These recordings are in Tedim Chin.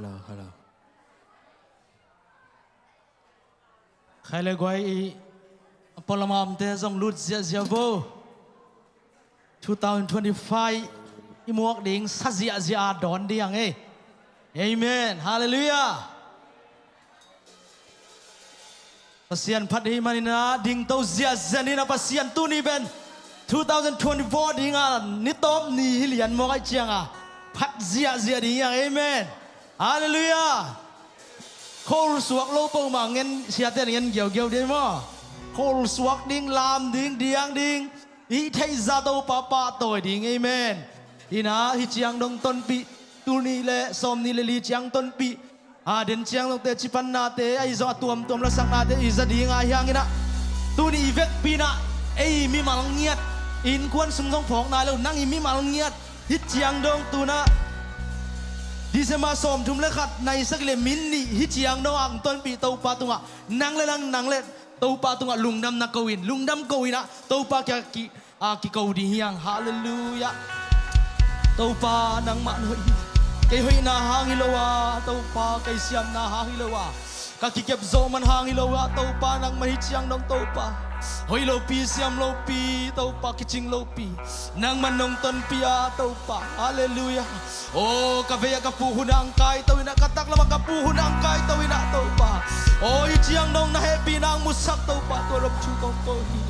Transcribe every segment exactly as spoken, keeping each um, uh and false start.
Hello, hello. Khai le guai i a pualamamte zong lut ziahziah vo. Two thousand twenty-five i muak ding sa ziahziah a dawn ding ang ei. Amen. Halleluiah. Pasian phat hi manin a dingto ziahziah ni na Pasian tuni pen two thousand twenty-four ding a ni tawp ni hi lian mawk ai ciang a phat ziahziah ding hi ang. Amen. Halleluiah. Khol suak lo peuhmah ngen siate ngen giaugiau ding maw? Khol suak ding, lam ding, diang ding, i theihza Topa pahtawi ding. Amen. Ina hi ciang dong tonpih, tul nih le sawm nih le li ciang tonpih a den ciang dongte cipannate ahi zong a tuamtuam lasaknate i za ding a hi hang ina tuni i vekpi ina ei mimal ngiat innkuan sung zong phawk nai lo nang i mimal ngiat hi ciang dong tuna December sawmthum le khat nai sagih le min nih hi ciang dong ang tonpih Topa tungah nang le nang nang le Topa tungah lungdam na ko in lungdam ko ina Topa kia ki a kiko ding hiang. Halleluiah. Topa nangmah na hoih hi. Kei hoihna hang hi lo a Topa kei siamna hang hi lo a ka kikep zawh man hang hi lo a Topa nangmah hi ciang dong Topa hoih lopi siam lopi Topa kicing lopi nangmah nong tonpih a Topa. Halleluiah. Aw ka vei ah ka pu hun ah ang kaito ina ka taklam ah ka pu hun ah ang kaito ina Topa aw hi ciang dong na hehpihna ang musak Topa tua lom thu kong ko hi.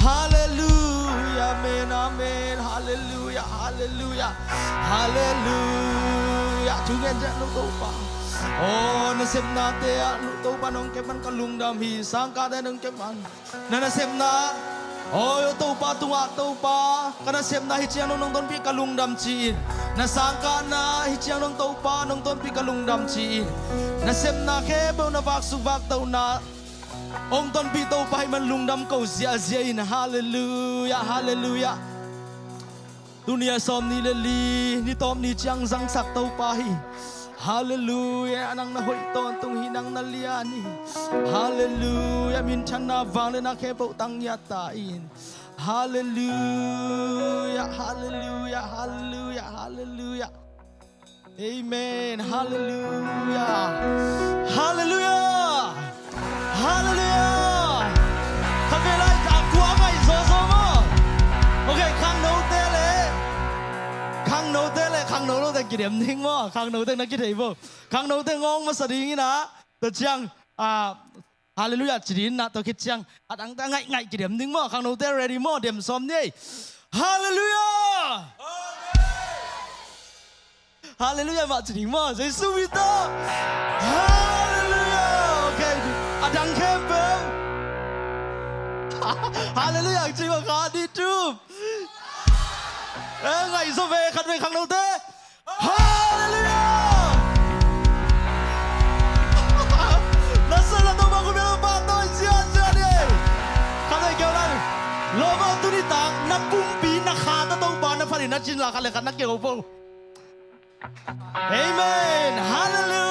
Halleluiah. Amen. Amen. Halleluiah. Halleluiah. Halleluiah. Thu ngen ciang dong Topa aw nasepnate ah Topa nong kep man ka lungdam hi. Sangkahte nong kep man na nasepna aw Topa tungah Topa ka nasepna hi ciang dong nong tonpih ka lungdam ci-in na sangkahna hi ciang dong Topa nong tonpih ka lungdam ci-in nasepna khempeuh na vaksuk vaktohna hong tonpih Topa hi man lungdam ko ziahziah in. Halleluiah. Halleluiah. Tuni a sawm nih le li ni tawp ni ciang zangsak Topa hi. Halleluiah. Nang na hoih tawntung hi nang na lian hi. Halleluiah. Minthanna vangliatna khempeuh tang ngiat ta in. Halleluiah. Halleluiah. Halleluiah. Halleluiah. Amen. Halleluiah. Halleluiah. Halleluiah. Khatvei lai a kua ngaih zawzaw maw? Ok, khangnote le khangnote le khangno lote kidem ding maw? Khangnote na kithei bo. Khangnote ngawng masa ding ina tua ciang a Halleluiah ci ding ina tua khit ciang a dangte a ngaih ngaih kidem ding maw? Khangnote ready maw? Dem sawm ni ei. Halleluiah. Halleluiah mah ci ding maw? Jesu min tawh. Halleluiah. Ok. A dang khempeuh. Halleluiah ci maw? Kha di tup. Eh, ngaih zaw ve khatvei khangnote. Halleluiah. Na sa la tawh bang khun bel pahtawi ziahziah ni. Khatvei keu lai. Lawm aw tuni tak na pumpi na kha ta Topa na phatin na cin la khat le khat na keu po. Amen. Halleluiah.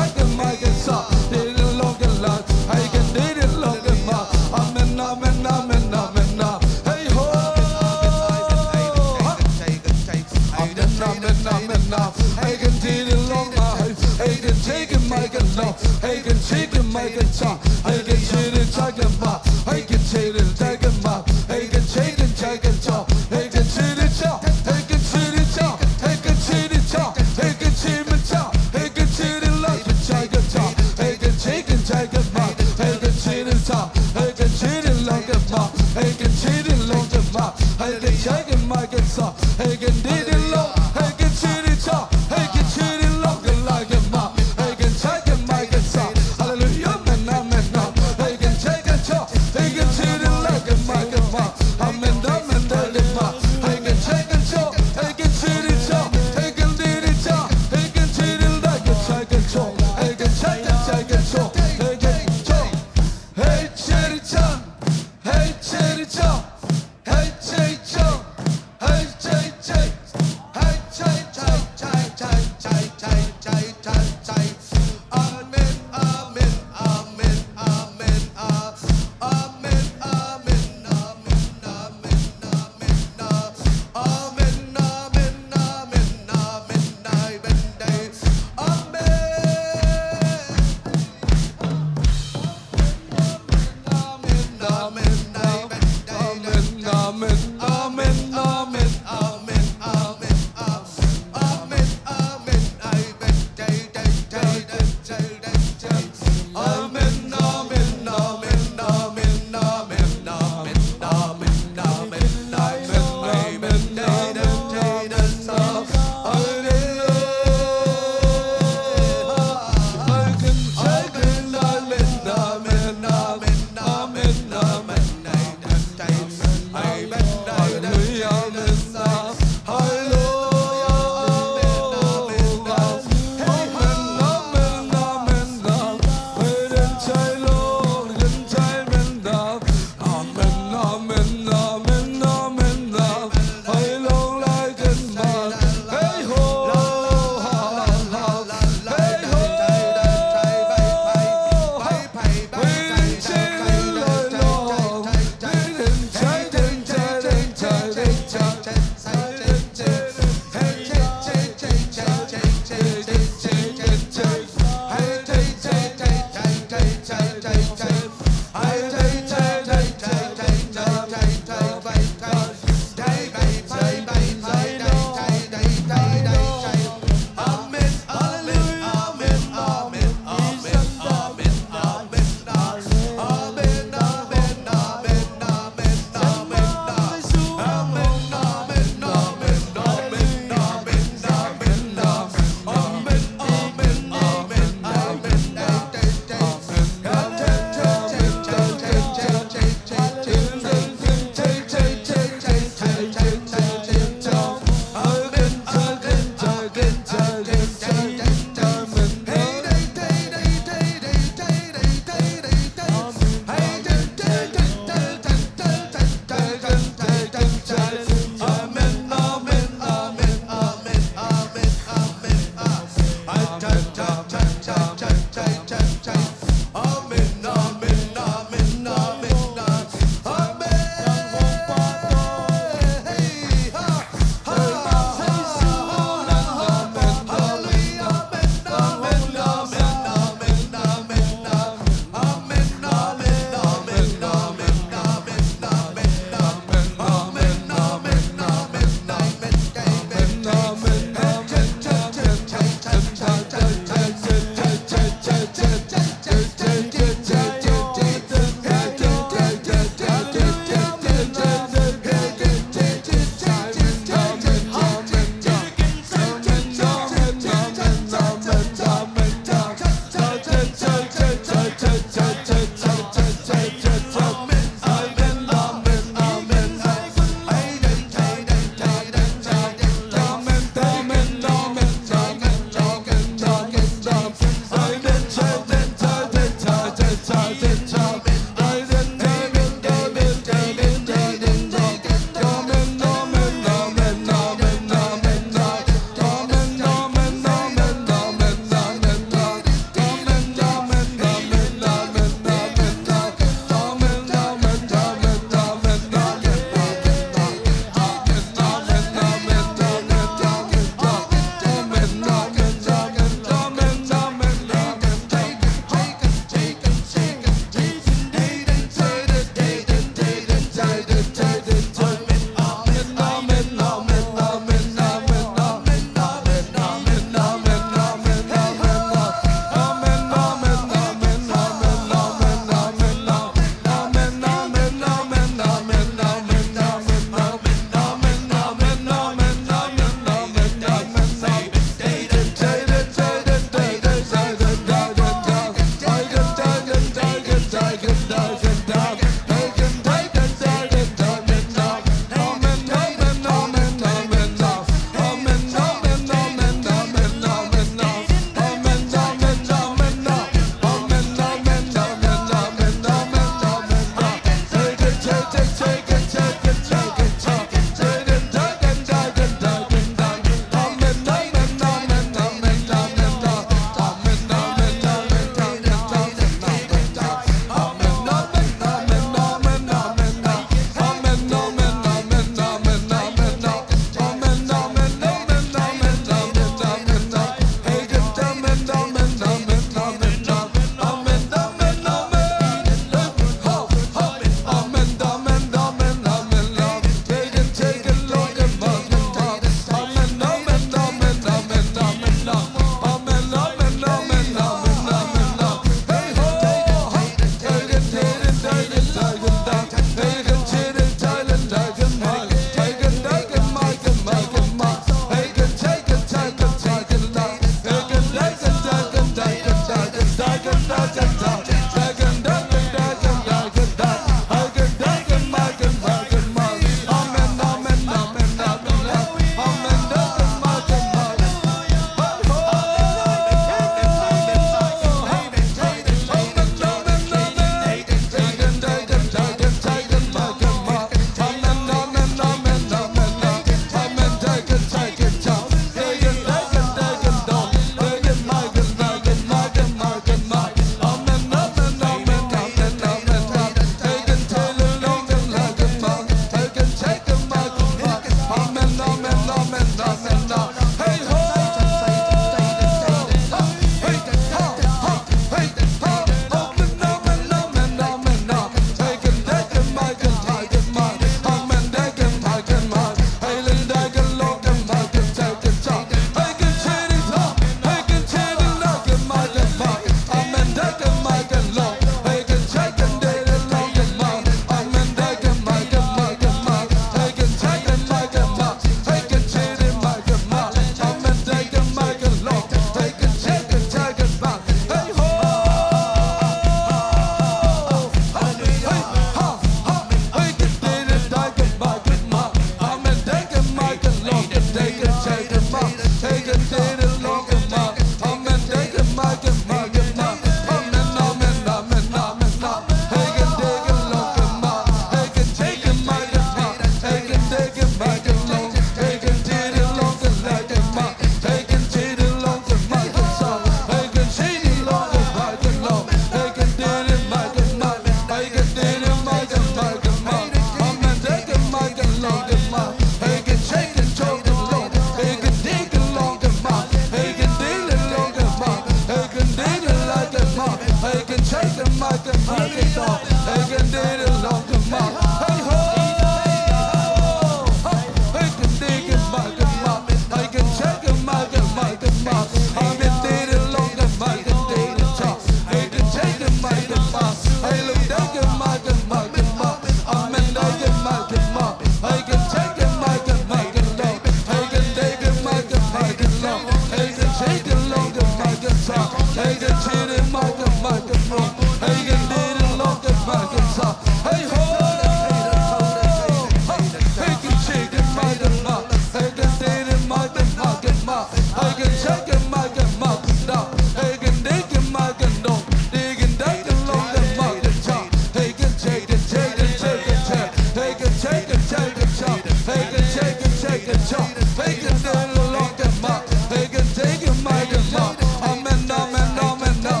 Amen, amen, amen, amen.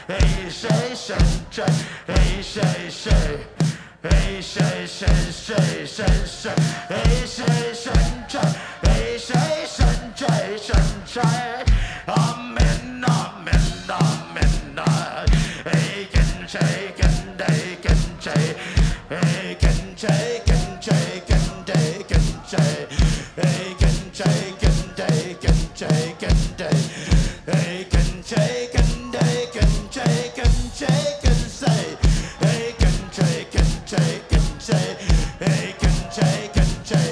Hey, say, say, say. Hey, say, say. Hey, say, say, say, say, say. Hey, say, say, say. Hey, say, say, say, say, say. Amen, amen, amen. Hey, can say, can they, can say. Hey, can say, can say, can they, can say. Hey, can say, can they, can say, can they. Hey, can say, can they, can say, can say, can say. Hey, can say, can say, can say. Hey, can say, can say,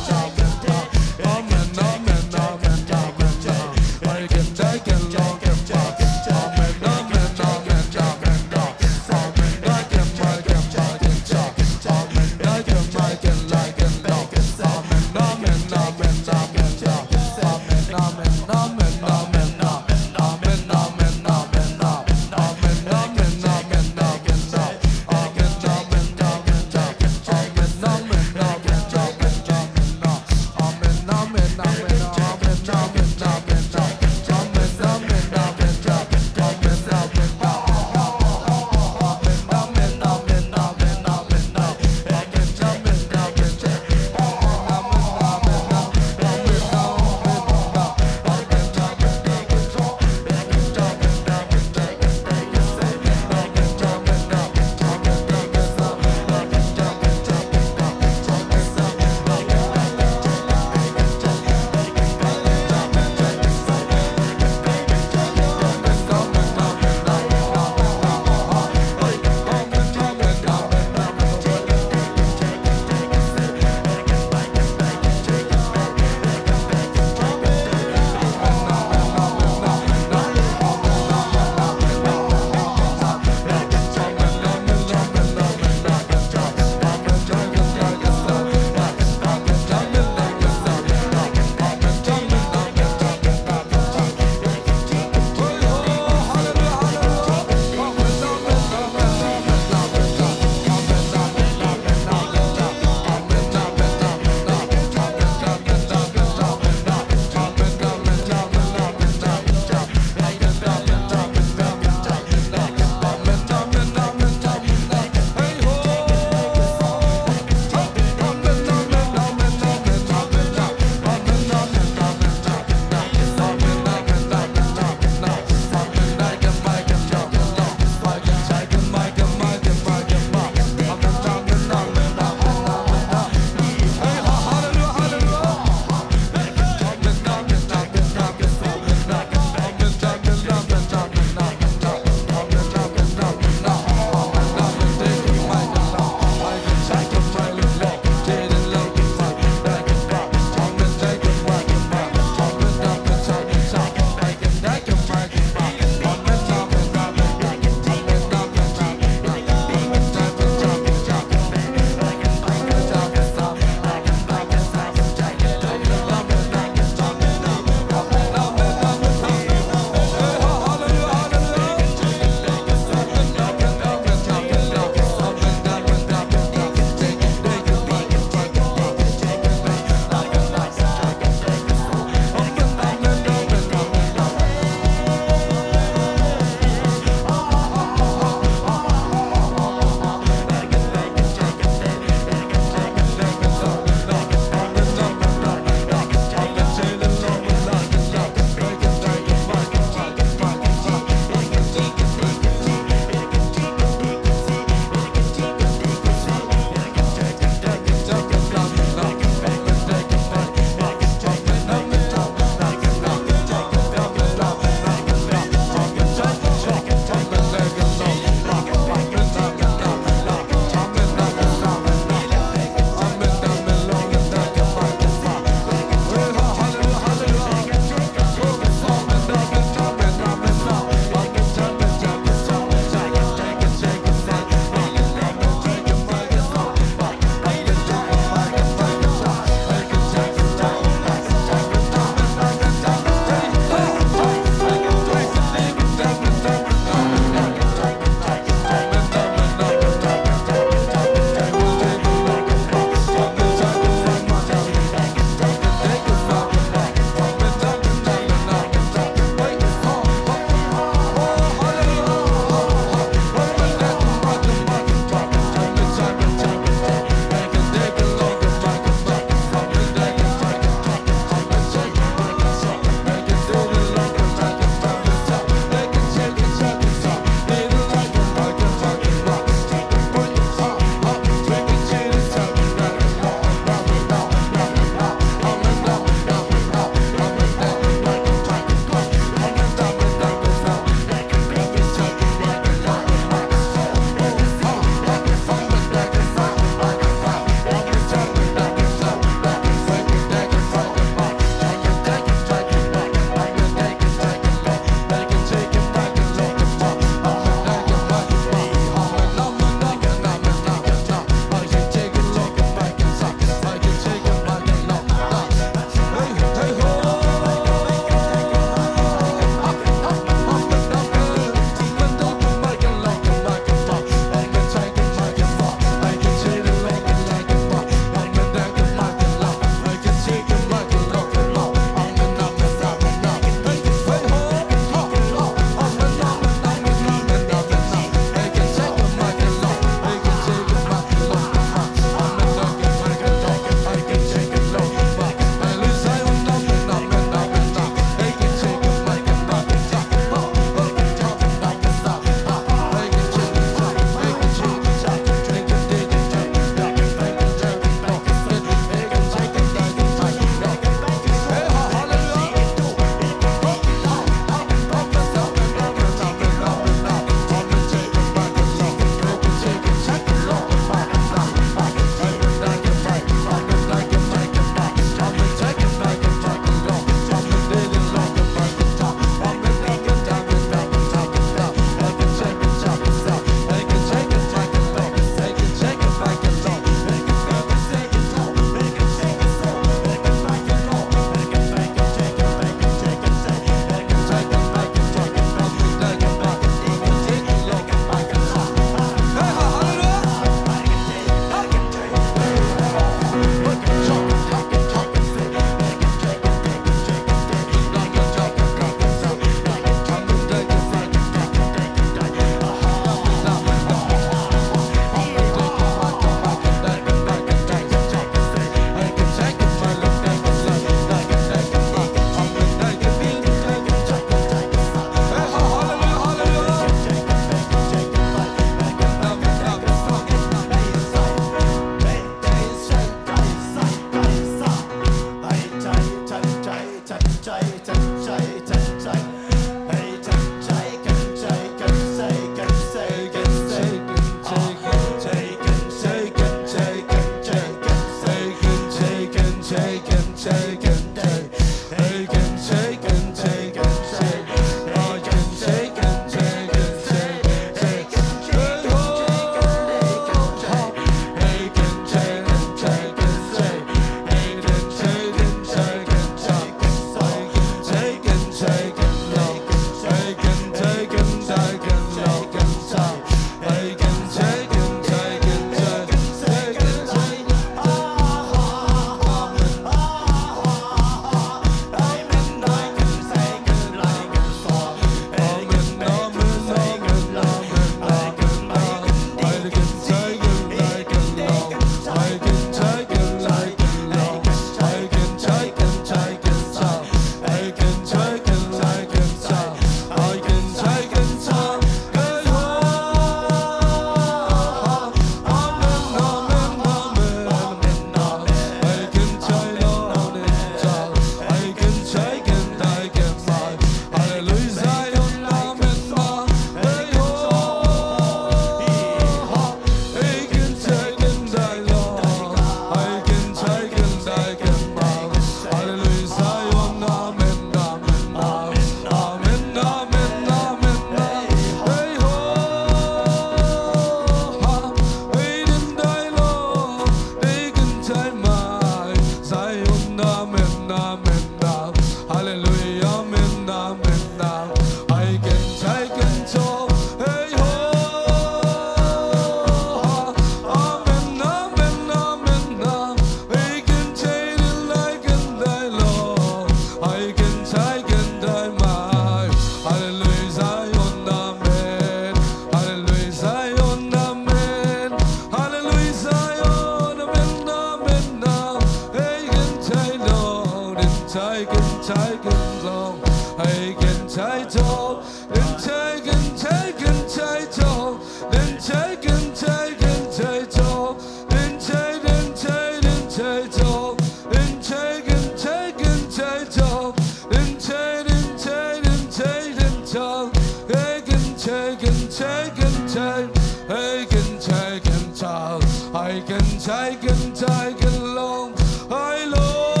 Take and take, take and take and take, I can take and take and long, I long.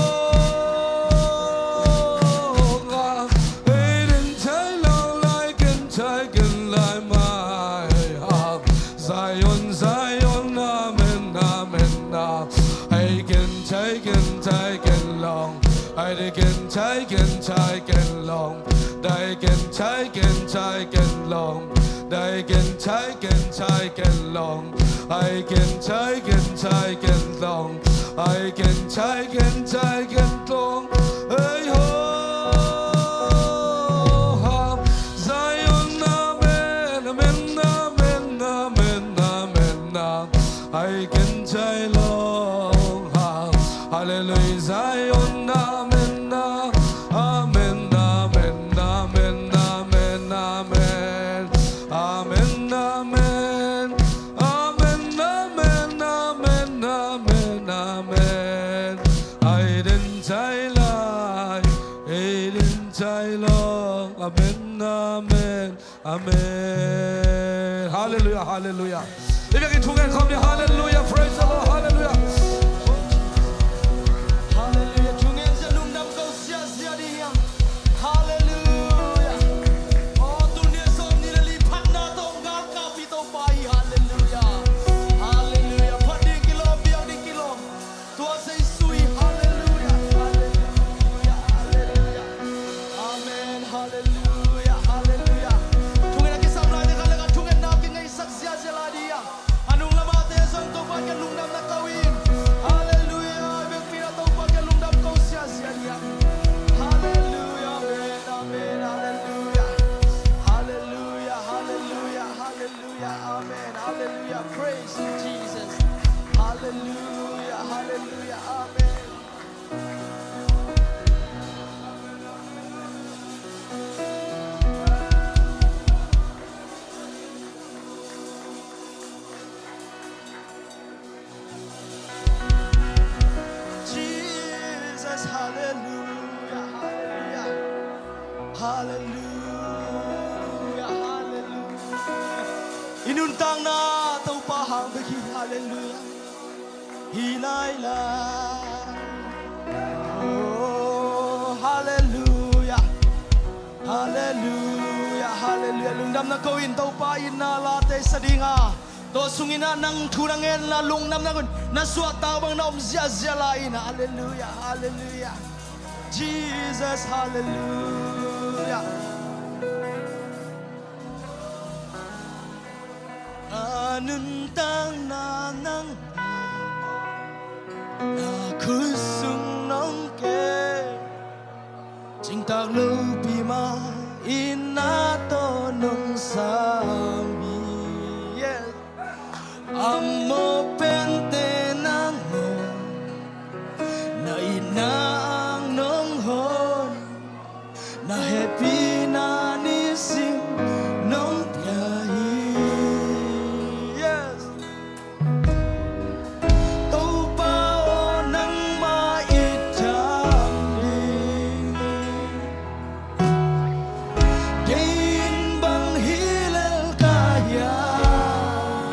Ei din take long, I can take and long my heart. Zion, Zion, amen, amen, amen. Ei din take and take and long, ei din take and take and long. They can take and take and long. They can take and take and long. I can take and take and long. I can take and take and long. Hey ho, ha. Zion, amen, amen, amen, amen, amen, amen. I can take long, ha. Hallelujah, Zion, amen, amen, amen, amen, amen, amen. Amen, amen, amen, amen, amen, amen, amen. Ei din take lai, ei din take long. Amen, amen, amen. Hallelujah, hallelujah. If you can tune and come here, hallelujah, praise the Lord, hallelujah. Hallelujah. Tuni in zia lungdam ko ziazia ding hiam. Hallelujah. Aw, tuni a sawm nih le li phatna tawh galkappi Topa hi. Hallelujah. Hallelujah. Phat ding kilawm, biak ding kilawm. Tua Jesu hi. Hallelujah. Hallelujah. Hallelujah. Amen. Hallelujah. Hallelujah. Thungetna kisam lai ding khat le khat thungetna kingaisak ziazia lai ding hiam. A nung lamate zong Topa kiang lungdamna ko in. Hallelujah. I biakpi-in ah Topa kiang lungdam ko ziazia ding hiam. Hallelujah. Amen. Amen. Hallelujah. Hallelujah. Hallelujah. Hallelujah. Amen. Hallelujah. Praise you, Jesus. Hallelujah. Hallelujah. Amen. Jesus, hallelujah, hallelujah. Hallelujah, hallelujah. I nuntakna Topa hang bek hi, hallelujah. Hi lai lai. Oh, hallelujah. Hallelujah, hallelujah. Lungdamna ko in Topa itna late sa ding a. Tua sungin ah nang thu na ngen la lungdamna ko in na suahtak bang na om ziahziah lai in. Hallelujah, hallelujah. Jesus, hallelujah. A nuntakna nang na khut sung nong kem. Cingtak lopi mah itna tawh nong sam hi. Yes. A mawh pente nang mawh, na itna ang nong hon, na hehpihna nisim nong pia hi. Yes. Topa aw, nangmah it tham ding, kei in bang hi lel ka hiam?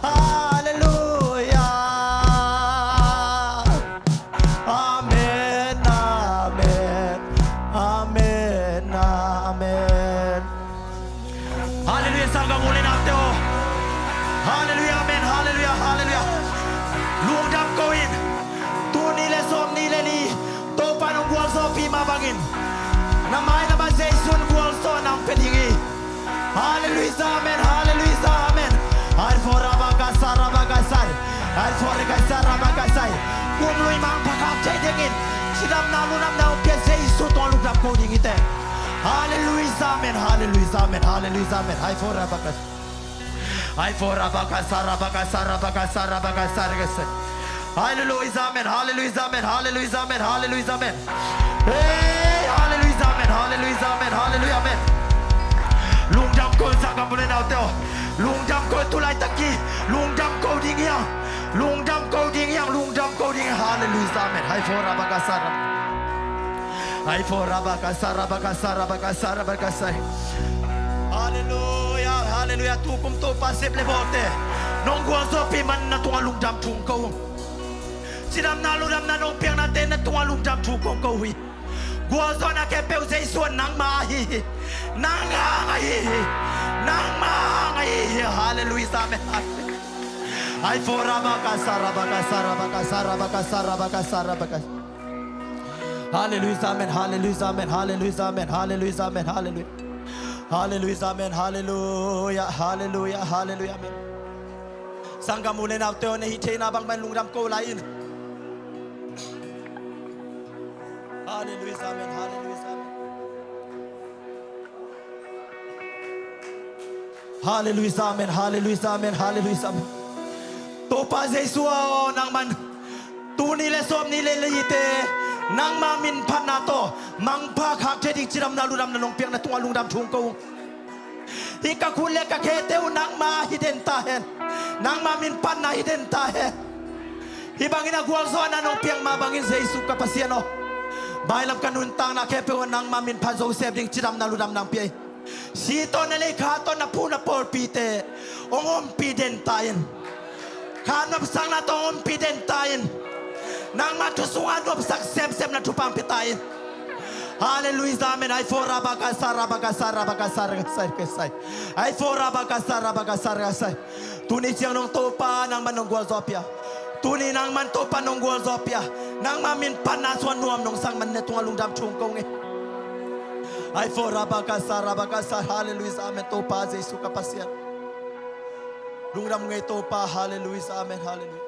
Halleluia. Amen, amen, amen, amen. Halleluia, sanggam u le naute aw. Halleluia, amen, halleluia, halleluia. Lungdam ko in. Tul nih le sawmnih le li Topa nong gualzawhpih mah bangin na mai lamah Jesu in gualzawhna hong pia ding hi. Halleluia, amen, halleluia, amen. Ai fo rabakasa rabakasai. Ai fo rekasa rabakasai. Kum lui mangpha khak thei dingin cidamna lungdamna hong pia Jesu tungah lungdam ko ding hi teh. Halleluia, amen, halleluia, amen, halleluia, amen. Ai fo rabakasa. Ai fo rabakasa rabakasa rabakasa rabakasa rekasa. Halleluia, amen, halleluia, amen, halleluia, amen, halleluia, amen. Hey, halleluia, amen, halleluia, amen, halleluia, amen. Lungdam ko in, sanggam u le naute aw. Lungdam ko in, tu laitak hi. Lungdam ko ding hi hang. Lungdam ko ding hi hang, lungdam ko ding hi hang. Halleluia, amen. Ai fo rabakasa rab. Ai fo rabakasa rabakasa rabakasa rabakasa. Halleluia, halleluia. Tukum Topa sep le bawlte nong gualzawhpih man na tungah lungdam thung ko. Cidamna lungdamna nong piaknate na tungah lungdam thu kong ko hi. Gualzawhna khempeuh Jesu ah nangma ahi hi. Nang hang ahi hi. Nangma hang ahi hi. Halleluia, amen. Ai fo rabakasa rabakasa rabakasa rabakasa rabakasa rabakasa. Halleluia, amen, halleluia, amen, halleluia, amen, halleluia, amen, halleluia. Halleluia, amen, halleluia, halleluia, halleluia, amen. Sanggam u le naute aw, na hih theihna bangmah in lungdam ko lai in. Halleluia, amen, halleluia, amen. Halleluia, amen, halleluia, amen, halleluia, amen. Topa Jesu aw, nangman tul nih le sawmnih le lite nangma min phatna tawh mangpha khak thei ding cidamna lungdamna nong piakna tungah lungdam thung ko. Hih ka khut le ka khete uh nangma hi den ta hen. Nangma min phatna hi den ta hen. Hih bangin a gualzawhna nong piak mah bangin Jesu ka Pasian aw, mailam ka nuntakna khempeuh ah nangma min phat zo sep ding cidamna lungdamna nang pia hi. Si tawh na lei, kha tawh na phu na pawlpite hong ompih den ta in. Kha nopsakna tawh hong ompih den ta in. Nangma thu sungah nopsak semsem na thupha hong pia ta in. Halleluia, amen. Ai fo rabakasa rabakasa rabakasa rabakasa. Ai fo rabakasa rabakasa rabakasa. Tuni ciang nong Topa nangman nong gualzawhpih a, tuni nangman Topa nong gualzawhpih a, nangma min phatna sungah nuam nong sang man na tungah lungdam thung ko ing. Ai fo rabakasa rabakasa. Halleluia, amen. Topa Jesu ka Pasian, lungdam ngei Topa. Halleluia, amen, halleluia.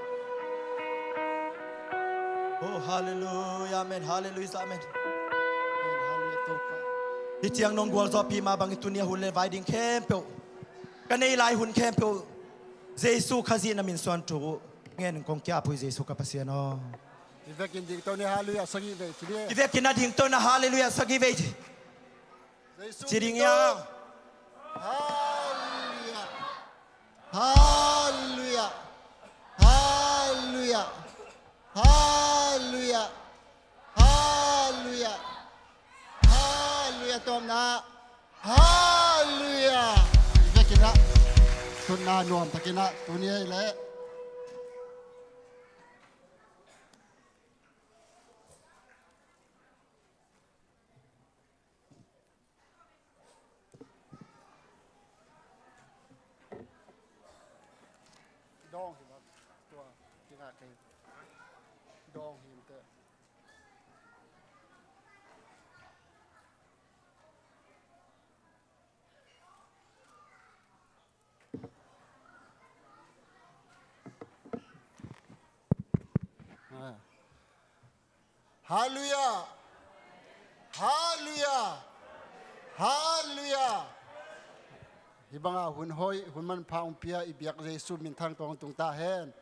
Oh, halleluia, amen, halleluia, amen. Amen, halleluia, Topa. Hih ciang nong gualzawhpih mah bangin tuni a hun le vai ding khempeuh, ka nei lai hun khempeuh Jesu Khazih na min suang thu ngen kong kiapui Jesu ka Pasian aw. I vekin dingto ni, halleluia sagih vei ci ni. I vekin a dingto na halleluia sagih vei ci. Jesu ci ding ia. Halleluia. Halleluia. Halleluia. Halleluia. Halleluia. Halleluia. Tawmna. Halleluia. Vekin ah tunna nuam takin ah tuni ei leh. Dawng hi bang tua kingak kei. Dawng hi mte. Halleluiah. Halleluiah. Halleluiah. Hih banga hun hoih, hun manpha hong pia i biak Jesu minthang tawh hong tung ta hen.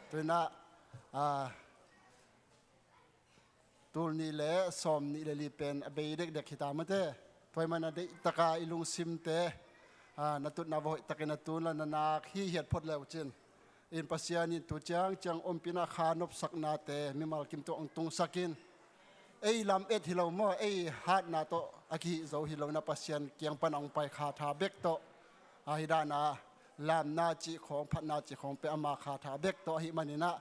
Tuinah, ah, tul nih le sawm nih le li pen a bei dekdek hi ta mate. Tua ahih manin a deihtaka i lungsimte, ah, na tutna va hoihtakin a tun la na nak hi hiat phot le uh cin. In Pasian in tu ciangciang ompihna kha nopsaknate mimal kim tawh hong tungsakin, ei lam et hi lo maw, ei hatna tawh a kihih zo hi lo inah Pasian kiang pana hong pai kha tha bek tawh, ah, hih dana lamna cih khawng, phatna cih khawng pen ama kha tha bek tawh ahih maninah,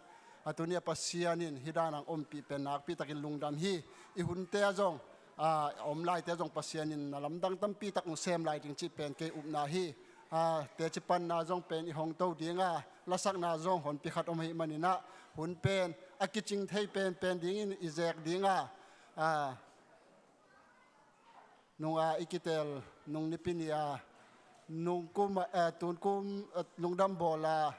a tuni a Pasian in hih dana hong ompih pen nakpitakin lungdam hi. I hunte ah zong, ah, a om laite ah zong Pasian in na lamdang tampitak hong sem lai ding cih pen kei upna hi. Ah, teci panna zong pen i hong to dinga, lasakna zong honpi khat om ahih maninah hun pen a kicing thei penpen dingin i zek dinga, ah, nunga i kiteel nung nipi ni-a, nung kum, eh, tun kum, eh, lungdam bawla,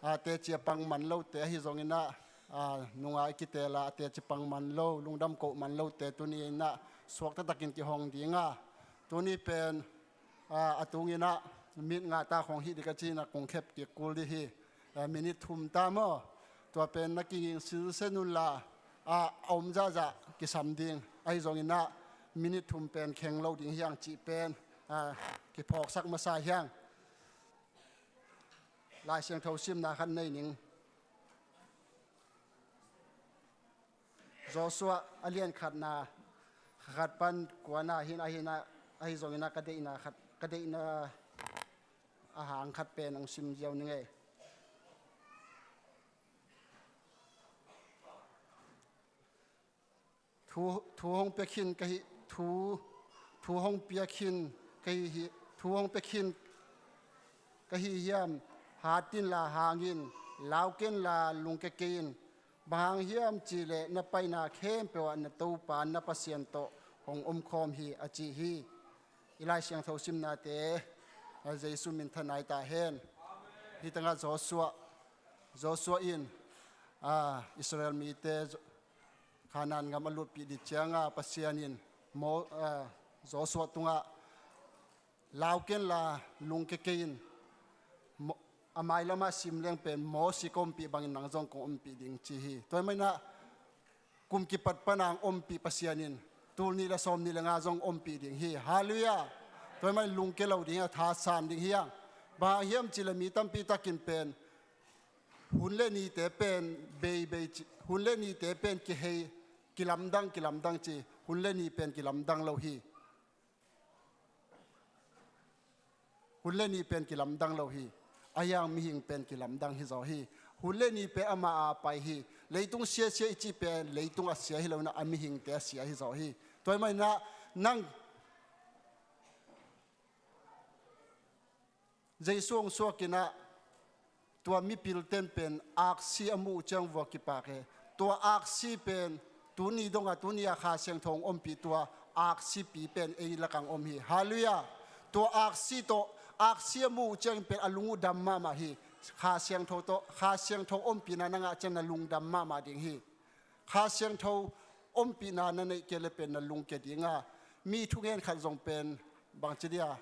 ah, teci a pang man lote ahi zonginah, ah, nunga i kiteela a teci pang man lo, lungdam koh man lote tuni inah suak taktakin kihong dinga, tuni pen, ah, a tunginah mit nga ta khong hih ding ka cinah kong khep kik kul dih hi. Ah, minit thum ta maw? Tua pen na kinging sinsen unla, ah, a om zahzah kisam ding ahi zonginah minit thum pen kheng lo ding hiang cih pen, ah, kiphawksak masa hiang. Lai Siangtho simna khat nei ning. Joshua a lian khatna, kha khat pan kuana hin, ahi na, ahi zonginah ka deihna khat, ka deihna a hang khat pen hong sim ziau ning ei. Thu, thu hong pia khin ka hi, thu, thu hong pia khin ka hi hi, thu hong pia khin ka hi hiam? Hat inla hang in, lau kenla lungke kei in. Bang hang hiam cihleh na paina khempeuh ah na Topa na Pasian tawh hong omkhawm hi, a ci hi. I Lai Siangtho simnate, a, Jesu minthanna hi ta hen. Hih tangah Joshua, Joshua in, a, Israel mite, Kanaan gam a lutpih ding cianga Pasian in Mo-, eh, Joshua tungah, "Lau kenla lungke kei in, Mo-, a mailamah sim leng pen Mosi ka ompih bangin nang zong kong ompih ding," ci hi. Tua ahih maninah kum kipat pana hong ompih Pasian in tul nih le sawm nih le nga zong ompih ding hi. Halleluiah. Tua ahih manin lungke lo ding hi, a thasan ding hi hang. Bang hang hiam cihleh mi tampi takin pen hun le nite pen beibei ci, hun le nite pen kihei, kilamdang, kilamdang ci. Hun le ni pen kilamdang lo hi. Hun le ni pen kilamdang lo hi. A hiang mihing pen kilamdang hi zaw hi. Hun le ni pen ama a pai hi. Leitung siasia i cih pen leitung a sia hi lo inah a mihingte a sia hi zaw hi. Tua ahih maninah nang Jesu hong suakinah tua mipilten pen aksi a muh uh ciang vua kipak e. Tua aksi pen tuni dongah, tuni a Kha Siangtho hong ompih tua aksipi pen ei lakah hong om hi. Halleluiah. Tua aksi tawh, aksi a muh uh ciangin pen a lung uh dam mahmah hi. Kha Siangtho tawh, Kha Siangtho ompihna na ngah ciang na lung dam mahmah ding hi. Kha Siangtho ompihna na neih kei le pen na lungke dinga, mi thungen khat zong pen bangci dia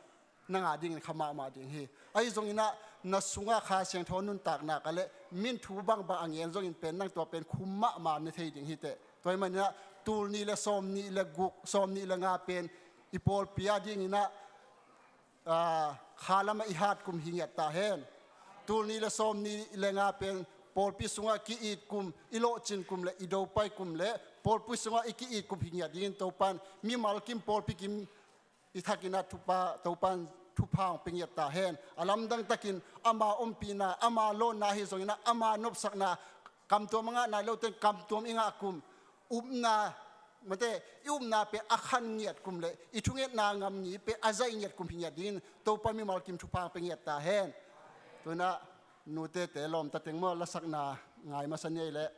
na ngah dingin kha mahmah ding hi. Ahi zonginah na sungah Kha Siangtho nuntakna ka le min thu bangbang a ngen zongin pen nang tua pen khum mahmah na thei ding hi teh. Tua ahih maninah tul nih le sawm nih le guk, sawm nih le nga pen i pawlpi a dinginah, aa, kha lamah i hat kum hi ngiat ta hen. Tul nih le sawm nih le nga pen pawlpi sungah ki-it kum, i lawhcin kum le i dopai kum le pawlpi sungah i ki-it kum hi ngiat dingin Topan mimal kim pawlpi kim i thakinah thupha, Topan thupha hong pia ngiat ta hen. A lamdang takin ama ompihna, ama lawnna ahi zonginah ama nopsakna, kamtuam a ngah nai lote in kamtuam i ngah kum, upna, mate, i upna pen a khan ngiat kum le i thungetna ngam ni pen a zaih ngiat kum hi ngiat dingin Topa mimal kim thupha pia ngiat ta hen. Tuinah nutete lawmta teng maw, lasakna ngai masa ni ei leh.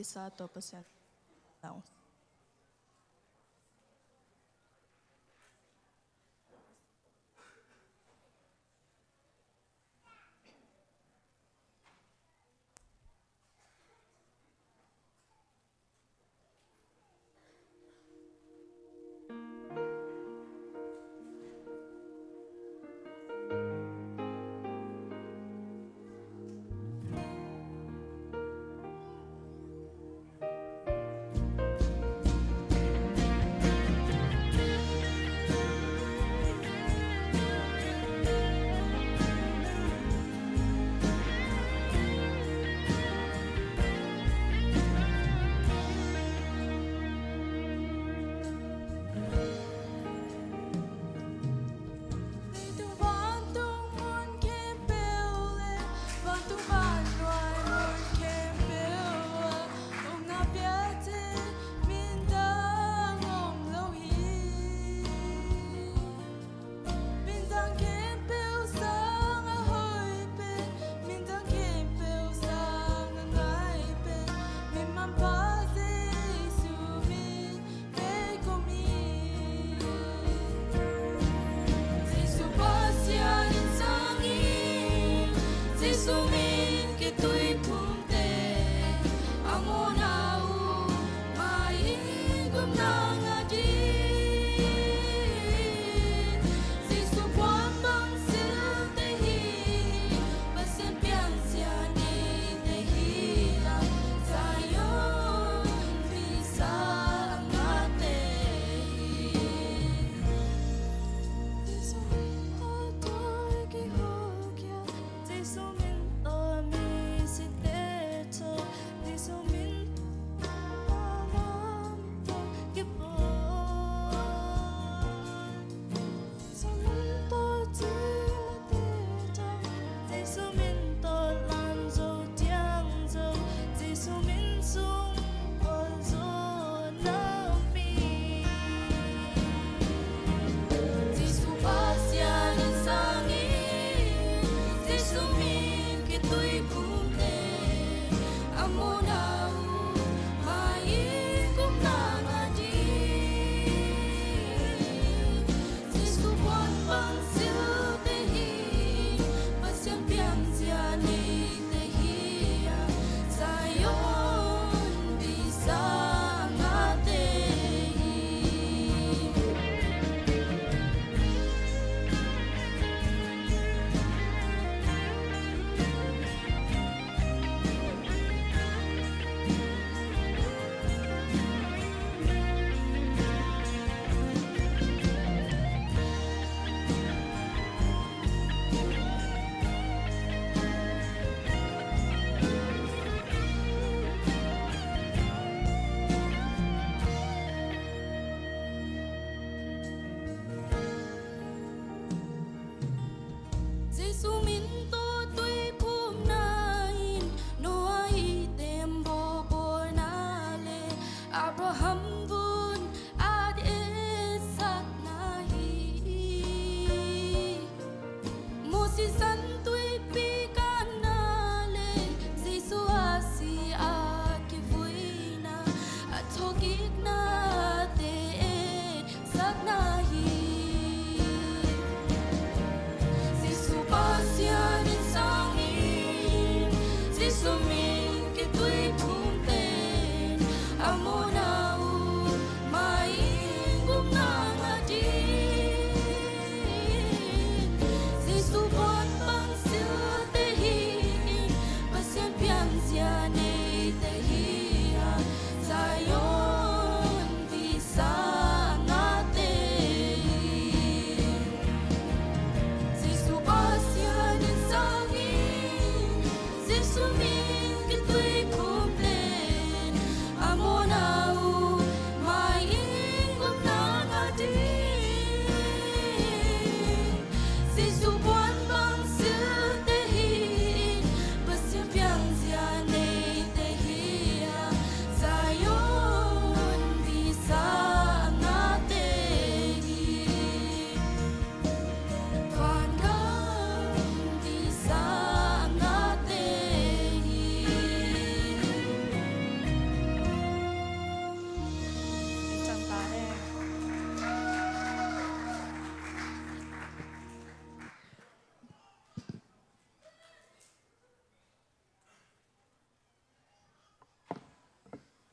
Sa tawh Pasian lau.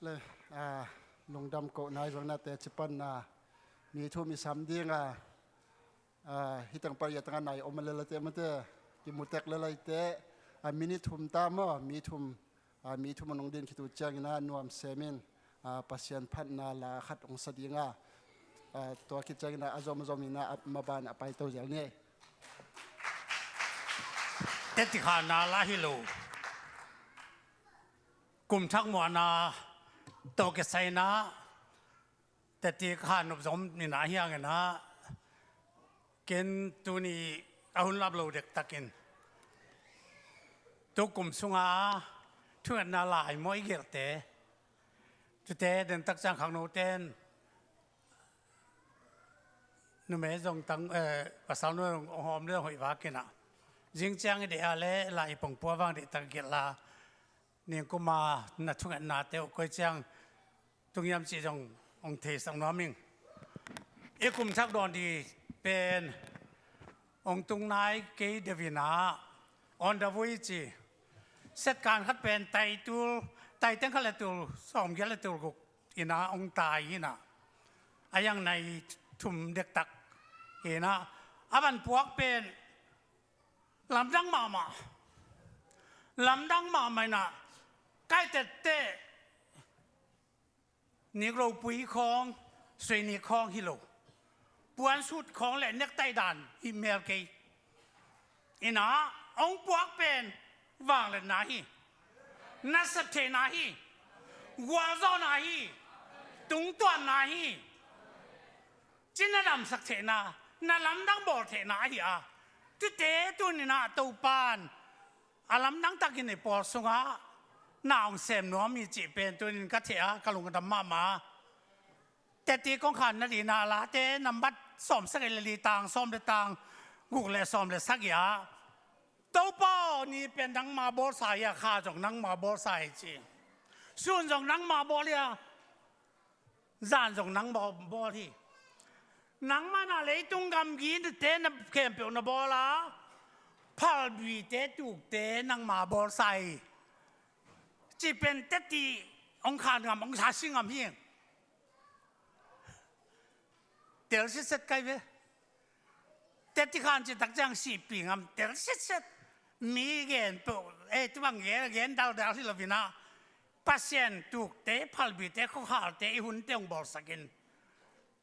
Le, a, lungdam ko nai zong na teci panna mi thum i sam dinga, a, hi teng pariat nga nai om a le la te mate, kimu tek le lai te, a, minit thum ta maw, mi thum, a, mi thum a nong din khit uh ciangin a nuam semin, a, Pasian phatna la khat ong sa dinga, a, tua khit ciangin a, a zom zom in a, a maban a paito zel ni. Teci kha na la hi lo. Kum thak muahna tawh kisai na, teci kha nop zom ni na hi hangin a, ken tuni a hun lap lo dektakin tu kum sunga thungetna lai maw i gelhte, tute den tak ciang khangno ten numei zong tang, eh, pasal numei zong hawm le hoih vakin a, zing ciang i deih a le lai i pongpua vang deih tak gelh la, ningkuma na thungetnate uh koi ciang tung hiam cih zong hong theisak nuam ing. I kum thak dawn di pen hong tung nai kei deuh in a, on the way ci. Setkan khat pen tai tul, tai teng khat le tul sawmgiat le tul guk in a hong tai in a, a yang nai thum dektak in a, a van puak pen lamdang mahmah. Lamdang mahmah in a, kai tette nik ropui khawng, suai nik khawng hi lo. Puan sut khawng le nektaih dan hi mel kei. In a, hong puak pen vangliatna hi. Nasep theihna hi. Gualzawhna hi. Tungtuanna hi. Cina damsak theihna, na lamdang bawl theihna ahi a. Tute tunin a Topan a lamdang takin i pawl sungah na hong sem nuam hi cih pen tunin ka thei a, ka lungdam mahmah. Teti kong khan na dihna late nambat sawm sagih le li tang sawm le tang guk le sawm le sagih ah, Topa aw, ni pen nangma bawlsa hi a, kha zong nangma bawlsa hi ci. Sun zong nangma bawl hi a, zan zong nangma bawl hi. Nangma na leitung gamgite na khempeuh na bawl a, phalbite tukte nangma bawlsa hi. Ci pen teti hong khan ngam, hong sa si ngam hi. Tel sitset kai ve. Teti khan citak ciang sihpi ngam tel sitset. Mi gen peuh, eh, tubang gen, gen daldal hi lo vina. Pasian tukte, phalbite, khokhalte, i hunte hong bawlsakin.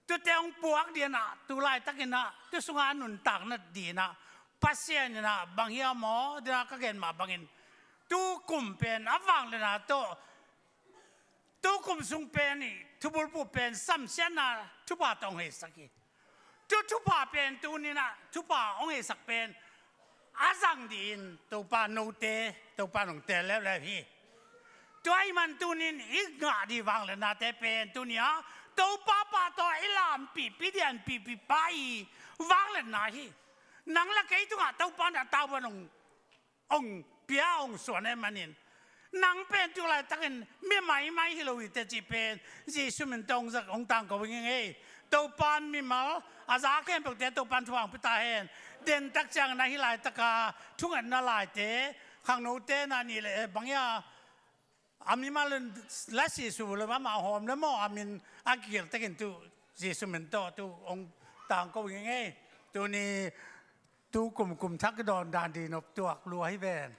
Tute hong puak dinah, tu laitakinah, tu sunga a nuntakna dinah, Pasian inah bang hiam aw, dinah ka gen mah bangin. Tu kum pen, a vangliatna tawh, tu kum sung pen i thubulphuh pen samsiatna thupha tawh hong heisak hi. Tu thupha pen tuninah thupha hong heisak pen a zang dihin Topa note, Topa nong tel leuleu hi. Tua ahih man tunin i ngah dih vangliatnate pen tunia Topa pa tawh i lampih, pidianpih, pipa i vangliatna hi. Nang la kei tungah Topa na tauban hong hong pia hong suan ahih manin, nang pen tu laitakin mi maimai hi lo hi teh cih pen Jesu min tawh hong zak hong tangko ing ei. Topan mimal a za khempeuhte Topan thupha hong pia ta hen. Dentak ciangin ahi laitaka thungetna laite khangnote na nih le bang hia, a mimal in la Jesu le mama hawm le maw a min a kikilh takin tu Jesu min tawh tu hong tangko ing ei. Tuni tu kum kum thak i dawn dan di nop tuak lua hi ven.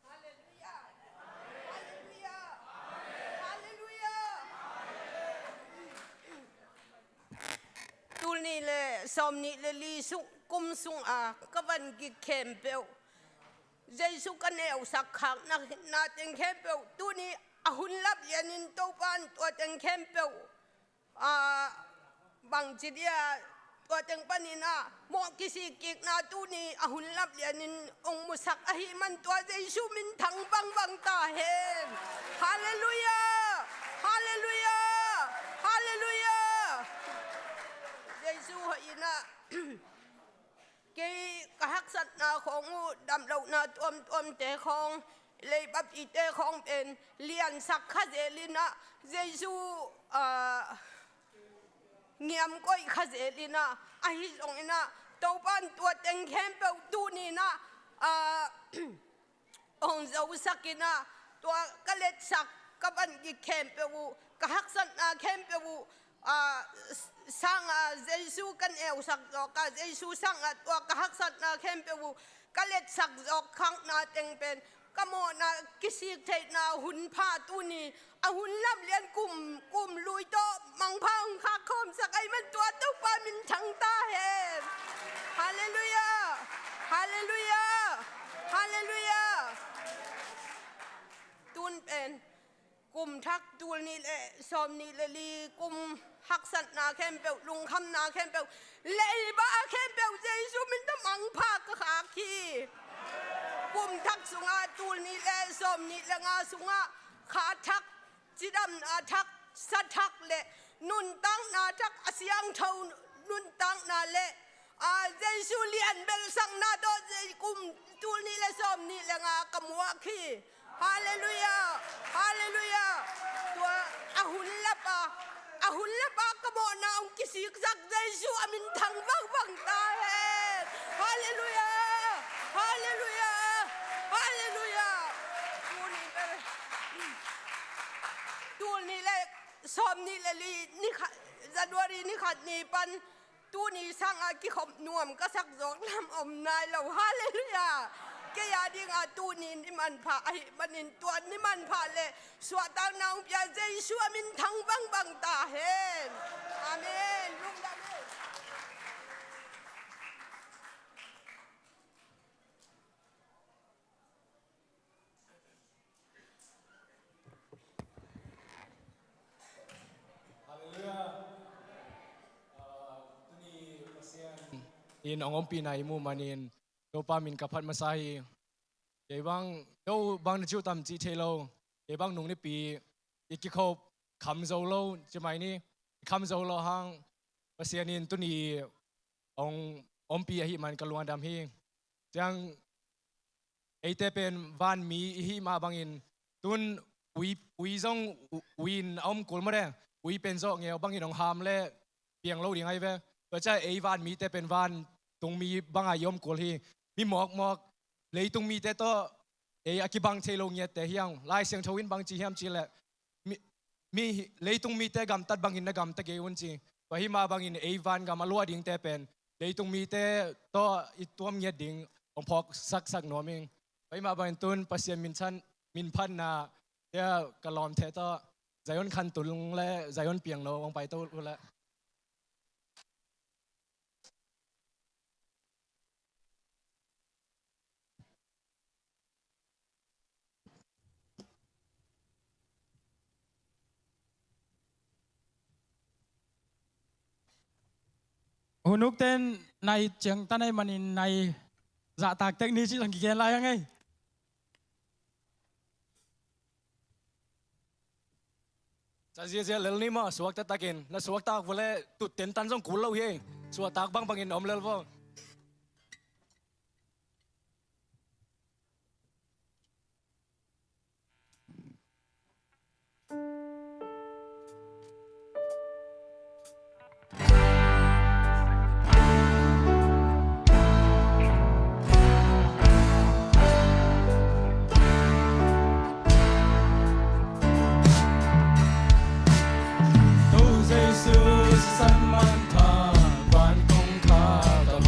Halleluiah. Halleluiah. Halleluiah. Tul nih le sawm nih le li sung kum sung a ka van gik khempeuh, Jesu ka neusak khakna, na teng khempeuh tuni a hun lap lianin Topan tua teng khempeuh, a, bangci dia tua teng panin a mawh kisik kikna tuni a hun lap lianin hong musak ahih man tua Jesu min thang bangbang ta hen. Halleluiah. Halleluiah. Halleluiah. Jesu hoih inah kei ka haksatna khawng uh, damlohna tuamtuamte khawng, leibapite khawng pen liansak kha zel inah Jesu, ah, ngiamkoih kha zel inah, ahi zong inah Topan tua teng khempeuh tuni-in ah, ah, hong zosak in ah, tua ka letsak, ka vangik khempeuh uh, ka haksatna khempeuh uh, ah, s-, sangah Jesu kan eusak zawk a, Jesu sangah tua ka haksatna khempeuh uh ka letsak zawk khakna teng pen ka mawhna kisik theihna hun pha tuni, a hun lamlian kum, kum lui tawh mangpha hong khak khawmsak ahih man tua Topa minthang ta hen. Halleluiah! Halleluiah! Halleluiah! Tun pen kum thak tul nih le sawm nih le li kum haksatna khempeuh, lungkhamna khempeuh, leiba khempeuh Jesu min tawh mangpha ka khak hi. Kum thak sungah, tul nih le sawm nih le nga sungah kha thak, cidamna thak, sa thak le nuntakna thak, a siangtho nuntakna le a, Jesu lianbelsakna tawh Jesu kum tul nih le sawm nih le nga ka muak hi. Halleluiah! Halleluiah! Tua a hun lapa, a hun lapa ka mawhna hong kisiksak Jesu a minthang vangvang ta hen. Halleluiah! Halleluiah! Halleluiah! Tul nih le, tul nih le sawm nih le li ni khat, January ni khat ni pan tuni sangah kikhop nuam ka sak zawk lam om nai lo. Halleluiah! Kei a dingah tuni ni manpha ahih manin tua ni manpha le suahtakna hong pia Jesu a minthang vangvang ta hen. Amen. Lungdam hen. Halleluiah. Ah, tuni Pasian in hong ompihna i muh manin Topa min ka phat masa hi. Kei bang, no bang na ci uh tam cih thei lo. Kei bang nung nipi i kikhop kham zo lo, ci mai ni, i kham zo lo hang Pasian in tuni hong ompih ahih man ka lungdam hi. Ciang eite pen vanmi i hih mah bangin tun ui, ui zong u-, ui in a om kul mawk de, ui pen zawh ngeu bangin hong ham le piang lo ding ahi ve. Tua ciang ei vanmite pen vantungmi bangah i om kul hi. Mi mawkmawk, leitungmite tawh ei a kibang thei lo ngiatte hi hang. Lai Siangtho in bang ci hiam cih leh mi, mi leitungmite gamtat bangin na gamta kei un ci. Tua hi mah bangin ei vangam a luah dingte pen leitungmite tawh i tuam ngiat ding hong phawk saksak nuam ing. Tua hi mah bangin tun Pasian min chan, min phatna, tia ka lawmte tawh Zion Khan Tung le Zion Piang No hong paito uh leh. Hunuk ten nai ciangtan ahih manin nai zahtak tek ni ci zong kigen lai a ngei. Sa ziazia lel ni maw, suakta takin. Na suakta vua leh tut tentan zong kul lo hi. Suaktak bangbangin om lel vua. To Jesu sisan manpha, van kongkhak a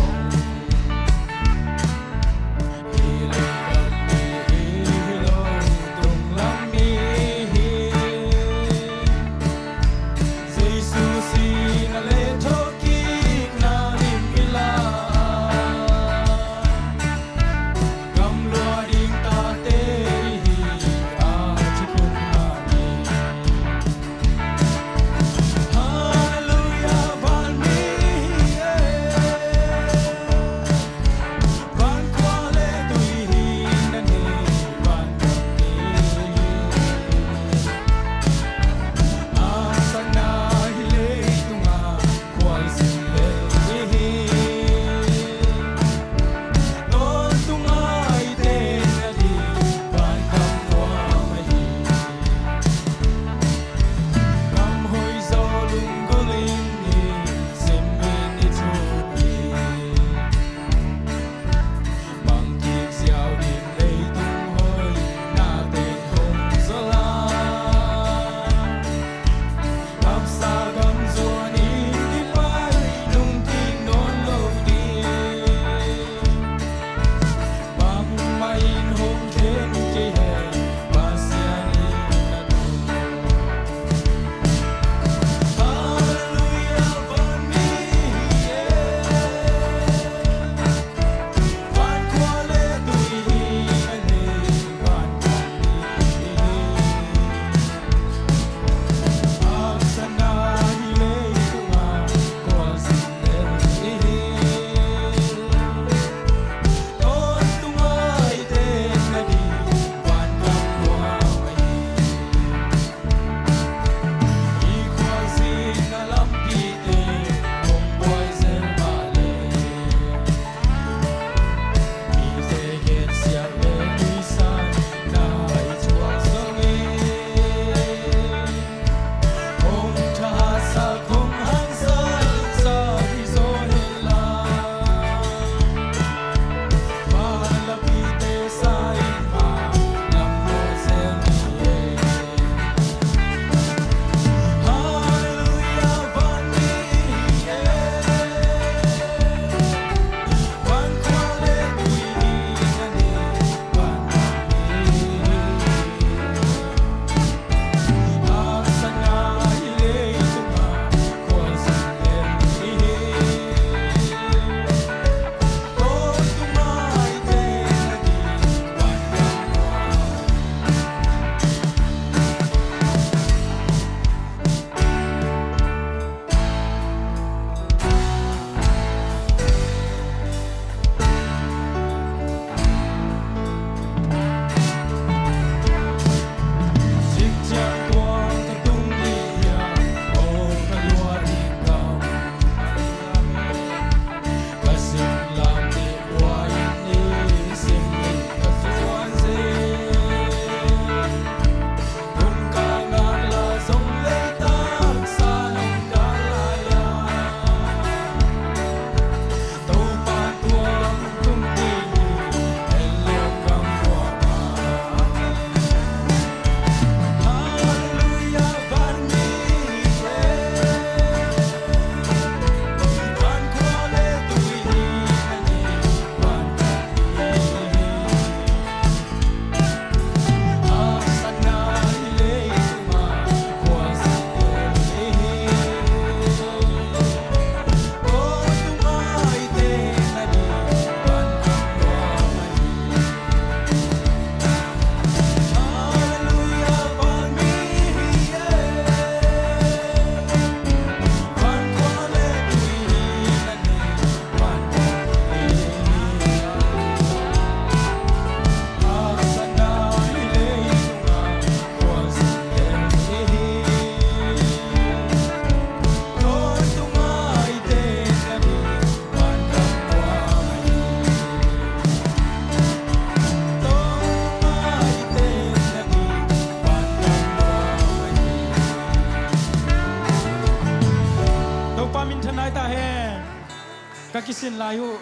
Kisin lai uh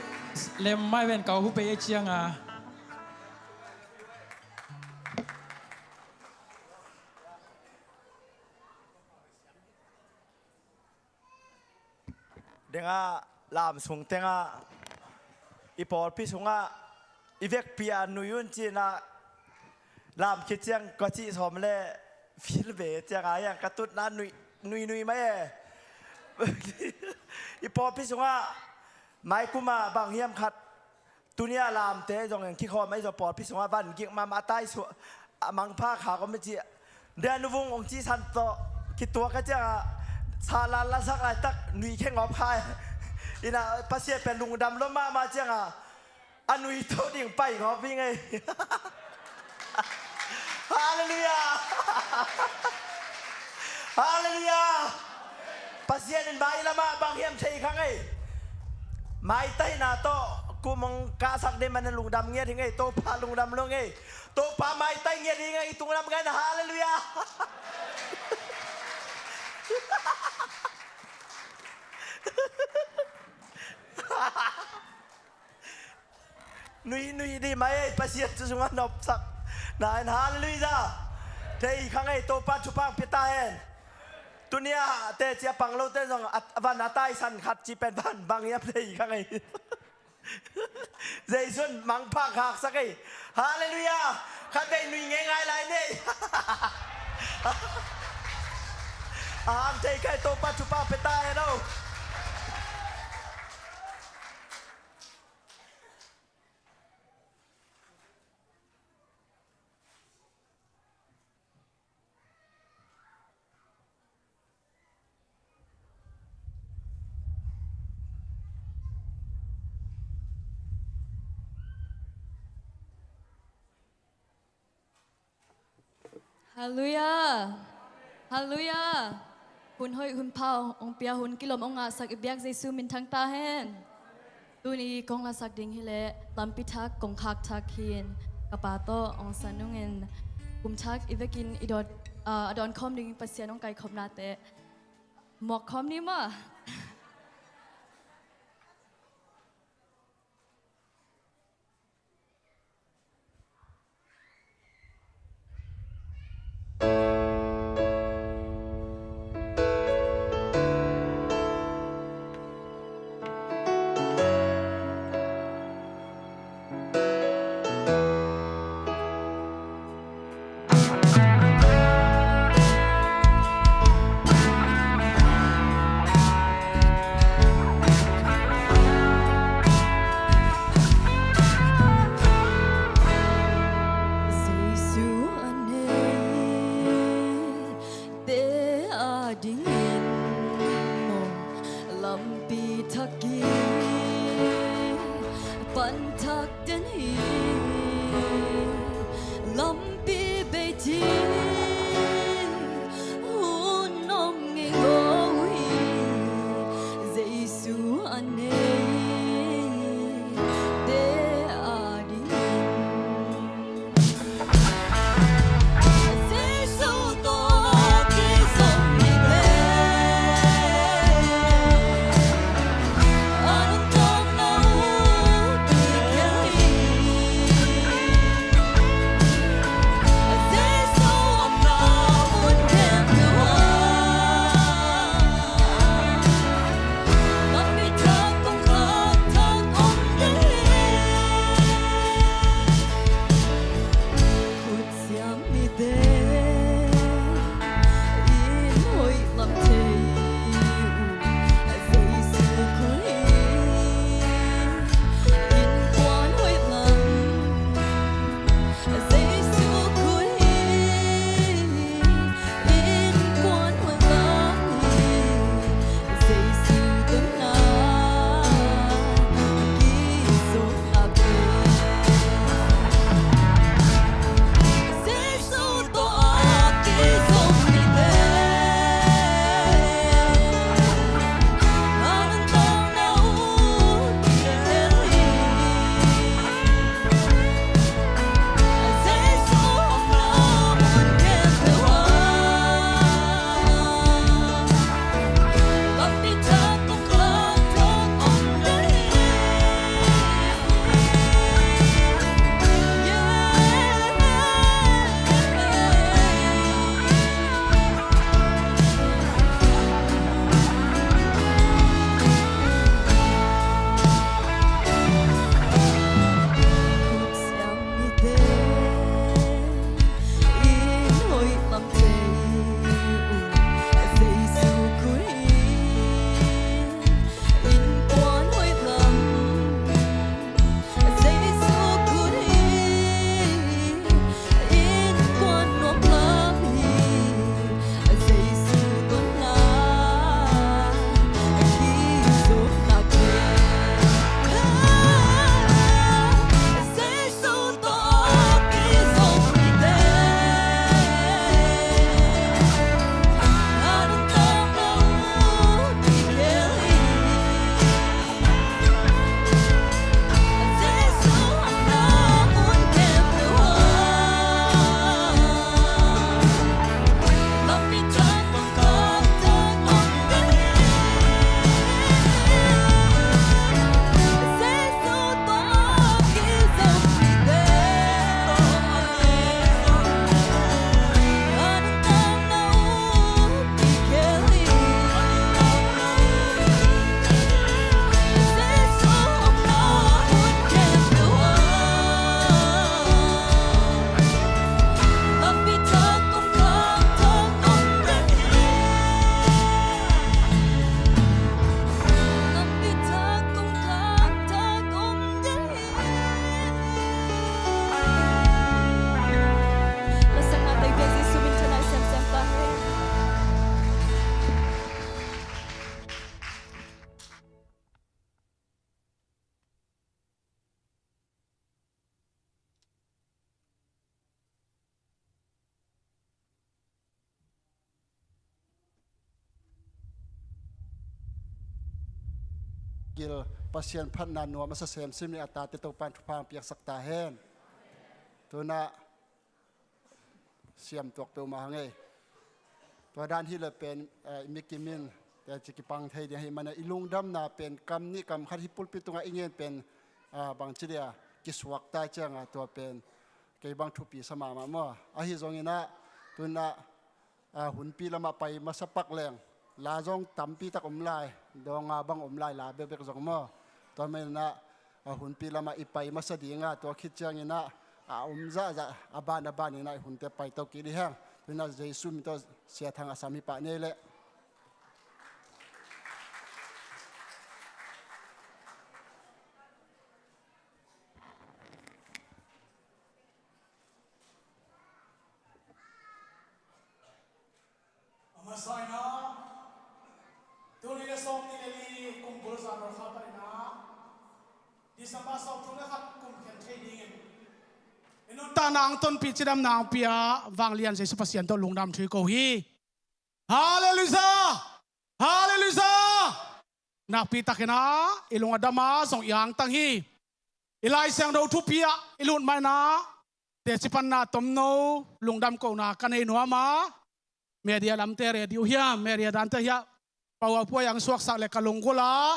lem mai ven kau hu pei ei cianga. Denga lam sung tenga i pawlpi sunga i vekpi a nui un cina lam khit ciang ka cih sawm le fil ve cianga hiang ka tutna nui nui nui mai e. I pawlpi sunga maikuma bang hiam khat Tunia lamte zong eng kikhawm ahi zaw pawlpi sungah van gik mahmah a tai suah a mangpha khak om i ci. Dia nuvung ong cisan tawh kituak a ciangah sa lalasak laitak nui khe ngawp kha e. Ina Pasian pen lungdam lua mahmah ciangah a nui tho ding pai ngawp hi ngei. Halleluiah. Halleluiah. Pasian in mai lamah bang hiam thei kha ngei. Maitaina tawh kum ong kahsak ding manin lungdam ngiat hi ngei. Topa lungdam lo ngei. Topa maitai ngiat hi ngei. Tung lam ngai na. Halleluiah. Nui nui di mai ei Pasian cu sungah nopsak. Nain halleluiah. Thei kha ngei. Topa thupha pia ta hen. Tunia teci a pang lote zong a van a taisan khat ci pen van bang hiam thei kha ngei. Jesu in mangpha khaksak ei. Halleluiah. Khat vei nui ngei ngai lai nei. A ham thei kha ei. Topa thupha pia ta hen o. Halleluiah. Halleluiah. Hun hoih hun pha ong pia, hun kilawm ong ngahsak i biak Jesu min thang ta hen. Tuni kong lasak ding hileh lampi thak kong khak thak hi-in ka pa tawh ong sa nungin kum thak i vekin i dawn, ah, a dawn khawm ding Pasian ong kai khawmnate mawk khawm ni maw. Jesu a neite adingin maw lampi thak hi, pan thak den hi, lampi bei cin hun om ngei lo hi, Jesu a neite adingin. gil Pasian phatna nuam a sa semsim ni a tate Topan thupha piaksak ta hen. Tuna siam tuak peuhmah hang ei. Tua dan hi le pen, eh, i mikim in teci kipang thei ding hi mana i lungdamna pen kam nih kam khat hi pulpit tungah i ngen pen, ah, bangci dia kisuak ta cianga tua pen kei bang thupi sa mahmah maw. Ahi zongin ah tuna, ah, hunpi lamah pai masa pak leng la zong tampi tak om lai, dawnga bang om lai, la bekbek zong maw. Tua manin ah, a hunpi lamah i pai masa dinga tua khit ciangin ah a om zahzah a ban a banin ah i hunte paito kik dih hang. Tuinah Jesu min tawh Sia Thang a sam hi pah nei leh. A masa in ah, tul nih le sawmnih le li kum bul zan bul kha panin ah, December sawmthum le khat kum khen thei dingin i nuntakna hong tonpih cidamna hong pia vanglian Jesu Pasian tawh lungdam thu i ko hi. Halleluiah! Halleluiah! Nakpi takin ah i lung a dam a zong i angtang hi. I Lai Siangtho thupi ah i lut ma in ah teci panna tomno lungdam kohna ka nei nuam a, media lamte, radio hiam, media dante hiam, pau a puai ang suaksak le ka lunggulh a,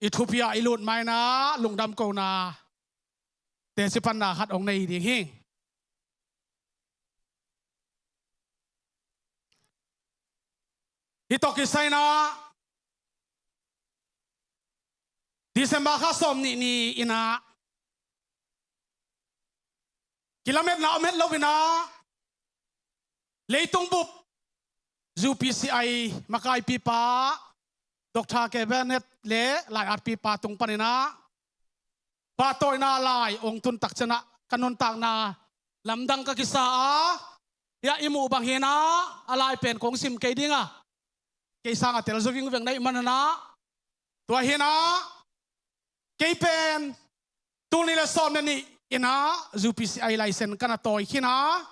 i thupi ah i lut ma in ah lungdam kohna teci panna khat hong nei ding hi. Hih tawh kisai in ah December kha sawmnih ni in ah kilametna om het lo in ah leitung bup U P C I makaipipa Doctor Kenneth le lai-atpipa tung panin ah pahtawina lai hong tun tak ciangin ah ka nuntakna lamdang ka kisa a, hiah i muh bang hi in ah a lai pen kong sim kei ding a, kei sang a tel zo vingveng na hih manin ah, tua hi in ah kei pen tul nih le sawm le nih in ah U P C I license ka na tawi khin a,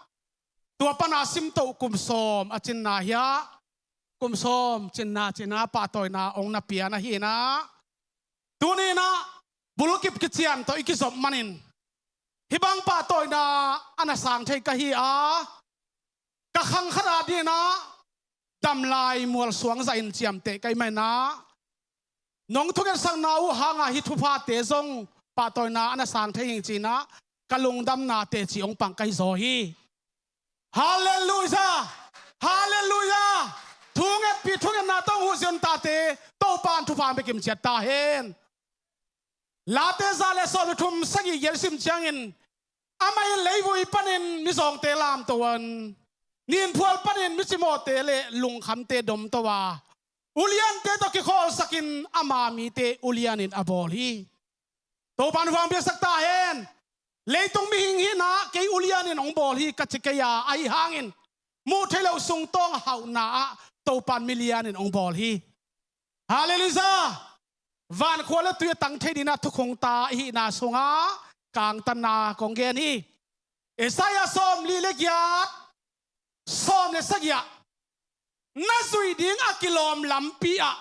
tua pan a simtoh kum sawm a cinna hiah, kum sawm cinna ci in ah pahtawina hong na pia na hi in ah, tuni in ah bulkip kician tawh i kizop manin hih bang pahtawina a na sang thei ka hi a, ka khang khat a dingin ah damlai mualsuang zahin ciamteh ka hih manin ah, nong thungetsakna uh hanga hih thuphate zong pahtawina a na sang thei hi ing ci in ah ka lungdamna teci hong pang ka hi zaw hi. Halleluiah! Halleluiah! Thungetpih thungetna tawh hong huh zia un tate Topan thupha bekim ciat ta hen. Late za le sawm le thum sagih giat i sim ciangin, amah in leivui panin mizawngte lamto a, ninphual panin micimawhte le lungkhamte domto a, uliante tawh kikhawlsakin ama mite ulianin a bawl hi. Topan hong piaksak ta hen. Leitung mihing hi in ah kei ulianin hong bawl hi ka ci kei a, ahi hangin muh theih loh sungtawng hauhna ah Topan milianin hong bawl hi. Halleluiah! Vankhua le tui a tang thei dingin ah thukhun ta i hihna sungah ka angtanna kong gen hi. Isaiah sawmli le giat, sawm le sagih ah, na zuih ding a kilawm lampi ah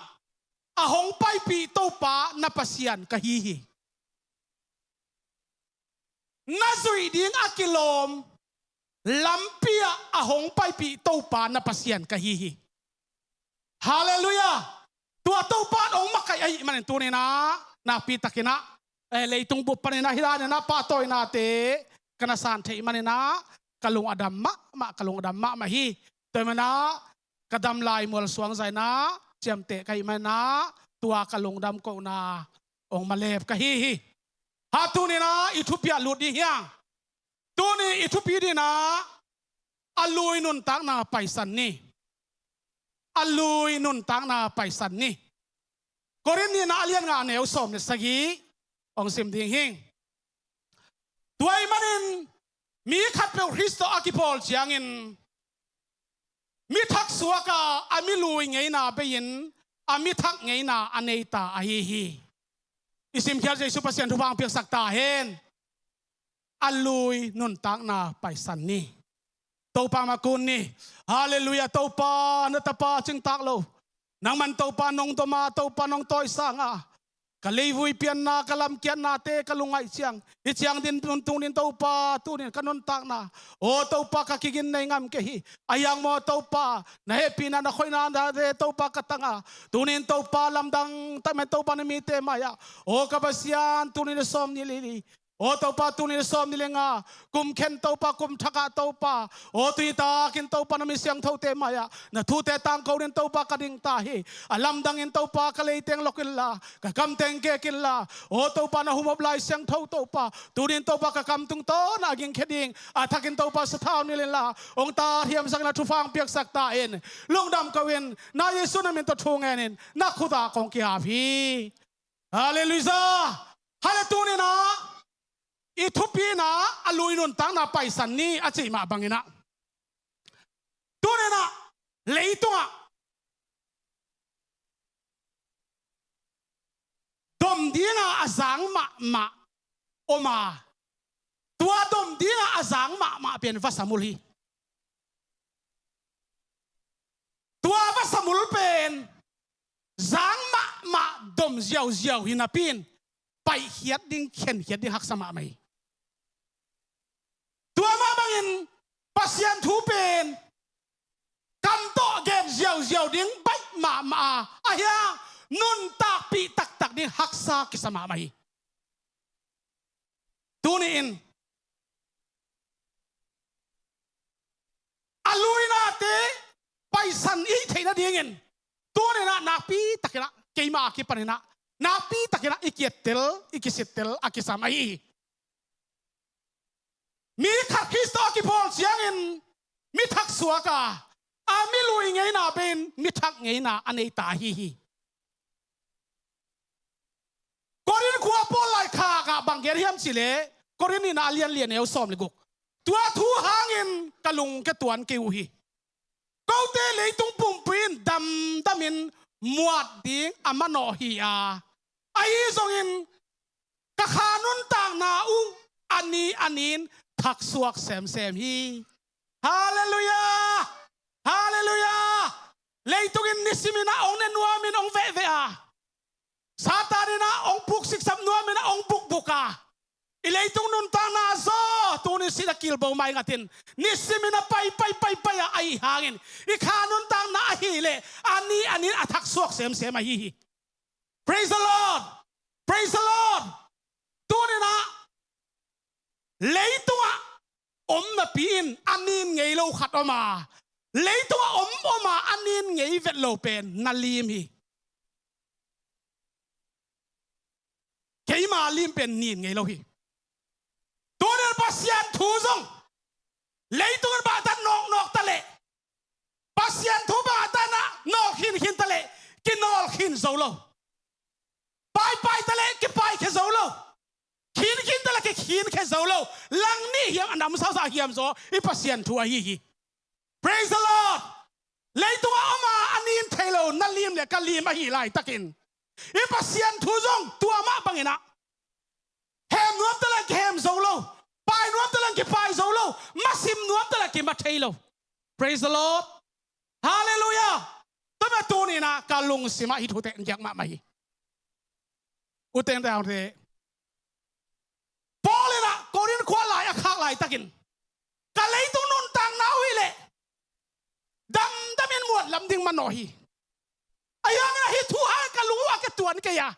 a hong paipih Topa na Pasian ka hi hi. Na zuih ding a kilawm lampi ah a hong paipih Topa na Pasian ka hi hi. Halleluiah! Tua Topa in hong makaih ahih manin tuni in ah nakpi takin ah, eh, leitung bup panin ah hih danin ah pahtawinate ka na san theih manin ah ka lung a dam mahmah, ka lung a dam mahmah hi. Tua ahih manin ah ka damlai mualsuang zahin ah ciamteh ka hih manin ah tua ka lungdam kohna hong malep ka hi hi. Ha, tuni in ah i thupi ah lut dih hiang. Tuni i thupi dingin ah a lui nuntakna paisan ni. A lui nuntakna paisan ni. Korin nihna a lian nga a neu sawm le sagih hong sim ding hing. Tua ahih manin mi khatpeuh Khrist tawh a kipawl ciangin mi thak suak a, a mi lui ngeina bei-in a mi thak ngeina a nei ta ahi hi. I simkhial Jesu Pasian thupha hong piaksak ta hen. A lui nuntakna paisan ni. Topa mah kun ni. Halleluiah. Topa, na tapa cingtak lo, Nangman Topa nong dom a, Topa nong tawisang a, ka leivui pianna, ka lamkiatnate ka lungngaih ciang, hih ciang din tungtungin Topa tunin ka nuntakna, aw Topa, ka kigin nei ngam kei hi. Ahi hang maw Topa, na hehpihna, na khoihnate Topa ka tang a, tunin Topa lamdang takmen Topa na mite mai-ah, aw ka Pasian, tunin a sawm nih le li, aw Topa, tunin a sawm nih le nga kum khen Topa, kum thak ah Topa, aw tuni takin Topa na mi siangthote mai-ah na thute tangko dingin Topa ka dingta hi. A lamdangin Topa ka leiteng lok inla, ka kamteng kek inla, aw Topa, na humop Lai Siangtho Topa, tunin Topa ka kam tungtawn a gingkhia ding, a thakin Topa sathau nilh inla, hong tathiamsak inla, thupha hong piaksak ta in. Lungdam ko in, na Jesu na min tawh thu ngenin na khut ah kong ki-ap hi. Halleluiah. Hale, tuninah i thupi inah a lui nuntakna Paisan ni a cih mah banginah, tuninah leitungah dom dinga a zang mahmah om a, tua dom dinga a zang mahmah pen vasamul hi. Tua vasamul pen zang mahmah dom ziauziau hi napi in paihkhiat ding, khenkhiat ding haksa mahmah hi. Tua mah bangin Pasian thu pen kam tawh gen ziauziau ding baih mahmah a, ahi hang nuntakpih taktak ding haksa kisa mahmah hi. Tuni-in a luinate Paisan i theih nadingin tuninah nakpi takinah keima a kipaninah nakpi takinah i kiettel, i kisittel a kisam ahi hi. Mi khat Khrist tawh a kipawl ciangin mi thaksuak a, a mi lui ngeina bei-in mi thak ngeina a nei ta ahi hi. Korin khua Paul laikhak ah bang gen hiam cihleh, Korin nihna a lian li, a neu sawm le guk. Tua thu hangin ka lungke tuan kei uh hi. Kote leitung pumpi in damdamin muat ding a manawh hi a, ahi zongin ka kha nuntakna uh a ni a ni-in thaksuak semsem hi. Halleluiah! Halleluiah! Leitung in nisimin ah hong ne nuamin hong vehveh a, Satan in ah hong puksiksap nuamin ah hong bukbuk a, i leitung nuntakna zaw tuni sihna kilbo mai ngatin nisimin ah pai pai pai pai a, ahi hangin i kha nuntakna ahileh a ni a ni-in a thaksuak semsem ahi hi. Praise the Lord! Praise the Lord! Tuninah leitungah om napi in a nin ngei lo khat om a, leitungah om om a a nin ngei vet lo pen na lim hi. Keima lim pen nin ngei lo hi. Tunin Pasian thu zong leitung in bangtan nawknawk taleh, Pasian thu bangtan ah nawlkhinkhin taleh kinawlkhin zo lo. Paipai taleh kipaikhia zo lo. Khinkhin taleh kikhinkhia zo lo. Langnih hiam, a namsasa hiam zaw i Pasian thu ahi hi. Praise the Lord! Leitungah om a a nin thei lo na lim le ka lim ahi laitakin i Pasian thu zong tua mah banginah hem nuam taleh kihem zo lo, pai nuam taleh kipai zo lo, masim nuam taleh kima thei lo. Praise the Lord! Halleluiah! Tua mah tuninah ka lungsimah hih thute ngiak mahmah hi. U teng te, Paul inah Korin khua lai a khak laitakin ka leitung nuntakna uh hileh damdamin muat lam ding manawh hi. Ahi hangin ahi thu hangin ka lung uh a ke tuan kei a,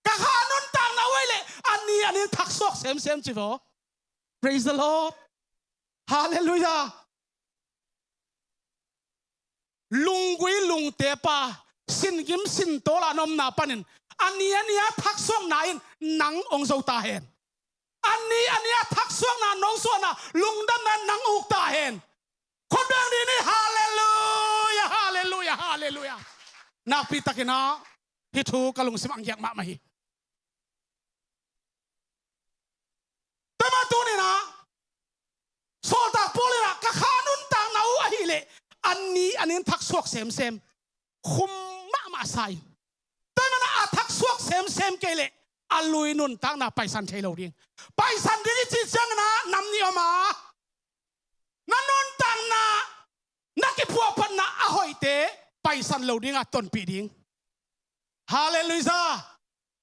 ka kha nuntakna uh hileh a ni a ni-in thaksuak semsem ci vaw. Praise the Lord! Halleluiah! Lunggui lungtepa, singim singtawl a na omna panin a ni a ni-a thaksuakna in nang hong zo ta hen. A ni a ni-a thaksuakna, nong suahna, lungdamna in nang uk ta hen. Khut beng ni ni, halleluiah, halleluiah, halleluiah. Nakpi takinah hih thu ka lungsimah ngiak mahmah hi. Tua mah tuninah sawltak Paul inah ka kha nuntakna uh ahileh a ni a ni-in thaksuak semsem, khum mahmah sa in. Tua manah a thaksuak semsem kei leh a lui nuntakna paisan thei lo ding. Paisan ding i cih cianginah nam nih om a, na nuntakna, na kiphuahphatna a hoihte, paisan lo dingah tonpih ding. Halleluiah.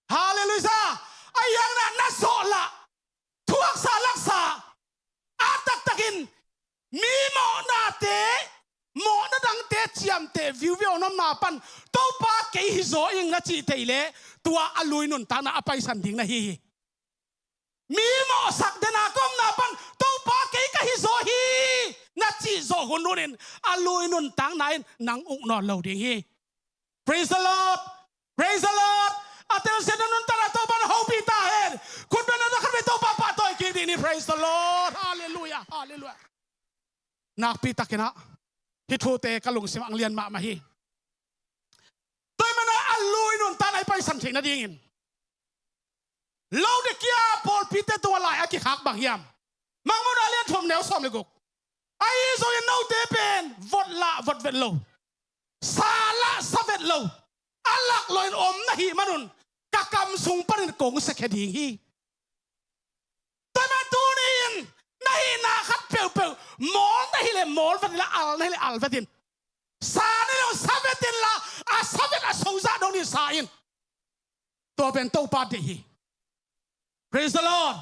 Halleluiah. Ahi hangin ah na zawh lah, thuaksa laksa, a taktakin mi mawhnate, mawhna dangte ciamteh viuviu a om na pan Topa kei hi zaw ing na cih thei leh tua a lui nuntakna a paisan ding na hi hi. Mi mawhsak dena ka om na pan Topa kei ka hi zaw hi na cih zawh hunhun in a lui nuntakna in nang uk nawn lo ding hi. Praise the Lord. Praise the Lord. A telsiam na nuntakna Topa na hopih ta hen. Khutbeng na khat vei Topa pahtawi kik dih ni. Praise the Lord. Halleluiah. Halleluiah. Nakpi takin ah hih thute ka lungsim ah lian mahmah hi. Tua ahih manin ah a lui nuntakna i paisan theih nadingin Laodikea pawlpite tungah lai a kikhak bang hiam? Mangmuhna a lian thum neu sawm le guk. Ahi zongin note pen vot lah vot vet lo, sa lah sa vet lo, a lak loin om na hih manun ka kam sung panin kong siakhia ding hi. Tua ahih manin tuni-in na hihna khat peuhpeuh mawl na hih leh mawl vet inla, al na hih leh al vet in. Sa na hih leh sa vet inla, a sa vet a sozah dong in sa in. Tua pen Topa deih hi. Praise the Lord.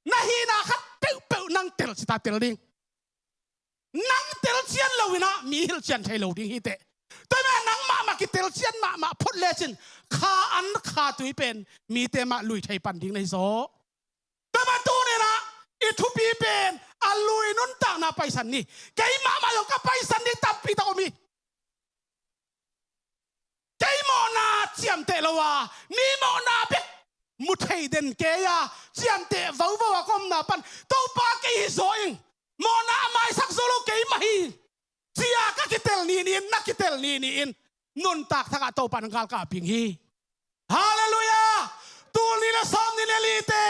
Na hihna khat peuhpeuh nang tel cita tel ding. Nang tel cian lo inah mi hilh cian thei lo ding hi teh. Tua ahih manin nang mahmah kitel cian mahmah phot lecin kha an kha tui pen mite mah lui thei pan ding na hi zaw. Tua ahih manin tuni inah i thupi pen a lui nuntakna paisan ni. Kei mahmah zong ka paisan ni tampi tak om hi. Kei mawhna ciamteh lo a, mi mawhna bek mu thei den kei a, ciamteh vovo a ka om na pan Topa kei hi zaw ing, mawhna a maisak zo lo kei mah hi, ci-a ka kitel ni ni-in, na kitel ni ni-in nuntak thakah Topa in galkap ding hi. Halleluiah. Tul nih le sawmnih le lite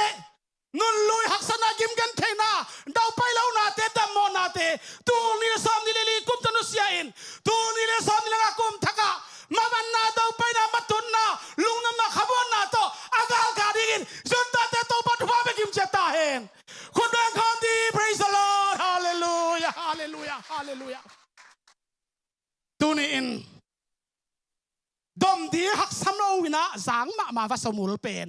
nun lui haksatna, gimgen theihna, daupai lohnate, dammawhnate, tul nih le sawmnih le li kum tawh nusia in tul nih le sawmnih le nga kum thakah mamanna, daupaina, matutna, lungnuamna, khamuanna tawh a galkap dingin Zuntate Topa thupha bek gim ciat ta hen. Khut beng khawm dih. Praise the Lord. Halleluiah. Halleluiah. Halleluiah. Tuni-in dom dih haksam lo inah zang mahmah va sawm ul pen,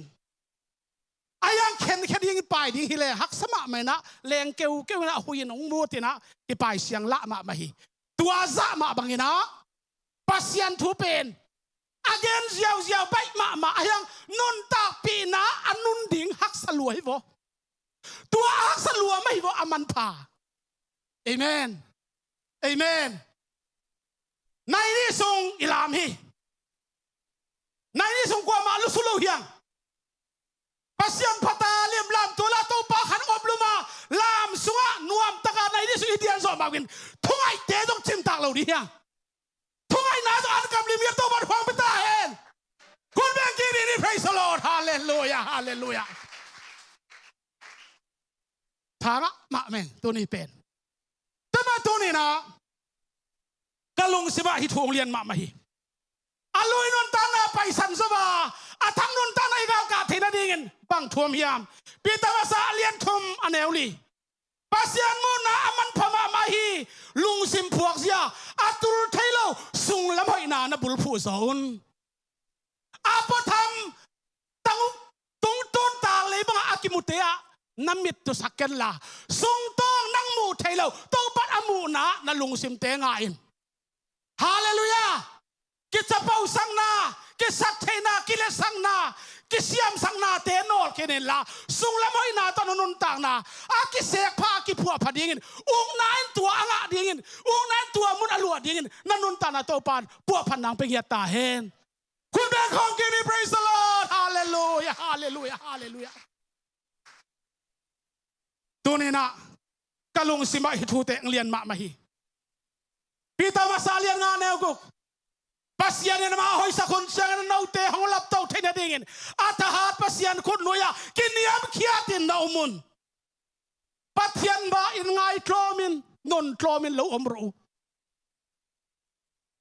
a hiang khenkhia ding i pai ding hi leh haksa mahmah inah leng keukeu inah hui in hong mut inah i pai siang lah mahmah hi. Tua zah mah bang inah Pasian thu pen a gen ziauziau baih mahmah, a hiang nuntakpihna a nun ding haksa lua hi vaw. Tua a haksa lua mah hi vaw a manpha. Amen. Amen. Nai nih sung i lam hi. Nai nih sung kuamah lusu lo hiang. Pasian phata liam lam tua la Topa khan om luma lam sungah nuamtaka nai nih sung i dian zawh mah in thungaihte zong cimtak lo dih hiang. Thungaihna zong an kam lim hiang Topa in huang pia ta hen. Khut beng kik dih ni. Praise the Lord. Halleluiah. Halleluiah. Thangah mah meng tuni pen. Tua mah tuni inah ka lungsimah hih thu hong lian mahmah hi. A lui nuntakna paisan zo a, a thak nuntakna i galkap theih nadingin bang thu om hiam? Peter masa a lian thum a neu li. Pasian muhna a manpha mahmah hi. Lungsim phuakzia a tul thei lo sunglam hoihna na bulphuh zaw un. A puatham tanguk tungtun tal lei bangah a kimute ah na mit tusak kenla, sungtawng nang muh thei lo Topa a muhna na lungsimte ngah in. Halleluiah. Kicapausakna, kisaktheihna, kiletsakna, kisiamsaknate nawlkhin inla sunglam hoihna tawh na nuntakna a kisekpha, a kiphuahpha dingin, ukna in tua a ngah dingin, ukna in tua mun a luah dingin na nuntakna Topa in puahphat nang pia ngiat ta hen. Khut beng khawm kik ni. Praise the Lord. Halleluiah. Halleluiah. Halleluiah. Tuni inah ka lungsimah hih thute hong lian mahmah hi. Peter masa a lian nga neu guk. Pasian in amah a hoihsak hun ciangin note hong lapto theih nadingin a thahat Pasian khutnuai-ah kiniamkhiatin na om un. Pathian mah in ngaitlawmin nuntlawmin lo om rawh uh.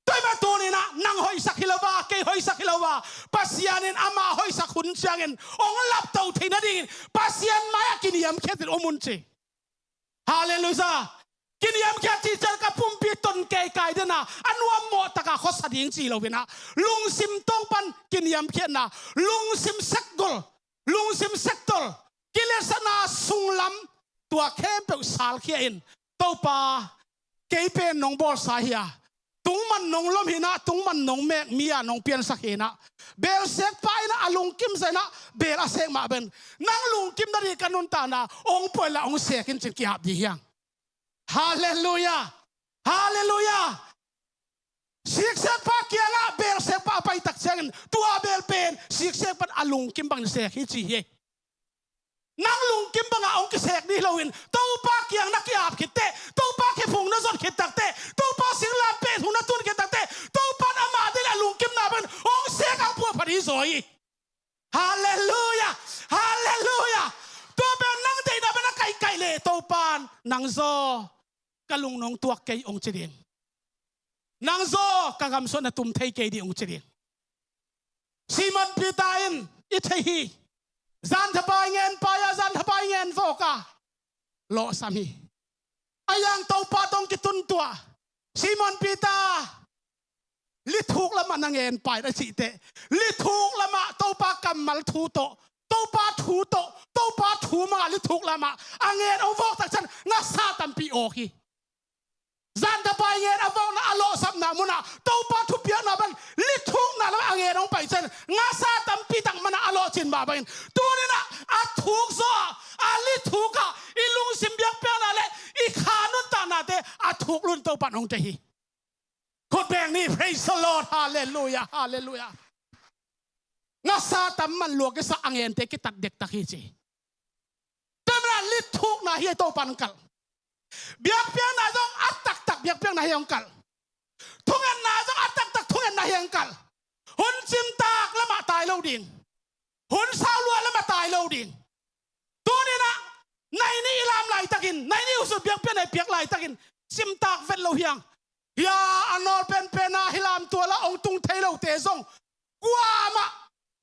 Tua ahih manin tuni inah nang hoihsak hi lo a, kei hoihsak hi lo a, Pasian in amah hoihsak hun ciangin hong lapto theih nadingin Pasian mai-ah kiniamkhiatin om un ci. Halleluiah. Kiniamkhiat cih ciang ka pumpi ton keikai den a, a nuam mawh taka khuasa ding ci lo in ah, lungsim tawng pan kiniamkhiatna, lungsim sekgol, lungsim sektol, kiletsakna sunglam, tua khempeuh salkhia in, Topa, kei pen nong bawlsa hi a, tungman nong lom hi in ah, tungman nong mek mi a nong piansak hi in ah, beel sekpa in ah a lungkim zah in ah, beel a sek mah bangin, nang lungkim nading ka nuntakna hong pua inla hong sek in ci-in ki-ap ding hi hang. Halleluiah! Halleluiah! Siksekpa kiangah beel sekpa a pai tak ciangin, tua beel pen siksekpa in a lungkim bangin sek hi ci hi. Nang lungkim bangah hong kisek ding hi loin, Topa kiang na ki-ap khit teh, Topa kiphung na zon khit tak teh, Topa singlamteh thu na tun khit tak teh, Topa in amah deih a lungkimna bangin hong sek, hong pua pha ding zaw hi. Halleluiah! Halleluiah! Tua pen nang deihna bangin a kaihkaih leh Topa in, nang zaw ka lung nong tuak kei, hong ci ding. Nang zaw ka gamsung na tum thei kei ding, hong ci ding. Simon Peter in i thei hi. Zan thapai ngen pai a, zan thapai ngen vawk a, lawhsam hi. A yang Topa tawh hong kitun tua, Simon Peter, lithuk lamah na ngen pai in a cih teh, lithuk lamah Topa kammal thu tawh, Topa thu tawh, Topa thu mangah lithuk lamah a ngen hong vawk tak ciang ngasa tampi awk hi. Zan thapai ngen a vawkna, a lawhsapna munah Topa thupiakna bang lithukna lamah a ngen hong pai ciang ngasa tampi tak manah a lawhcin mah bangin, tuni in ah a thuk zaw a, a lithuk a, i lungsim biakpiakna le i kha nuntaknate a thuk lua in Topa in hong deih hi. Khut beng ni, praise the Lord, halleluiah, halleluiah. Ngasa tam man lua kisa a ngente kitat dektak hi ci. Tua manin lithukna hi a Topa in hong kalh. Biakpiakna zong a taktak biakpiakna hi a hong kalh. Thungetna zong a taktak thungetna hi a hong kalh. Hun cimtak lamah tai lo ding. Hun sau lua lamah tai lo ding. Tuni in ah, nai nih i lam laitakin, nai nih huzut biakpiakna i piak laitakin, cimtak vet lo hi hang. Hia, a nawl penpen a hih lam tual ah hong tung thei lote zong kuamah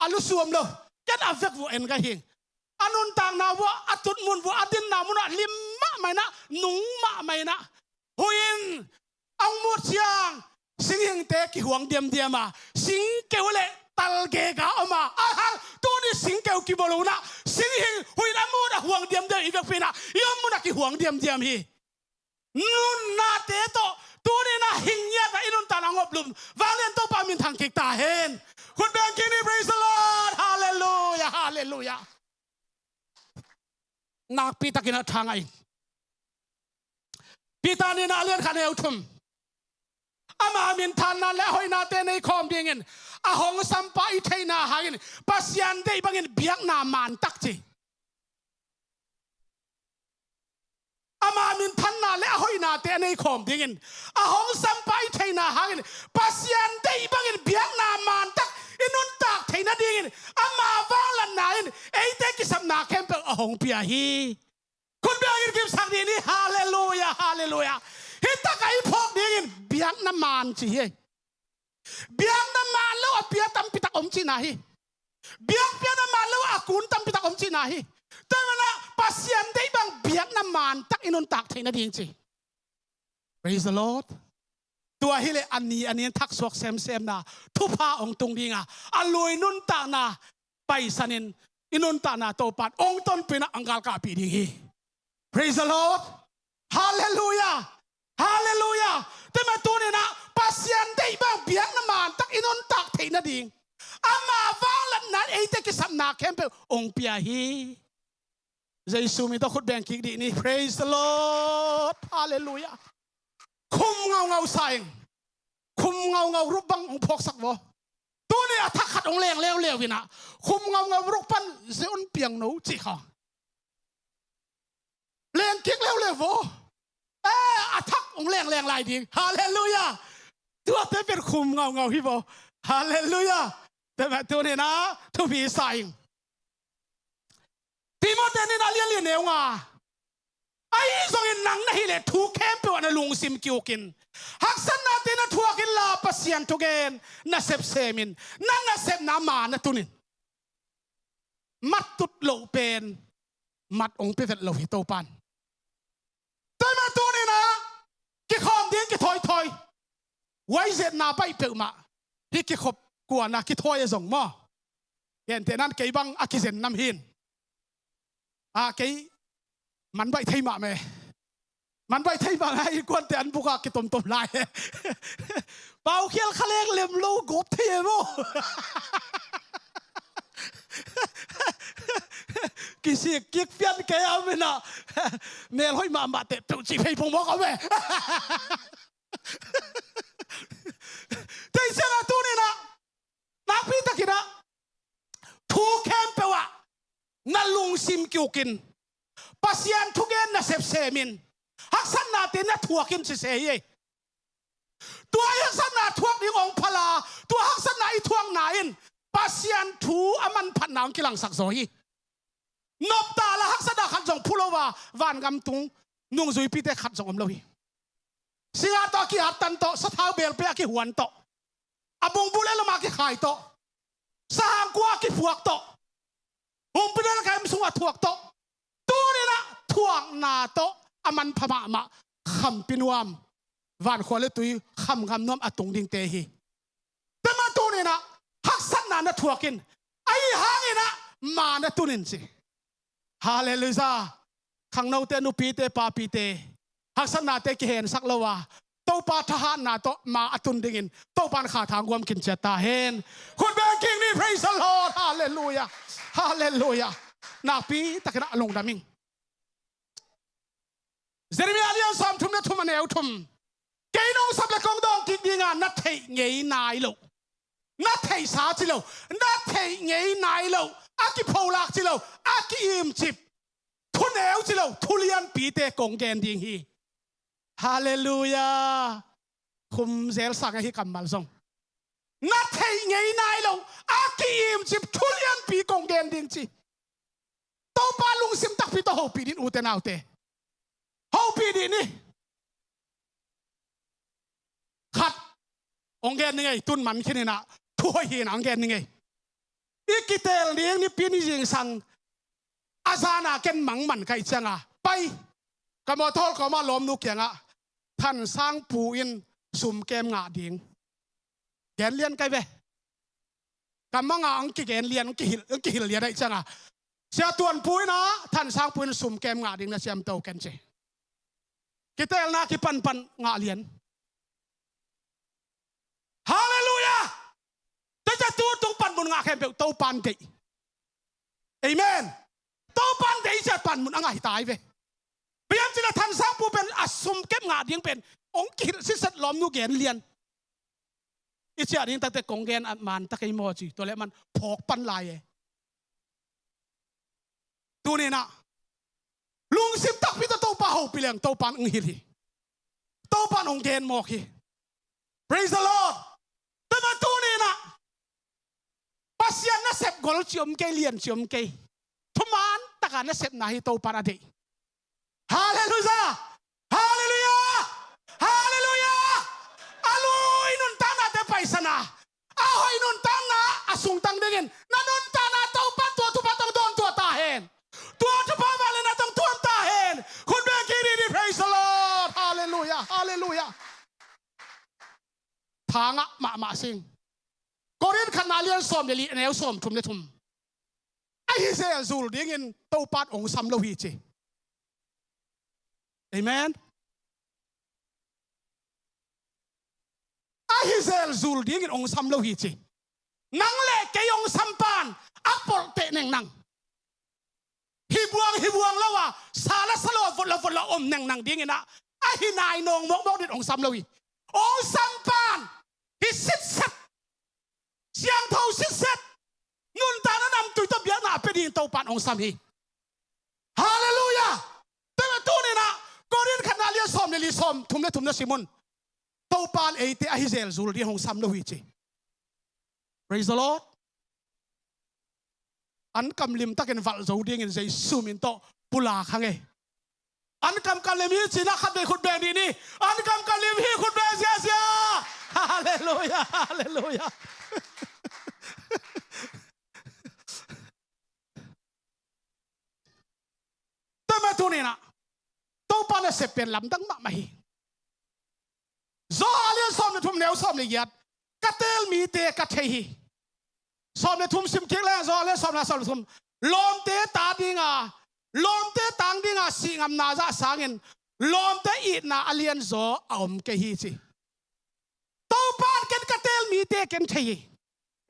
a lusuam lo. Ken a vek vua en ka hi ing. A nuntakna vua, a tutmun vua, a dinna munah lim mahmah in ah, nung mahmah in ah, hui in a hong mut ciang, singhingte kihuang diamdiam a, singkeu le talgek a om a, a hal, tuni singkeu kibawl lo in ah, singhing hui in a mut a huang diamdiam, i vekpi in ah i om munah kihuang diamdiam hi. Nunnate tawh tuni in ah hing ngiat a i nuntakna hong oplum, Vanglian Topa minthang kik ta hen. Khut beng kik ni, praise the Lord, halleluiah, halleluiah. Nakpi takin a thang a ing. Peter nihna a lian khat, neu thum. Ama minthanna le a hoihnate nei khawm dingin a hong sampa i theihna hangin Pasian deih bangin biakna mantak ci. Ama minthanna le a hoihnate a nei khawm dingin a hong sampa i theihna hangin Pasian deih bangin biakna mantak i nuntak theih nadingin ama vangliatna in eite kisapna khempeuh a hong pia hi. Khut beng in kipsak dih ni, halleluiah, halleluiah. Hih takah i phawk dingin biakna man ci hi. Biakna man lo a pia tampi tak om cihna hi. Biakpiakna man lo a kun tampi tak om cihna hi. Tua manin ah Pasian deih bang biakna mantak i nuntak theih nading ci. Praise the Lord. Tua hileh a ni a ni in thaksuak semsemna thupha hong tung ding a, a lui nuntakna paisanin i nuntakna Topa in hong tonpih in ah hong galkapih ding hi. Praise the Lord. Halleluiah. Halleluiah. Tua manin tuni in ah Pasian deih bang biakna mantak i nuntak theih nading ama vangliatna in eite kisapna khempeuh hong pia hi. Jesu min tawh khut beng kik dih ni. Praise the Lord. Halleluiah. Khum ngaungau sa ing. Khum ngaungau rup bang hong phawksak vaw. Tuni a thak khat hong leng leuleu in ah, khum ngaungau rup pan zia un piang no cih kha. Leng kik leuleu vaw. Eh, a thak hong leng leng lai ding. Halleluiah. Tuate pen khum ngaungau hi vaw. Halleluiah. Tua manin tuni in ah thupi sa ing. Timoti nihna a lian li, neu nga. Ahi zongin nang na hih leh thu khempeuh ah na lungsim ki-ukin, haksatnate na thuak inla Pasian thugen na sepsem in, na nasepna man na tun in. Mat tut loh pen mat hong pia vet lo hi Topa in. Tua manin tuni in ah Kikhawm ding kithawi thawi. Huai zetna baih peuhmah. Hih kikhop kuana kithawi a zong maw. Gentehnan kei bang a kizen nam hin. A kei man baih thei mah me. Man baih thei mah ngai innkuante an bukah kitomtom lai. Paukhial khaleng lem lo gawp thei e maw. Kisik kik pian kei a om inah. Melhoih mahmah teh peuh cih phei pongmawk a om e. Tei ciangah tuninah nakpi takinah thu khempeuh ah na lungsim kiukin Pasian thugen na sepsemin haksatnate na thuakin sise hi. Tua i haksatna thuak ding ong phala, tua haksatna i thuakna in Pasian thu a manphatna ong kilangsak zaw hi. Nopta la haksatna khat zong phu lo a, vangam tung nungzuipite khat zong om lo hi. Singa tawh a ki-attan tawh, sathau belpe a kihuan tawh, a bungbul elama kikhai tawh, sahangkua a kiphuak tawh, humpinelkai om sung a thuak tawh, tuninah thuakna tawh a manpha mahmah khampi nuam, vankhua le tui khamgam nuam a tung dingte hi. Tema tuninah haksatna na thuakin, ahi hanginah ma na tunin ci. Halleluiah. Khangnote, nupite, papite, haksatnate kihensak lo a, Topa thahatna tawh ma a tun dingin Topa in kha thang guam kin ciat ta hen. Khut beng kik ni, praise the Lord. Halleluiah. Halleluiah. Nakpi takinah a lungdam ing. Jeremiah lian sawmthum le thum a neu thum. Kei nong sap le kong dawng kik dinga na theih ngei nai lo, na theihsa ci lo, na theih ngei nai lo, a kipholak ci lo, a ki-imcip, thuneu ci lo, thu lianpite kong gen ding hi. Halleluiah. Khumzel sang ahi kammal zong. Na theih ngei nai lo, a ki-imcip thu lianpi kong gen ding ci. Topa lungsim takpi tawh hopih din, ute naute. Hopih din ni. Khat, ong gen ni ngei, tun man khininah thu hoih hinah ong gen ni ngei. I kitel ding nipi ni zingsang a zana ken mangman ka hih cianga pai, ka mawtaw kawma lawmnu kiangah Than Sang Pu in sumkem ngah ding. Gen lian kai ve. Ka manga ang kigen lian, ang kihil, ang kihil lian aih cianga Sia Tuan Pu in ah Than Sang Pu in sumkem ngah ding na siamto ken ci. Kitelna kipanpan ngah lian. Halleluiah. Tei ciah tu tung panmun ngah khempeuh Topan deih. Amen. Topan deih ciah panmun a ngah hi tai ve. Biam cila Than Sang Pu pen a sumkem ngah ding pen ong kihilh sitset lawmnu gen lian. I ciah ding takte kong gen at man ta kei maw ci, tua leh man phawk pan lai e. Tuninah lungsim takpi tawh Topa hopih leng Topan ong hilh hi. Topan ong gen mawk hi. Praise the Lord. Tua mah tuninah Pasian nasep gol ci om kei, lian ci om kei. Thuman taka nasepna hi Topan a deih. Halleluiah. Halleluiah. Halleluiah. A lui nuntaknate paisana, a hoih nuntakna a sungtang dingin na nuntakna Topa tua thupha tawh dawn tuah ta hen. Tua thupha vangliatna tawh tuam ta hen. Khut beng kik ni, praise the Lord. Halleluiah. Halleluiah. Thangah mahmah sing. Korin khatna lian sawm le li, neu sawmthum le thum. Ahi zelzul dingin Topan ong sam lo hi ci. Amen. Ahi zelzul dingin ong sam lo hi ci. Nang le kei ong sampan a polh teh neng nang. Hi buang hi buang lo a, sa la sa lo a, vot la vot la om neng nang dinginah ahi nai nawng mawkmawk din ong sam lo hi. Ong sampan hi sitset. Siangtho sitset. Nuntakna namtui tawh biakna a pia dingin Topan ong sam hi. Halleluiah. Tua tuninah Korin khatna lian sawm le li, sawmthum le thum na sim un. Topan eite ahi zelzul dingin hong sam lo hi ci. Praise the Lord. An kam limtakin valh zo dingin Jesu min tawh pulak hang e. An kam ka lim hi cinah khat vei khut beng dih ni. An kam ka lim hi, khut beng ziazia. Halleluiah. Halleluiah. Tua mah tuninah Topa nasep pen lamdang mahmah hi. Johan a lian sawm le thum, neu sawm le giat. Ka teel mite ka thei hi. Sawm le thum sim kik le, Johan a lian sawm le, sawm le thum. Lawmte ta dinga, lawmte tang dinga sihngamna zah sangin lawmte itna a lianzaw a om kei hi, ci. Topa in ken ka teel mite ken thei hi.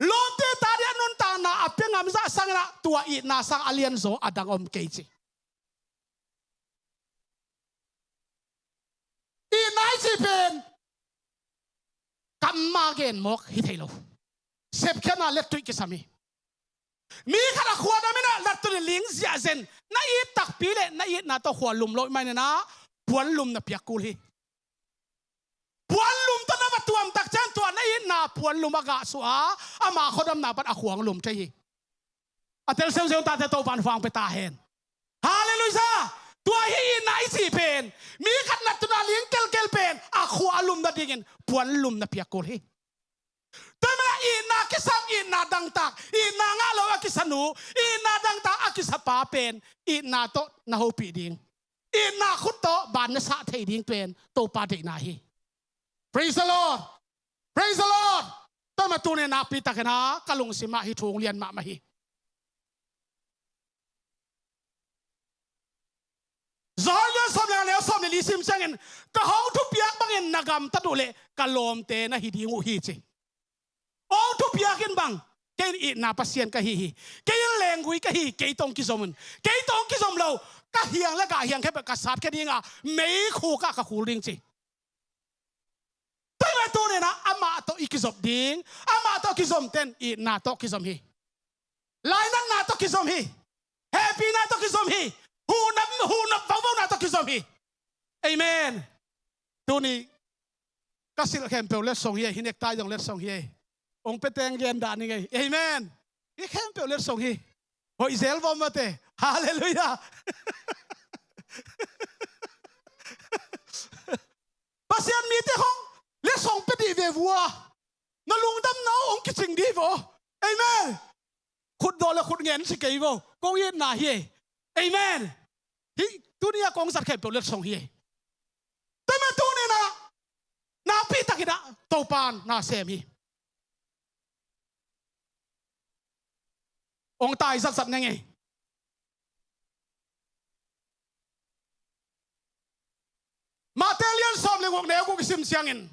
Lawmte ta ding a nuntakna a pia ngam zah sangin ah tua itna sang a lianzaw a dang om kei, ci. Itna i cih pen kammal gen mawk hi thei lo. Sepkhiatna lettuih kisam hi. Mi khat a khua dam in ah lattun in ling ziahzen, na it takpi le na itna tawh khua lum lo i hih manin ah puanlum na piak kul hi. Puanlum tawh na va tuam tak ciang tua na itna puanlum a gah suah a, ama khuadamna pan a khua hong lum thei hi. A tel semsem tate Topa in hong pia ta hen. Halleluiah! Tua hi itna i cih pen. Mi khat lattun a ling kelkel pen a khua a lum nadingin puanlum na piak kul hi. Tua manin ah itna kisam, itna dangtak, itna ngah lo a kisa nu, itna dangtak a kisa pa pen itna tawh na hopih ding, itna khut tawh ban na sah thei ding pen Topa deihna hi. Praise the Lord. Praise the Lord. Tua manin ah tuni nakpi takin ah ka lungsim ah hih thu hong lian mahmah hi. Johan a lian sawm le nga, neu sawm le li sim ciangin, ka hong thupiak bangin na gamtat uh leh ka lawmte na hi ding uh hi, ci. Hong thupiak in bang, kei in itna Pasian ka hi hi. Kei in lenggui ka hi, kei tawh hong kizom un. Kei tawh hong kizom lo, ka hiang le gah hiang khempeuh ka satkhia dinga, meikhuk ah ka khul ding, ci. Tua manin ah tuni-in ah amah tawh i kizop ding, amah tawh kizomte in itna tawh kizom hi. Lainatna tawh kizom hi. Hehpihna tawh kizom hi. Huhnop, huhnop vauvau na tawh kizom hi. Amen. Tuni ka silh khempeuh letsong hi ei, hih necktie zong letsong hi ei. Hong pia teng gen dah ning ei. Amen. Hih khempeuh letsong hi. Hoih zel vua mate. Halleluiah. Pasian mite khong letsong pia dih ve vua. Na lungdamna uh hong kicing dih vua. Amen. Khutdawh le khutngen ci kei vua. Ko itna hi ei. Amen. Hih tuni-a kong zat khempeuh letsong hi ei. Tua manin tuni-in ah nakpi takin ah Topa in na sem hi. Hong tai zatzat ning ei. Mate lian sawm le guk, neu guk i sim ciangin,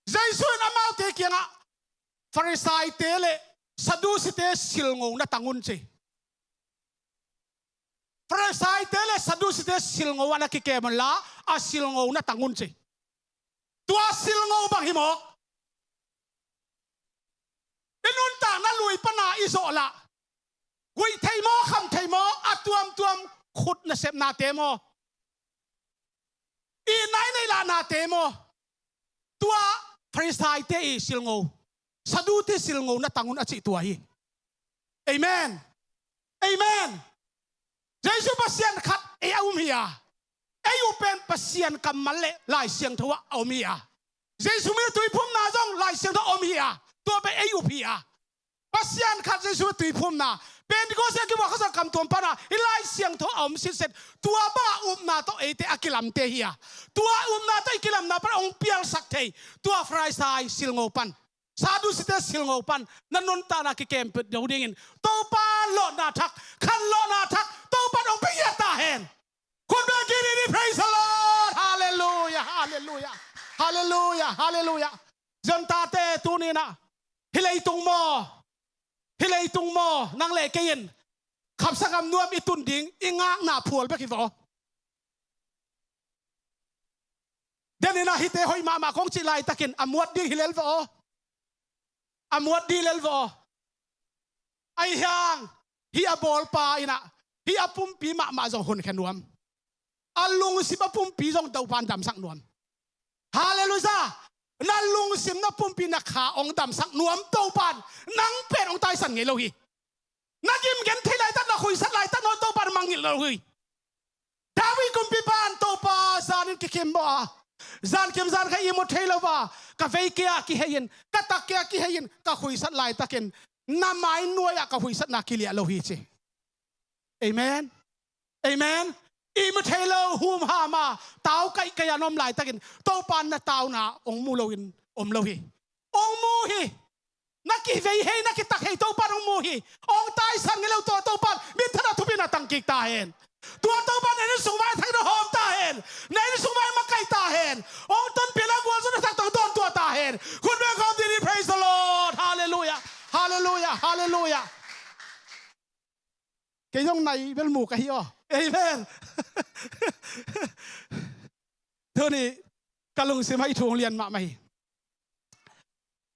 Jesu in amaute kiangah Farisaite le Sadusite silngo na tang un, ci. Farisaite le Sadusite silngo ah na kikem un la, a silngo na tang un, ci. Tua silngo bang hi mawk? I nuntakna lui pan a i zawh lah, guih thei maw, kham thei maw, a tuamtuam khut nasepnate maw, itna i neih lahnate maw, tua Farisaite i silngo, Sadusite silngo na tang un a cih tua hi. Amen. Amen. Jesu Pasian khat ei a um hi a, ei uh pen Pasian kammal le Lai Siangtho ah a om hi a, Jesu min a tuiphumna zong Lai Siangtho ah a om hi a, tua pen ei up hi a. Pasian khat Jesu min a tuiphumna, Pentecost a kibuak Kha Siangtho kam tuam pan a hih Lai Siangtho a om sitset, tua bang a upna tawh eite a kilamte hi a, tua upna tawh i kilamna pan hong pialsak thei tua Farisai silngo pan, Sadusite silngo pan na nuntakna kikempeuh lo dingin Topa lawhna thak, khanlawhna thak Topa in hong pia ta hen. Khut beng kik ni, praise the Lord. Halleluiah, halleluiah, halleluiah, halleluiah. Zon tate, tuni-in ah hih leitung maw, hih leitung maw, nang le kei in khapsa gam nuam i tun ding i ngakna phual bek hi vua. Denin ah hihte hoih mahmah kong cih laitakin a muat ding hi lel vua aw. A muat ding lel vua aw. Ahi hang hih a bawlpa in ah hih a pumpi mahmah zong honkhia nuam. A lungsim a pumpi zong Topa in damsak nuam. Halleluiah. Na lungsim, na pumpi, na kha hong damsak nuam Topa in nang pen hong taisan ngei lo hi. Na gim gen thei laitak, na khuisat laitak, no Topa in mangngilh lo hi. David kumpipa in Topa, zan in kikhim mawh a, zan kim zan kha ihmu thei lo a, ka vei kei a kihei in, ka tak kei a kihei in, ka khuisat laitakin na mai nuai-ah ka khuisatna kiliah lo hi, ci. Amen. Amen. ihmu thei lo humham a tau kaihkaih a na om laitakin Topa in na tauna hong mu loin om lo hi. Hong mu hi. Na kivei hei, na kitak hei Topa in hong mu hi. Hong taisan ngei lo tua Topa in minthanna thupina tangkik ta hen. Tua Topa in na inn sung vai a thak na hawm ta hen. Na inn sung vai makaih ta hen. Hong tonpih le gualzawhna thak tawh dawn tuah ta hen. Khut beng khawm dih ni. Praise the Lord. Hallelujah. Hallelujah. Hallelujah. Kei zong nai bel mu ka hi aw. Amen. Tuni ka lungsim ah hih thu hong lian mahmah hi.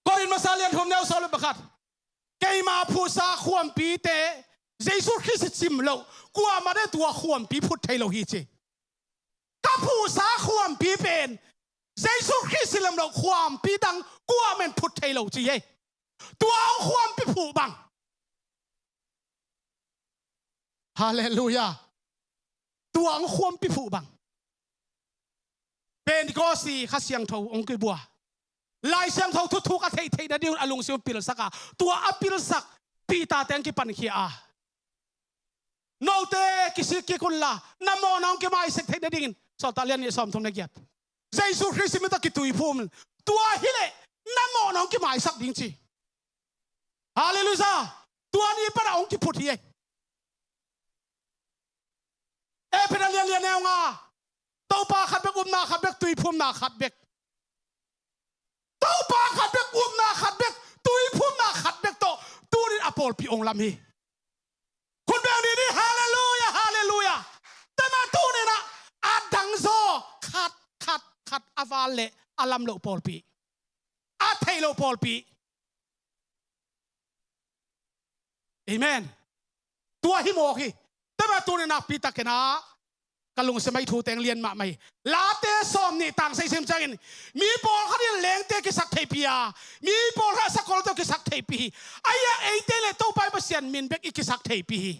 Korin masa lian thum neu sawm le pakhat. Keima phuhsa khuampite Jesu Khrist i cim loh kuamah in tua khuampi phut thei lo hi ci. Ka phuhsa khuampi pen Jesu Khrist i lem loh khuampi dang kuamah in phut thei lo ci hi. Tua hong khuampi phuh bang. Halleluiah. Tua hong khuampi phuh bang. Pentecost i Kha Siangtho hong kibua. Lai Siangtho thuthuk a theihtheih nadingun a lungsim pilsak a, tua a pilsak Peter teng kipankhia a, note kisik kik unla na mawhna hong kimaisek theih nadingin, Sawltak lian nih sawmthum na giat. Jesu Khrist i min tawh kituiphum, tua hileh na mawhna hong kimaisak ding ci. Halleluiah. Tua ni pan a hong kiphut hi. Efesa lian lian neu nga. Topa khat bek, upna khat bek, tuiphumna khat bek. Topa khat bek, upna khat bek, tuiphumna khat bek tawh tunin a pawlpi hong lam hi. Khut beng ni ni. Halleluiah, halleluiah. Tua mah tunin ah a dang zaw khat khat khat a val le a lam loh pawlpi, a theih loh pawlpi. Amen. Tua hi mawk hi. Tua mah tunin nakpi takin ah ka lungsim ah hih thu teng lian mahmah hi. Late sawm nih tang sagih sim ciangin, mi pawlkhat in lengte kisak theihpih a, mi pawlkhat sakolte kisak theihpih hi. Ahi a eite le Topa i Pasian min bek i kisak theihpih hi.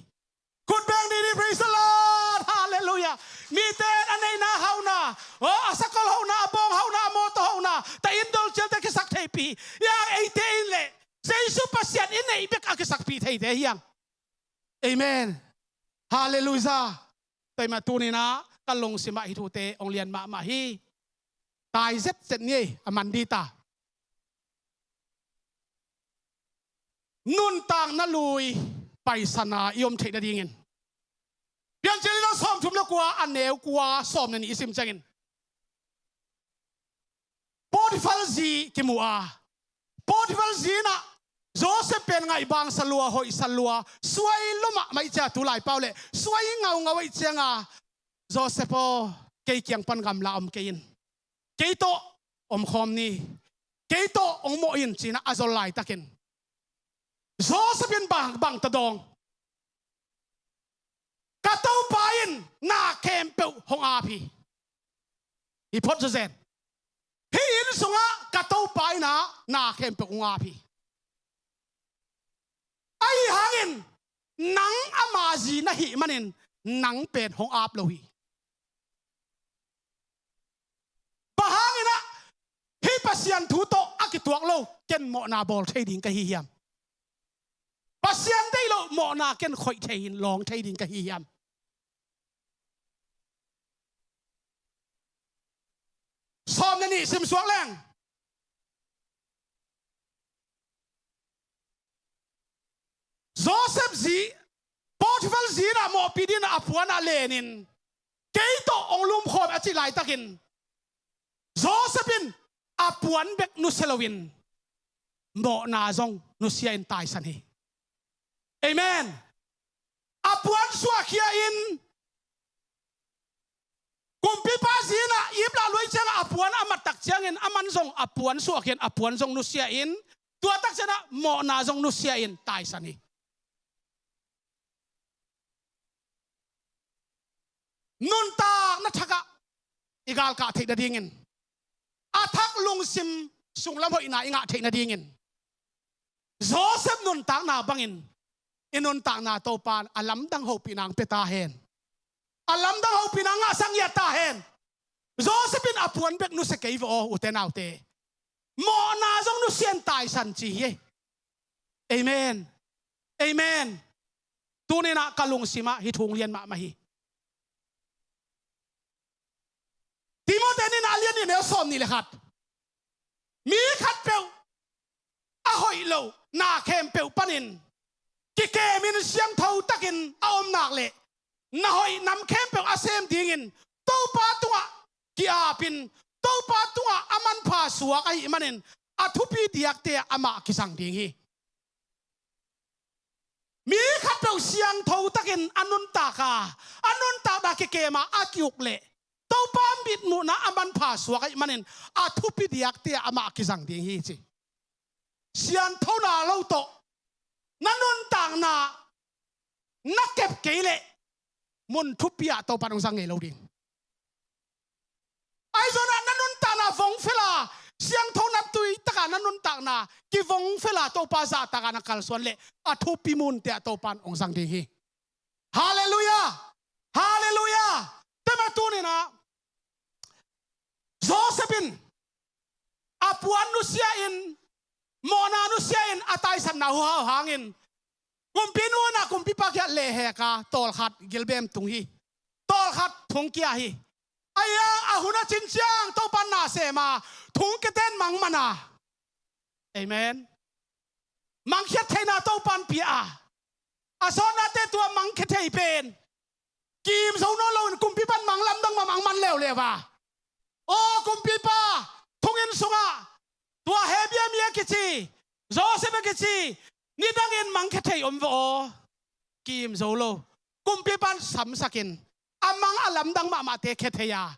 Khut beng ni ni. Praise the Lord. Halleluiah. Mite in a neihna hauhna, oh, a sakol hauhna, a bawng hauhna, a mawtaw hauhna, ta in dol cialte kisak theihpih hi. Ahi a eite in le Jesu Pasian i neih bek a kisakpih theite hi hang. Amen. Halleluiah. Tua mah tunin ah ka lungsim ah hih thute hong lian mahmah hi. Tai zetzet ni ei, a man dita. Nuntakna lui paisana i om theih nadingin, Piancil lian sawmthum le kua, a neu kua, sawm le nih i sim ciangin, Potifar zi kimu a, Potifar zi in ah Josef pen ngaihbangsa lua, hoihsa lua, suai lua mahmah ahih ciang, tu laipau le suai ngaungau ahih ciang a, Josef aw, kei kiang pan gamla om kei in. Kei tawh omkhawm ni. Kei tawh hong mawh in, ci-in ah a zol laitakin Josef in bang, bang ta dawng? Ka Topa in na khempeuh hong ap hi. Hi phot zawzen. Hih inn sungah ka Topa in ah na khempeuh hong ap hi. Ahi hangin nang ama zi na hih manin nang pen hong ap lo hi. Bang hangin ah hih Pasian thu tawh a kituak lo ken mawhna bawl thei ding ka hi hiam? Pasian deih loh mawhna ken khoih thei in lawng thei ding ka hi hiam? Sawm le nih sim suak leng, Josef zi, Potifar zi in ah mawhpih dingin a puan ah lenin, kei tawh hong lumkhawm a cih laitakin, Josef in a puan bek nusia loin mawhna zong nusia in taisan hi. Amen. A puan suahkhia in, kumpipa zi in ah ip lah lua ahih ciangah a puan a mat tak ciangin aman zong a puan suahkhia in, a puan zong nusia in, tua tak ciangah mawhna zong nusia in taisan hi. Nuntakna thakah i galkah theih nadingin, a thak lungsim sunglam hoihna i ngah theih nadingin, Josef nuntakna bangin i nuntakna Topa in a lamdang hopihna hong pia ta hen. A lamdang hopihna hong ngahsak ngiat ta hen. Josef in a puan bek nusia kei ve aw, ute naute. Mawhna zong nusia in taisan ci hi. Amen. Amen. Tuni-in ah ka lungsim ah hih thu hong lian mahmah hi. nih, neu sawm nih le khat. Mi khatpeuh a hoih loh na khempeuh panin kikemin siangtho takin a om nak leh, na hoih nam khempeuh a sem dingin Topa tungah ki-apin, Topa tungah a manpha suak ahih manin a thupi diakte ah amah kizang ding hi. Mi khatpeuh siangtho takin a nuntak a, a nuntakna kikem a a ki-uk leh, Topa mitmuhna a manpha suak ahih manin a thupi diakte ah amah kizang ding hi ci. Sianthona lo tawh na nuntakna na kep kei leh, mun thupi ah Topa in hong zang ngei lo ding. Ahi zongin ah na nuntakna vongfel a, siangthona tui takin na nuntakna kivongfel a, Topa zahtakin na kalsuan leh, a thupi munte ah Topa in hong zang ding hi. Halleluiah! Halleluiah! Tua manin tuni-in ah Joseph in a puan nusia-in, mawhna nusia-in a taisatna huhau hangin, kumpinu in ah kumpipa kiang lehhek a, tawlkhat gilbem tung hi. Tawlkhat thong kia hi. Ahi hang a hun a cin ciang Topa in na sem a, thong kiaten mang man a. Amen. Mangkhia theihna Topa in pia a, a sawtnate tua mangkhia thei pen kim zo nawn loin kumpipa in mang lamdang mah mang man leuleu a. Aw kumpipa, thonginn sungah tua Hebrew mi a kici, Joseph a kici, nidangin mangkhia thei om ve aw. Kim zo lo. Kumpipa in samsakin a mang a lamdang mahmahte khia thei a,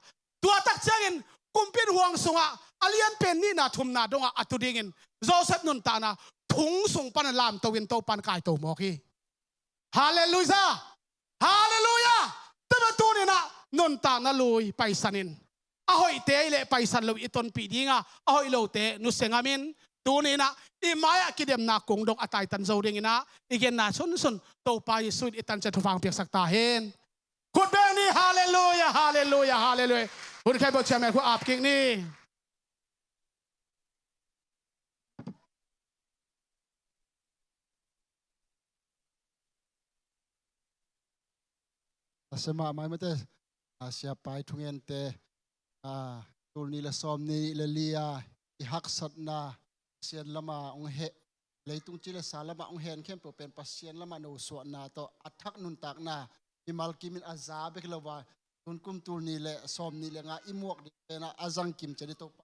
tua tak ciangin kumpi in huang sungah a lianpen nihna thumna dongah a tu dingin Joseph nuntakna thong sung pan a lamto in Topa in kaito mawk hi. Halleluiah! Halleluiah! Tua manin tuni-in ah nuntakna lui paisan in, a hoihte ahih leh paisan lo i tonpih ding a, a hoih lote nusia ngamin, tuni-in ah i mai-ah kidemna kung dong a taitan zo dingin ah i genna sunsun Topa Jesuh in i tanciat thupha hong piaksak ta hen. Khut beng ni. Halleluiah, halleluiah, halleluiah. Hun khempeuh ciang mel khu ap kik ni. A sia mahmah mate, a siapa i thungente, a tul nih le sawm nih le li a i haksatna, Pasian lamah hong heh, leitung ci le sa lamah hong hen khempeuh pen Pasian lamah nosuahna tawh a thak nuntakna mimal kimin a za bek lo a, tun kum tul nih le sawm nih le nga i muak ding pen a zang kim ciat i Topa.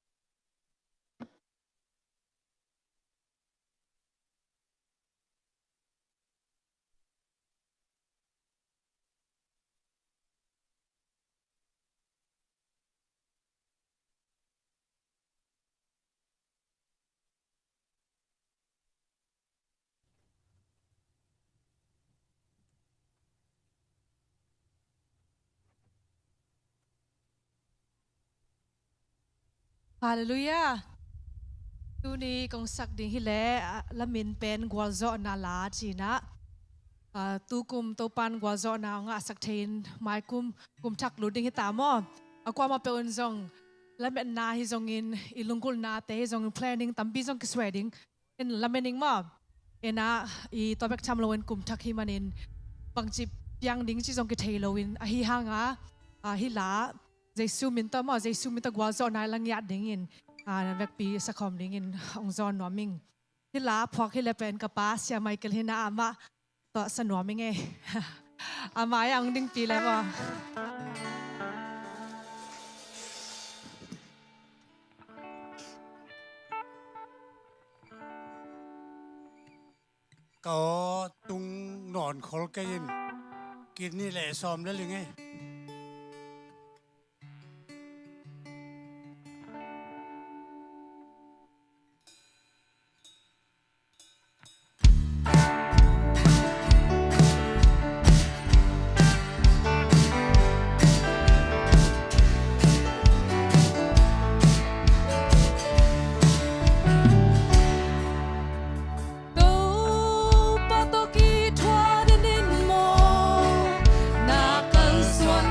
Halleluiah. Tuni kong sak ding hi leh, ah, lamin pen gualzawhna la ci-in ah, ah, tukum Topa in gualzawhna hong ngahsak thei-in mai kum, kum thak lut ding hi ta maw. A kuamah peuh in zong lametna hi zongin, i lunggulhnate hi zongin, planning tampi zong kisuai ding. In lamen ing maw. In ah, i tua bek tham loin kum thak hi manin bangci piang ding ci zong kithei loin, ahi hang a, ah, hih la Jesu min tawh maw, Jesu min tawh gualzawhna la ngiat dingin, ah, na vekpi sakhawm dingin hong zawn nuam ing. Hih la phuak hi leh pen ka pa Sia Michael hi-in ah amah tawh sa nuam ing ei. Amah ei a hong dingpi leh maw. Ka aw tung nawn khol kei in, kidney le sawm le li ngei. Topa tawh kithuah dingin maw, na kalsuan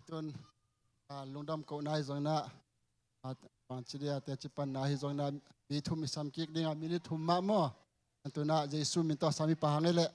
Tun, ah, lungdam kohna hi zongin ah, ah, bangci dia teci panna hi zongin ah, mi thum i sam kik ding a, minit thum mah maw? Tun ah Jesu min tawh sam hi pah hang ei leh.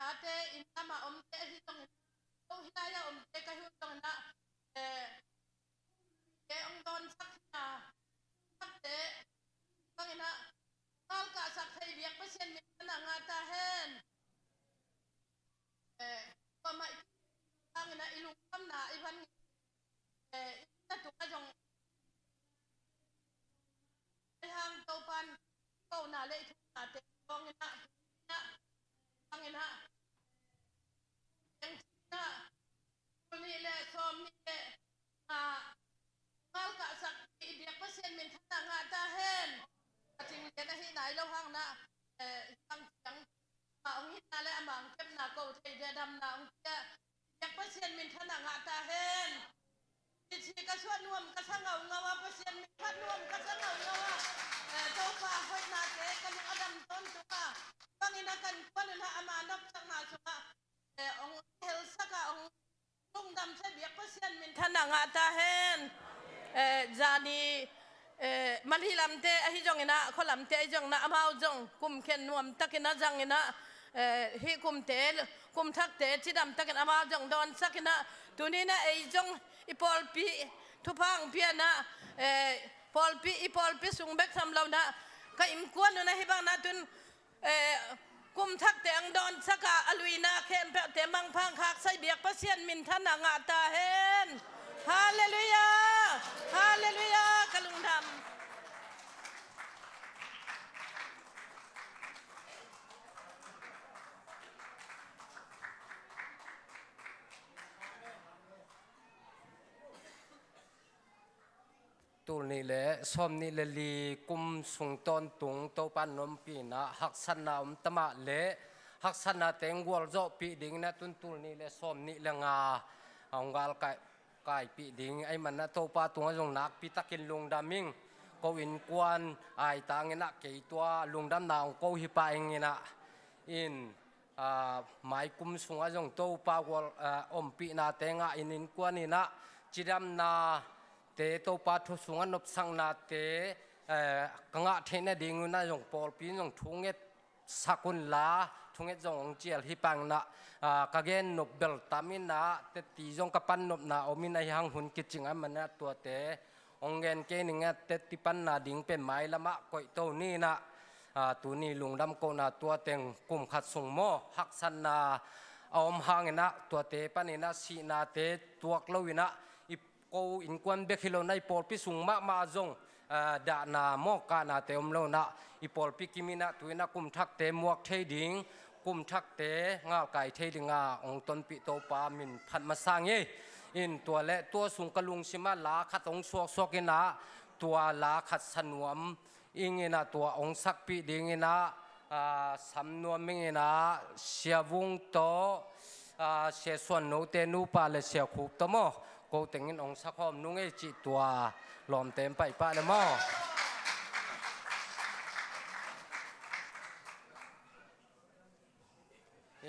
Tate inn lamah omte ahi zongin, ko hilai-ah omte ka hi uh zongin ah, eh, te hong dawnsak hi a, sakte bangin ah, galkahsak thei biak Pasian min thanah ngah ta hen. Eh, kuamah i bangin ah i lungkhamna i van, eh, i na tungah zong Ahi hang Topa'n kohna le i thuknate kawngin ah, bangin ah, eng thukna, tul nih le sawm nih le nga, galkahsak i biak Pasian min thanah ngah ta hen. A cing lian ahi nai lo hang na, eh, hang ciang, amah hong hinna le amah hong kepna ko thei dia damna hong pia. Biak Pasian min thanah ngah ta hen. Kici ka suah nuam ka sa ngaungau a, Pasian min phat nuam ka sa ngaungau a, eh, Topa hoihnate ka lung a dam tawntung a, bangin a kan kuan un ah ama nopsakna sungah, eh, hong helsak a, hong lungdam thei biak Pasian min thanah ngah ta hen. Eh, zani, eh, Malay lamte ahi zongin ah, khua lamte ahi zongin ah, amau zong kum khen nuam takin a zangin ah, eh, hih kumte, kum thakte cidam takin amau zong dawnsakin ah, tuni-in ah ei zong i pawlpi thupha hong pia-in ah, eh, pawlpi, i pawlpi sung bek tham lo-in ah, ka innkuan un ah hih bangin ah tun, eh, kum thakte hong dawnsak a, a luina khempeuhte mangpha hong khaksa i biak Pasian min thanah ngah ta hen. Halleluiah! Halleluiah! Ka lungdam. Tul nih le sawm nih le li kum sung tawntung Topa in ompih in ah, haksatna om ta mah leh haksatnate hong gualzawhpih dingin ah tun tul nih le sawm nih le nga hong galkai, kaipih ding ahih manin ah Topa tungah zong nakpi takin lungdam ing. Ko innkuan aitangin ah kei tua lungdamna hong ko hi pah ing in ah, in, ah, mai kum sungah zong Topa gual, ah, ompihnate ngah in, innkuan in ah cidamnate, Topa thu sungah nopsaknate, eh, ka ngah theih nadingun ah zong pawlpi in zong thu ngetsak unla, thunget zong hong cial hi pah ing in ah, ah, ka gen nop bel tam in ah, teti zong ka pan nopna om in ah, ahi hang hun kicing ahih manin ah tuate hong gen kei ning a, teti panna ding pen mailamah koihto ni in ah, ah, tuni lungdam kohna tua teng kum khat sung maw, haksatna a om hangin ah tuate panin ah sihnate tuak lo-in ah, i ko innkuan bek hi lo-in ah i pawlpi sung mahmah zong Aa, dahna maw, kahnate om lo inah, i pawlpi kim inah tu inah kum thakte muak thei ding, kum thakte ngalkai thei dinga hong tonpih Topa min phat masa ing ei. In tua le tua sung ka lungsimah la khat hong suaksuak inah, tua la khat sa nuam ing inah tua hong sakpih ding inah, aa, sam nuam ing inah Sia Vung tawh, aa, Sia Suan Note nupa le Sia Khup tawh maw, ko tengin hong sakhawm nung ei cih tua lawmte in paipah le maw.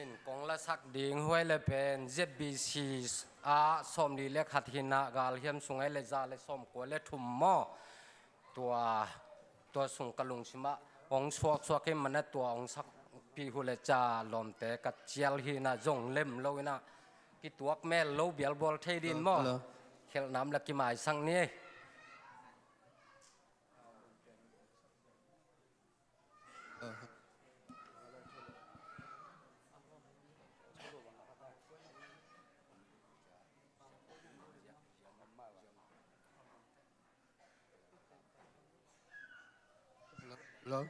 In kong lasak ding huai le pen Z B C ah sawmli le khat hi inah galhiam sung ai le za le sawmkua le thum maw. Tua, tua sung ka lungsimah hong suaksuak in mana tua hong sakpih uh le ca lawmte ka cial hi inah zong lem lo inah kituak mel lo bialbual thei din maw. Hello. Khelhnam la kimaisak ni. Hello?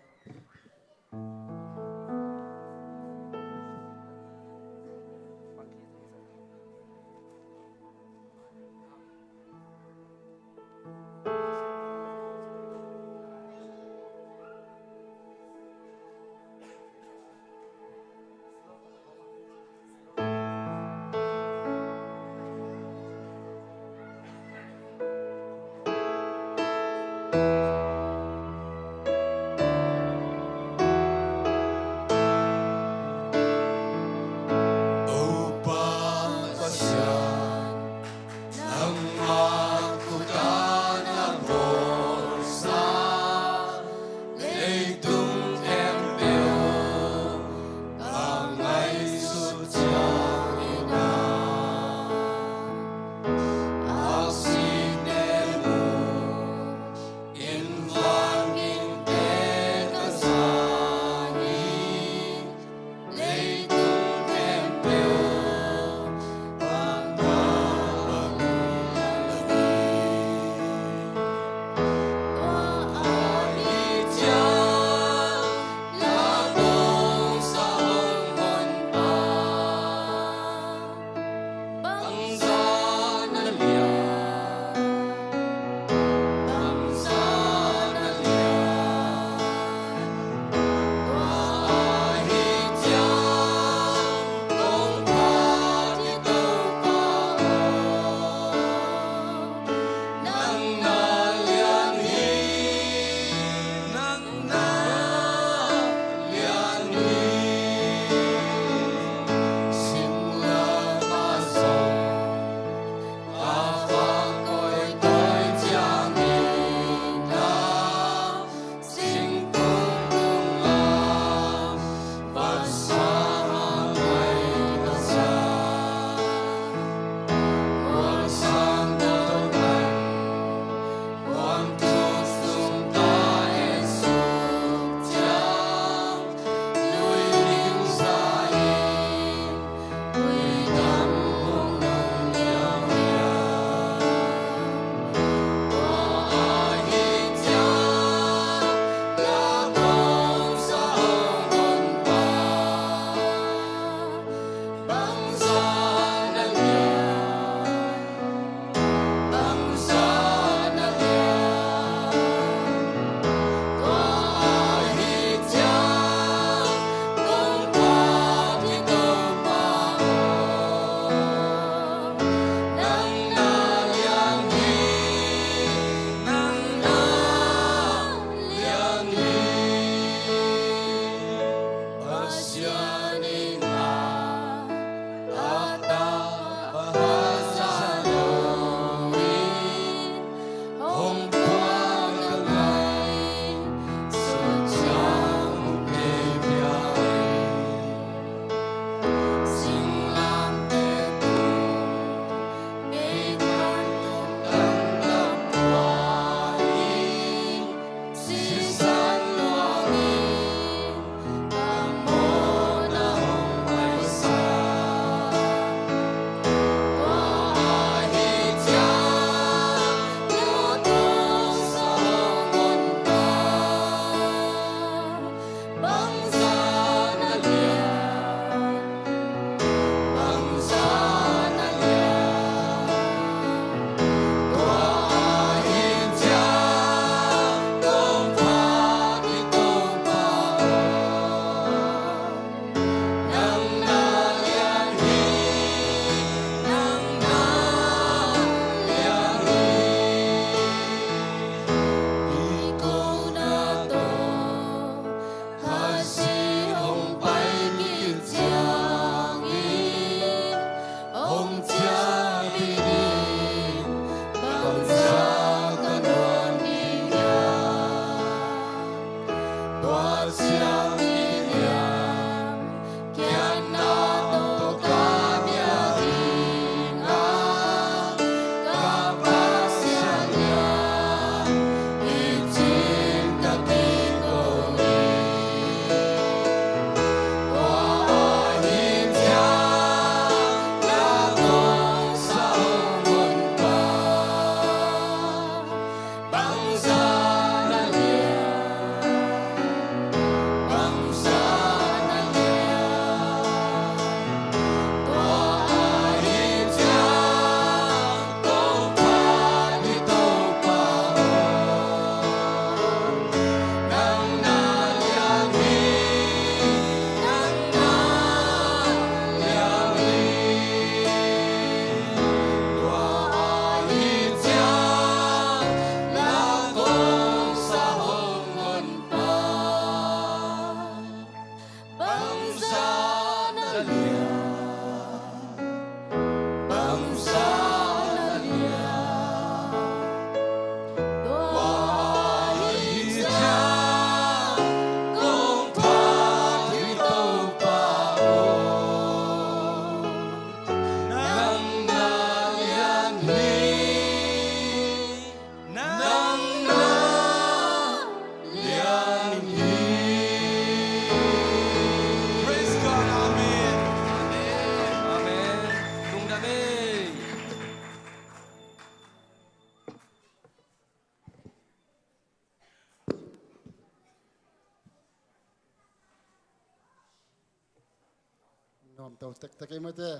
Nuam to tektek ei mate.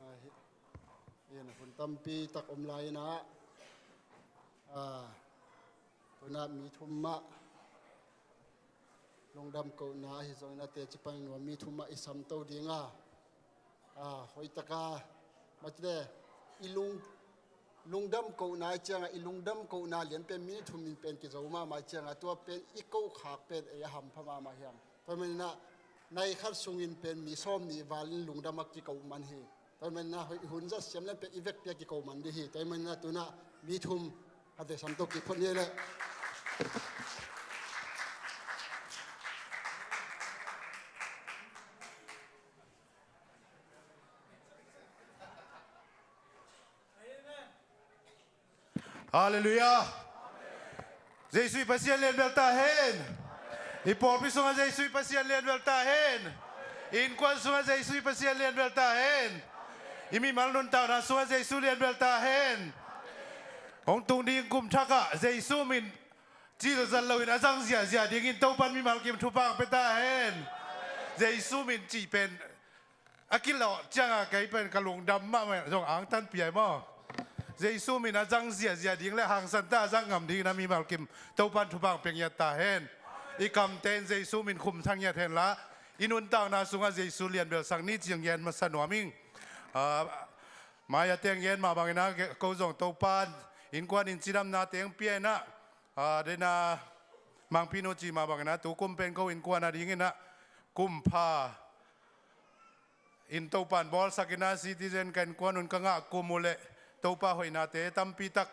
Ah, hi, hi na hun tampi tak om lai inah, ah, tunah mi thum mah lungdam kohna ahi zongin a teci pan nuam mi thum mah i samto dinga, ah, hoihtaka mate i lung, lungdam kohna i cianga i lungdam kohna lian pen mi thum in pen kizo mahmah i cianga tua pen i kohkhak pen ei a hampha mahmah hiam? Tua maninah nai khat sungin pen mi sawm nih valin lungdam a kiko man hi. Tua maninah hun zat siam lem pen i vekpi a kiko man dih hi. Tua maninah tunah mi thum khat vei samto kiphot ni leh. Halleluiah. Jesuh i Pasian lianbel ta hen. I pawlpi sungah Jesuh i Pasian lianbel ta hen. I innkuan sungah Jesuh i Pasian lianbel ta hen. I mimal nuntakna sungah Jesuh lianbel ta hen. Hong tung ding kum thakah Jesuh min cilzat loin a zang ziahziah dingin Topan mimal kim thupha pia ta hen. Jesuh min cih pen a kilawh cianga kei pen ka lungdam mahmah zong angtan piai maw? Jesuh min a zang ziahziah ding le hangsan ta a zang ngam dingin a mimal kim Topan thupha pia ngiat ta hen. I kamte in Jesuh min khumthang ngiat henla i nuntakna sungah Jesuh lianbel sang ni cih ngiat masa nuam ing. Ah, mai a teng ngiat mah bangin a ko zong Topan innkuan in cidamna teng pia inah, ah, dena mangpinu cih mah bangin a tu kum pen ko innkuan a dingin a kumpha in Topan bawlsak inah citizen ka innkuan un ka ngah kum uh leh Topa hoihnate tampi tak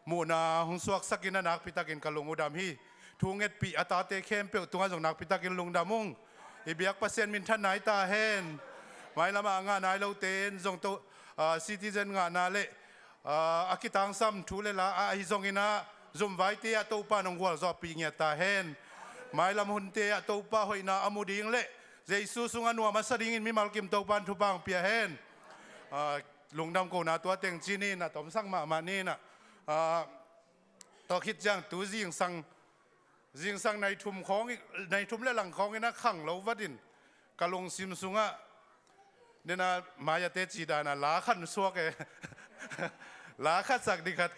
muhna hong suaksak inah nakpi takin ka lung uh dam hi. Thu ngetpih a tate khempeuh tungah zong nakpi takin lungdam ung. I biak Pasian minthan nai ta hen. Mailamah a ngah nai lote in zong to, ah, citizen ngahna leh, ah, a kitangsam thu le la ah ahi zongin a zumvaite ah Topa nong gualzawhpih ngiat ta hen. Mailam hunte ah Topa hoihna a mu ding leh Jesuh sungah nuam a sa dingin mimal kim Topan thupha pia hen. Ah, lungdam kohna tua teng ci ni na tomsak mahmah ni na. Ah, tua khit ciang tu zingsang, zingsang nai thum khawng, nai thum le lang khawngin a khang lo vatin ka lungsim sungah nena mai a teci dana la khat suak e. La khat sak ding khat,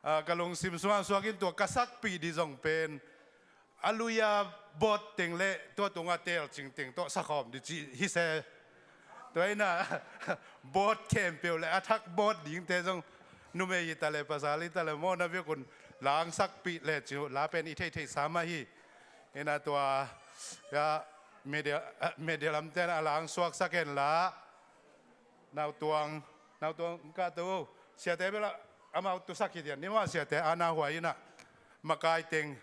ah, ka lungsim sungah suakin tua ka sakpih ding zong pen a lui-a bawt teng le tua tungah telcing teng tawh sakhawm ding cih hi se. Tua inah bawt khempeuh le a thak bawt dingte zong numei hi ta le pasal hi ta le maw na vekun langsakpih le cih la pen i theihtheihsa mah hi. Inah tua, ya, media, media lamte na a langsuaksak henla. Nautuang, nautuang ka tu siate bela amau tusak hi dian ni maw siate a na huai inah makai teng.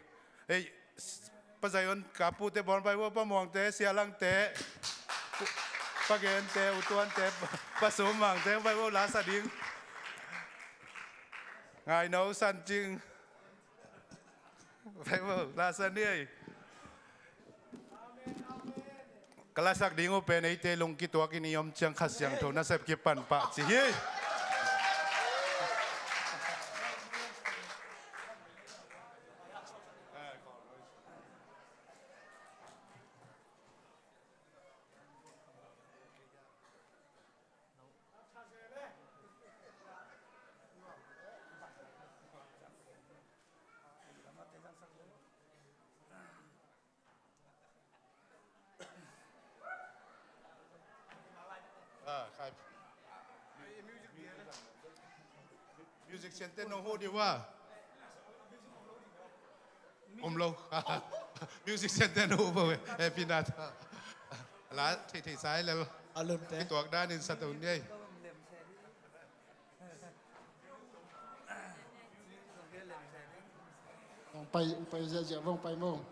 Ei, Pa Zion, ka pute bawn bai vo, Pa Muangte, Sia Langte, Pa Gente, U Tuante, Pa Sum Mangte bai vo, la sa ding. Ngai no San Cing bai vo, la sa ni ei. Ka lasak ding uh pen eite lung kituakin i om ciang Kha Siangtho nasep kipan pah ci hi. Ah, khai. Music center no ho di wa. Om lo. Music center no ho bo. Eh, pinat. La, thei thei sai lel. Alun te. Kituak dan in sa to ni. Vong pai, pai zia zia, vong pai mo.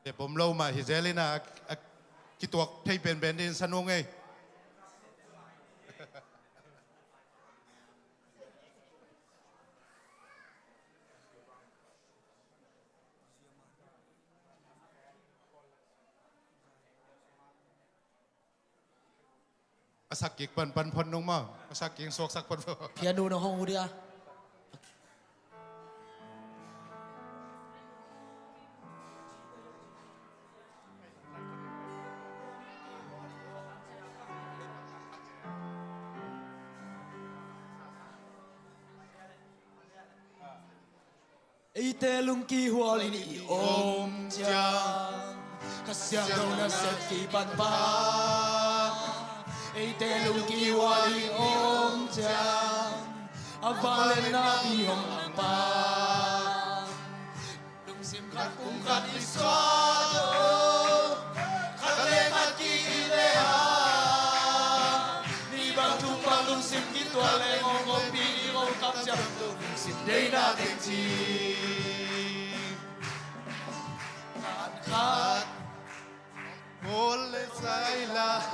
Te bom lo mah hi zel in a, a kituak thei penpen din sa nung ei. Sak kik pan pan phot nung maw. Sak kik suak sak phot phot. Piano na hong uh dia. Eite lungkihual in i om ciang, Kha Siangtho nasep kipan pha. Eite lungkihual in i om ciang, a vangliatna i hong pha. Lungsim khat pum khat i suak lo, khat le khat ki-it le a, mi bang thum bang lungsim kituak le ngongngong pi i ngong kap ciang, lungsim deihna teng ci. Khat khat Paul le Silas.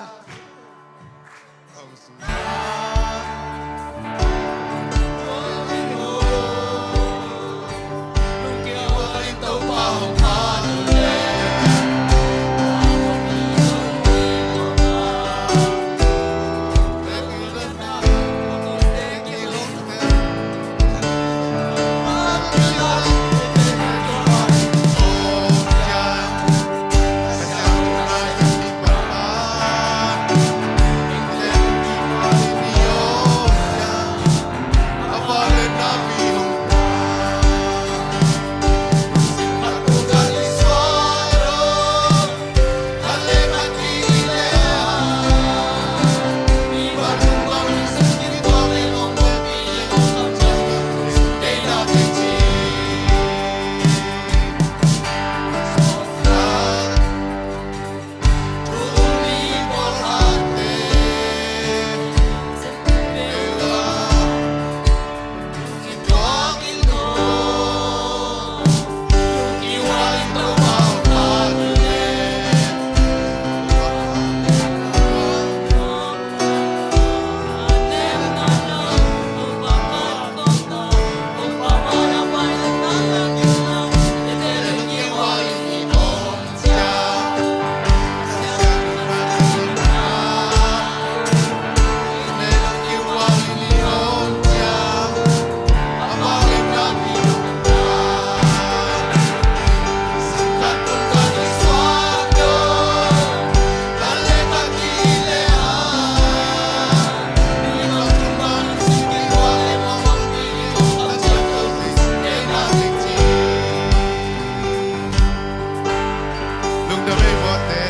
Lungdam ei, Bawte.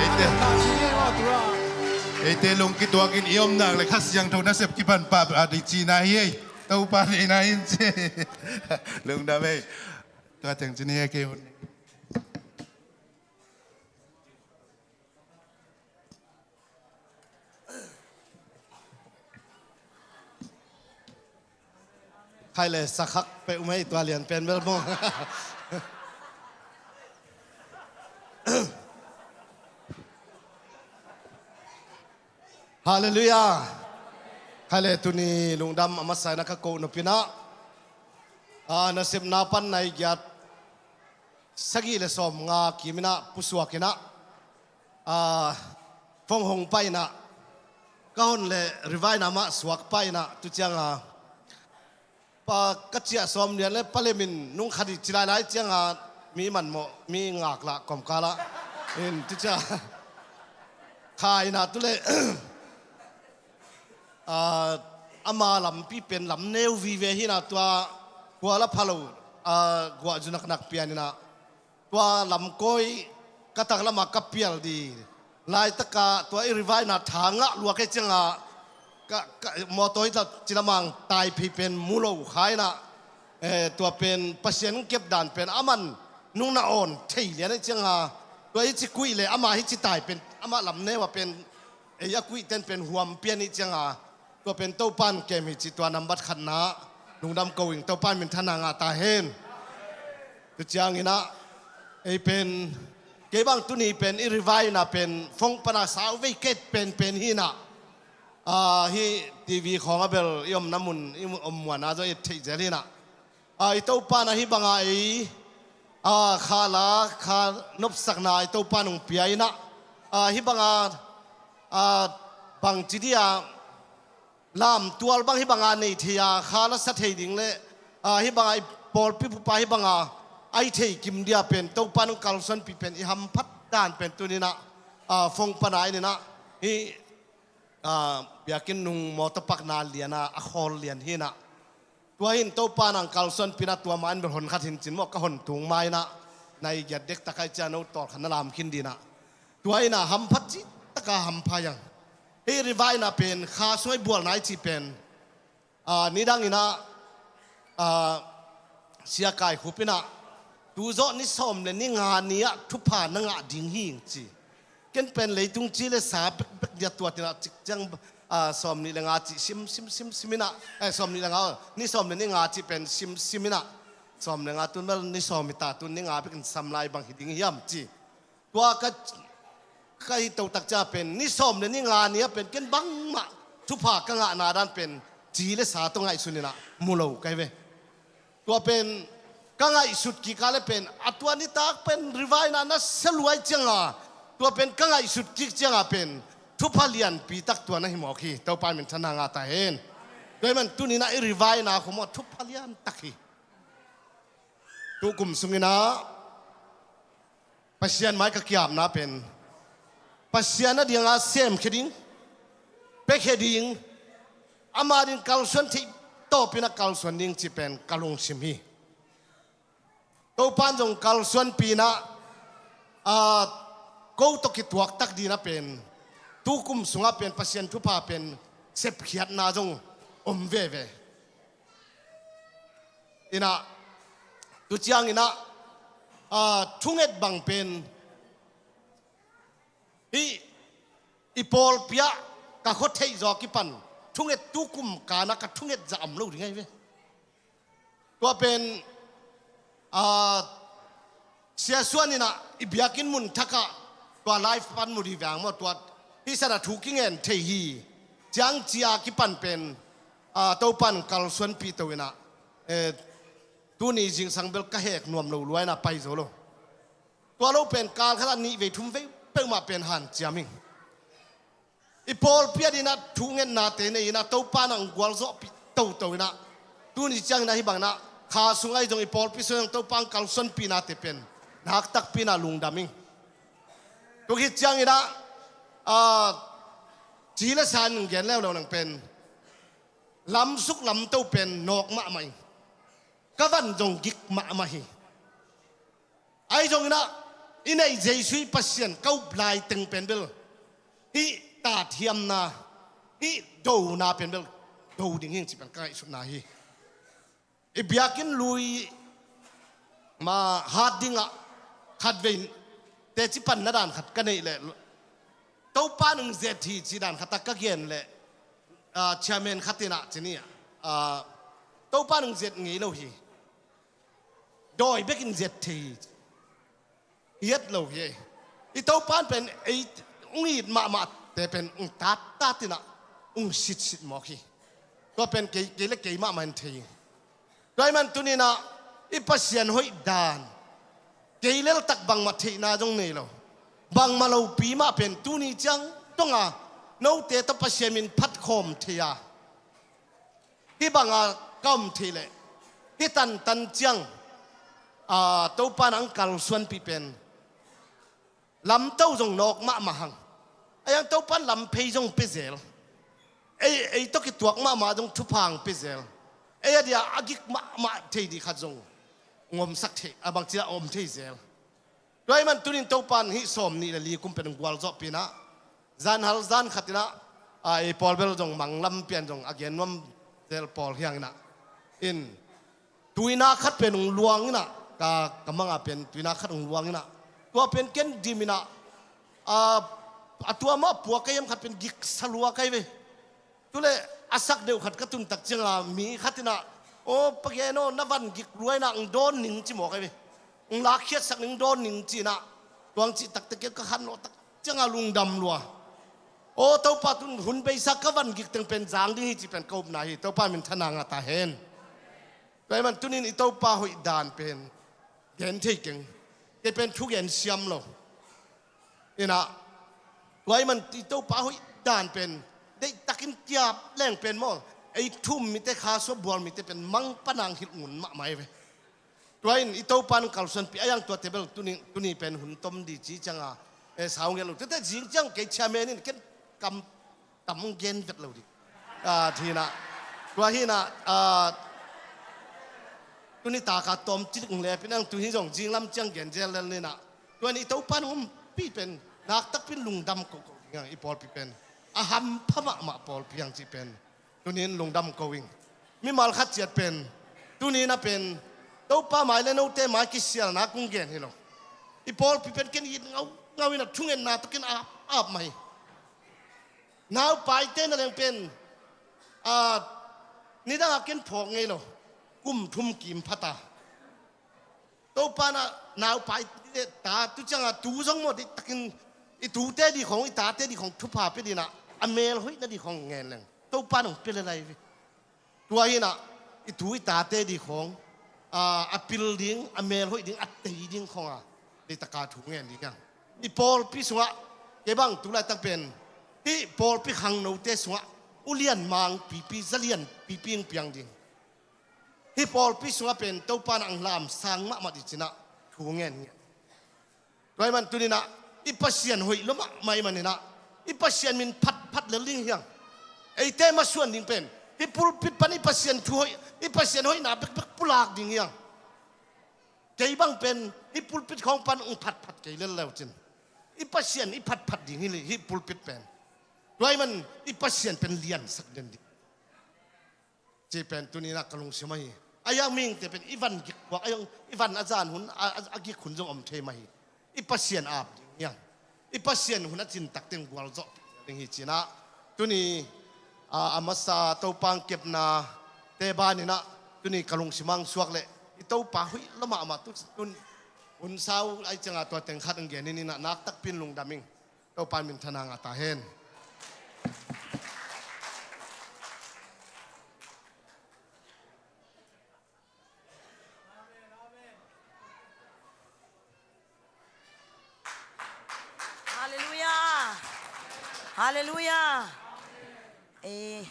Eite, eite lungkituakin i om nak le Kha Siangtho nasep kipan pah a, deih cihna hi ei. Topa deihna hi in ci. Lungdam ei. Tua teng ci ni ei, kei hun. Khai le sakhak peuhmah i tua lian pen bel maw. Halleluiah. Khai le tuni lungdam a masa in a ka koh nop in ah, a, nasepna pan nai giat sagih le sawmnga kim in ah pusuak in ah, a, fong hong pai in ah, ka hon le revive na mah suak pai in ah, tu ciang a, pa ka ciah sawm lian le pa Lem in nung khat i ci lailai ciang a, mi manmawh, mi ngaklah kawmkal ah. In tu ciang a, kha in ah tu le, a, ama lampi pen lam neu vive hi in ah tua, kua la pha lo, a, guah zu naknak pian in ah, tua lamkawi ka taklamah ka pial di laitakah tua i revive na tha ngah lua kei ciangah ka, ka mawtaw hi tla cilamang tai phei pen mu lo kha in ah, eh, tua pen Pasian kep dan pen aman nung na awn thei lian hi ciangah tua hi ci kuih le ama hi ci tai pen amah lam neu ah pen ei a kuih ten pen huam pian hi ciangah tua pen Topan kem hi ci tua nambat khatna lungdam ko ing, Topan minthanna ngah ta hen. Tu ciangin ah ei pen kei bang tuni pen i revive na pen fong pana sau vei ket pen pen hi in ah, a, hi T V khawng a bel i omna mun i om muana zaw i theih zel hi in ah, a, i Topan a hi banga ei, a, kha la kha nopsakna i Topan hong pia in ah, a, hi banga, a, bangci dia lamtual bang hih banga nei thei a, kha la sa thei ding le, ah, hih banga i pawlpi pupa hih banga ai thei kim dia pen Topa nong kalsuanpih pen i hamphat dan pen tuninah, ah, fong pana inah hih, ah, biakinn nung mawtaw pakna liana a khawl lian hinah. Tua hin Topa nang kalsuanpihna tua ma in bel hon khat hin cin maw, ka hon tung ma inah nai giat dektak ai cia no tawlkhat na lam khin dinah. Tua inah hamphat cih taka hampha yang. Hih Riva inah pen kha sung ai bualna i cih pen, ah, nidang inah, ah, Sia Kai Khup inah tu zawh ni sawm le ni nga ni ah thupha na ngah ding hi ci. Ken pen leitung ci le sa bekbek dia tua tinah cik ciang, ah, sawm nih le nga cih sim sim sim sim inah, eh, sawm nih le nga, ni sawm le ni nga cih pen sim sim inah, sawm le nga tun bel ni sawm hi ta, tun ni nga bekin sam lai bang hi ding hiam ci. Tua ka, ka hi totak cia pen ni sawm le ni nga ni a pen ken bangmah thupha ka ngahna dan pen ci le sa tawh ngaihsun inah mu lo kai ve. Tua pen ka ngaihsut kik a le pen a tua nitak pen Riva inah na sia luai cianga tua pen ka ngaihsut kik cianga pen thupha lianpi tak tua na hi mawk hi. Topa min thana nga ta hen. Tua hi man tuninah i Riva inah khumaw thupha lian tak hi. Tukum sunginah Pasian mai ka kiapna pen Pasian a dinga semkhia ding, pekhia ding, ama din kalsuan theih tawpin a kalsuan ding ci pen ka lungsim hi. Topan zong kalsuanpihna, a, ko tawh kituaktak dina pen tukum sungah pen Pasian thupha pen sepkhiatna zong om veve. Inah tu cianginah, a, thunget bang pen hih i pawlpi ah ka khua theih zawh a kipan thunget tukum kana ka thunget zah om lo ding ahi ve. Tua pen, a, Sia Suan inah i biakinn mun thakah tua live pan mu dih veng maw, tua hih sana thu kingen thei hi. Ciang cia kipan pen, a, Topan kalsuanpih to inah, eh, tuni zingsang bel ka hek nuam lo luai inah pai zo lo. Tua lo pen kal khatah nih vei thum vei peuhmah pen hanciam ing. I pawlpi a dinah thungetnate nei inah Topa nang gualzawhpih toto inah tuni cianginah hih banginah kha sung ahi zong i pawlpi sung ahi zong Topa ang kalsuanpihnate pen naktakpi inah lungdam ing. Tuk hih cianginah, a, ci le sa in gen leuleu nang pen lamsuk lamto pen nawk mahmah ing. Ka van zong gik mahmah hi. Ahi zonginah i neih Jesu i Pasian ka up lai teng pen bel hih tathiamna, hih dona pen bel do ding hing ci pen ka ngaihsutna hi. I biakinn lui ma hat dingah khatvei teci panna dan khat ka neih leh Topa nung zet hi ci dan khatah ka gen leh, ah, chairman khat inah ci ni, ah, Topa nung zet ngei lo hi. Dawi bekin zet thei hi. Hiat lo hi. I Topan pen ei ung it mahmahte pen ung tattat inah ung sitsit mawk hi. Tua pen kei, kei le kei mahmah in thei hi. Tua ahih man tuninah i Pasian hoih dan kei leltak bangmah theihna zong nei lo. Bangmah lopi mah pen tuni ciang tonga note tawh Pasian min phatkhawm thei a hih banga ka om thei leh hih tantan ciang, a, Topa nang kalsuanpih pen lamto zong nawk mahmah hang. Ahi ang Topan lamphei zong pia zel. Ei, ei tawh kituak mahmah zong thupha ang pia zel. Ei a dia a gik mahmah thei dih khat zong ngomsak thei, a bangci a om thei zel. Tua ahih man tunin Topan hih sawm nih le li kum pen gualzawhpih inah zanhal zan khat inah, a, ei pawl bel zong manglam pian zong a gen nuam zel pawl hiang inah in tuina khat pen ung luang inah ka, ka manga pen tuina khat ung luang inah tua pen ken dim inah, a, a tua mah puak ka hiam khat pen giksa lua kai ve. Tule a sak deuh khat ka tuntak cianga mi khat inah, aw, pageno na van gik luai inah ung dawn ning ci mawk ai ve. Ung lakkhiatsak ning dawn ning ci inah tuang cih takte kei ka khan lawh tak cianga lungdam lua. Aw, Topa tun hun beisa ka van gik teng pen zang ding hi ci pen ka upna hi. Topa min thana ngah ta hen. Tua ahih man tunin i Topa hoih dan pen gen thei keng. Kei pen thugen siam lo. Inah tua ahih man i Topa hoih dan pen in kiap leng pen maw, ei thu-um mite, kha sua bual mite pen mang panang hilh ngun mahmah hi ve. Tua in i Topa in kalsuanpih a, a yang tuate bel tuni, tuni pen hun tom di ci cianga, e, sau ngel lo. Tuate zing ciang kei chairman in ken kam tam gen vet lo di. A, thina. Tua hina, a, tuni taka tom cilik lepin ang tu hi zong zing lam ciang gen zel lel nina. Tua in i Topa in hong ompih pen naktakpin lungdam ko ko ding ang i pawlpi pen. A hampha mahmah pawlpi ang ci pen. Tunin lungdam ko ing. Mimal khat ciat pen, tunin a pen, Topa mai le note mai kisialna kong gen hi lo. I pawlpi pen ken it ngaungau in a thungetna tawh ken ap, ap mai. Naupaite na leng pen, a, nidang a ken phawk ngei lo. Kum thum kim phata. Topa in a naupai ta tu cianga tu zong maw, deihtakin i tute di khong, i tate di khong thupha pia dina, a mel hoih na di khong ngen leng Topa in hong pia le lai ve. Tua hina i tu i tate di khong, a, a pil ding, a mel hoih ding, a tei ding khonga deihtaka thu ngen ding hiang. I pawlpi sungah, kei bang tu laitak pen, hih pawlpi khangnote sungah ulian mang pipi, zalian pipi hong piang ding. Hih pawlpi sungah pen Topa in ang lamsang mahmah di cinah thu ngen ngen. Tua hi man tuninah i Pasian hoih lua mahmah hi maninah i Pasian min phatphat lel ding hiang. Eite masuan ding pen hih pulpit pan i Pasian thu hoih, i Pasian hoihna bekbek pulak ding hiang. Kei bang pen hih pulpit khawng pan ung phatphat kei lel leu cin i Pasian i phatphat ding hi, hih pulpit pen. Tua hi man i Pasian pen liansak den ding. Ci pen tuninah ka lungsim ahi. A yang mingte pen i van gik kuak a yang, i van a zan hun a, a, a gik hun zong om thei mah hi. I Pasian ap ding hiang. I Pasian hun a cintak teng gualzawh ding hi cinah. Tuni a, a masa Topa hong kepna te baninah tuni ka lungsim hong suak leh i Topa hoih lua mahmah tu, tun hun sau ai ciangah tua teng khat hong genin inah naktakpin lungdam ing. Topa in minthanna ngah ta hen. Halleluiah. Halleluiah. Eh,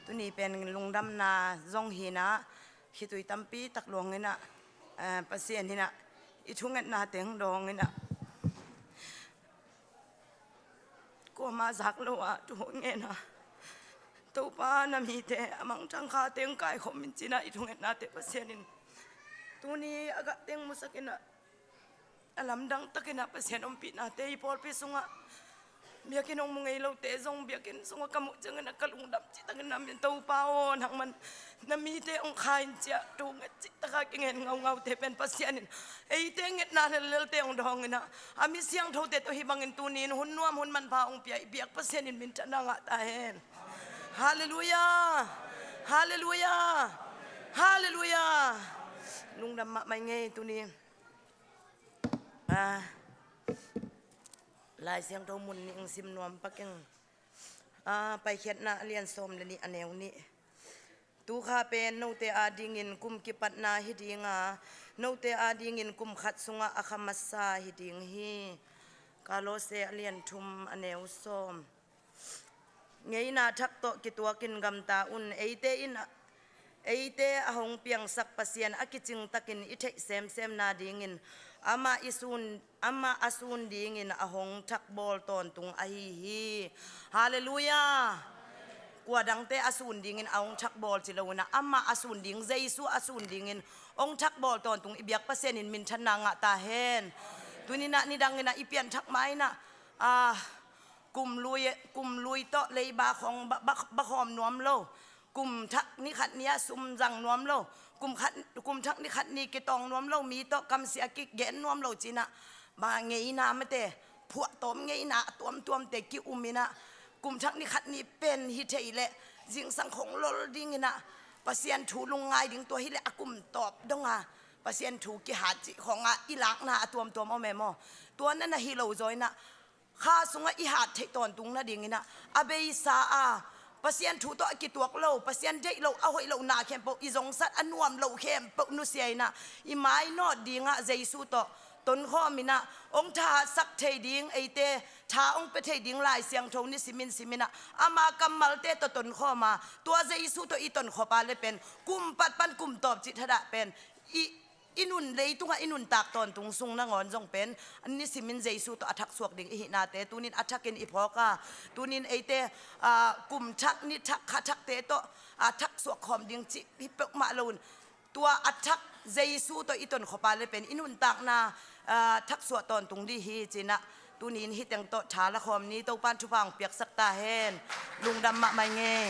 tuni pen lungdamna zong hinah khitui tampi tak luanginah, eh, Pasian hinah i thungetna teng dawnginah kuama zak lo ah thu ngen a, Topa na mite a mangthang kha teng kaikhawm in cinah i thungetnate Pasian in tuni a gah teng musakinah a lamdang takinah Pasian ompihnate i pawlpi sungah biakinn hong mu ngei lote zong biakinn sungah ka muh cianginah ka lungdam cihtakin na min Topa aw nangman na mite hong kha in ciah thu nget cihtaka kingen ngaungaute pen Pasian in eite ngetna lellelte hong dawnginah a mi siangthote tawh hih bangin tunin hun nuam hun manpha hong pia i biak Pasian in minthanna ngah ta hen. Halleluiah. Halleluiah. Halleluiah. Lungdam mahmah ing ei tuni. Ah, Lai Siangtho mun nih ing sim nuam pak ing. Ah, Paikhiatna a lian sawm le nih a neu nih. Tu kha pen note adingin kum kipatna hi dinga, note adingin kum khat sungah a kha masa hi ding hi. Kolose a lian thum a neu sawm. Ngeina thak tawh kituakin gamta un. Eite in, eite a hong piangsak Pasian a kicingtakin i theih semsem nadingin amah i sun, amah a sun dingin a hong thakbawl tawntung ahi hi. Halleluiah. Kua dangte a sun dingin a hong thakbawl ci loinah amah a sun ding, Jesu a sun dingin hong thakbawl tawntung i biak Pasian in minthanna ngah ta hen. Tuninah nidanginah i pianthak mainah, ah, kum lui, kum lui tawh leiba khawng ba, ba, ba khawm nuam lo. Kum thak ni khat ni-ah sum zang nuam lo. Kum khat, kum thak ni khat ni kitawng nuam lo. Mi tawh kamsia kigen nuam lo cinah. Ba ngeina mate, phuahtawm ngeina a tuamtuamte ki-um inah. Kum thak ni khat ni pen hi thei leh zingsang khawng lol dinginah Pasian thu lungngai ding tua hileh a kum tawp donga Pasian thu kihat cih khawngah i lakna a tuamtuam om e maw? Tua na na hi lo zaw inah kha sungah i hat theih tawntung nadinginah a beisa a Pasian thu tawh a kituak lo, Pasian deih lo, a hoih lo na khempeuh i zongsat, a nuam lo khempeuh nusia inah i mainawt dingah Jesu tawh tonkhawm in ah hong thahatsak thei ding, eite tha hong pia thei ding Lai Siangtho nisimin simin ah ama kammalte tawh tonkhawm a, tua Jesu tawh i tonkhop a le pen kum pat pan kum tawp cih thadah pen i, i nun, leitungah i nuntak tawntung sung nangawn zong pen nisimin Jesu tawh a thaksuak ding i hihnate tunin a thakin i phawk a, tunin eite, aa, kum thak, ni thak, kha thakte tawh, aa, thaksuak khawm ding cih hi peuhmah loin tua a thak Jesu tawh i tonkhop a le pen i nuntakna, aa, thaksuah tawntung dih hi ci-in ah tunin hih teng tawh tha la khawm ni. Topa'n thupha hong piaksak ta hen. Lungdam mahmah ing ei.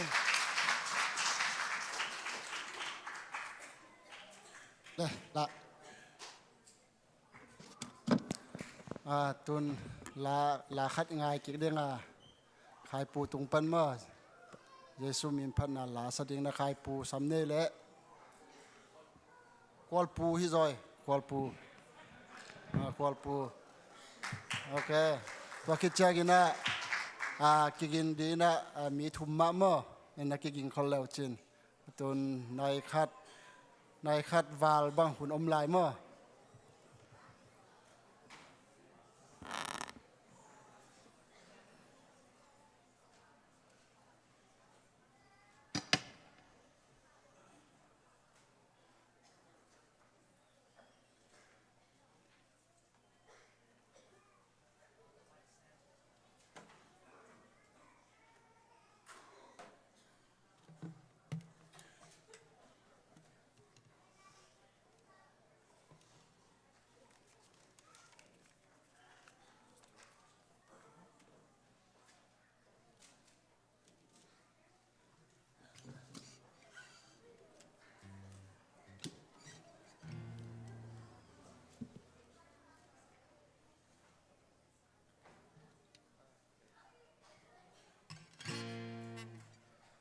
Le, la. A, tun la, la khat i ngai kik ding a, Khaipu tung pan maw, Jesu min phatna la sa ding na Khaipu sam nei leh. Kualpu hi zaw, Kualpu. A, Kualpu. Ok. Tua khit ciangin ah, a, kigin ding in ah, a, mi thum mah maw, en na kigin khol leu cin. Tun nai khat, nai khat val bang hun om lai maw?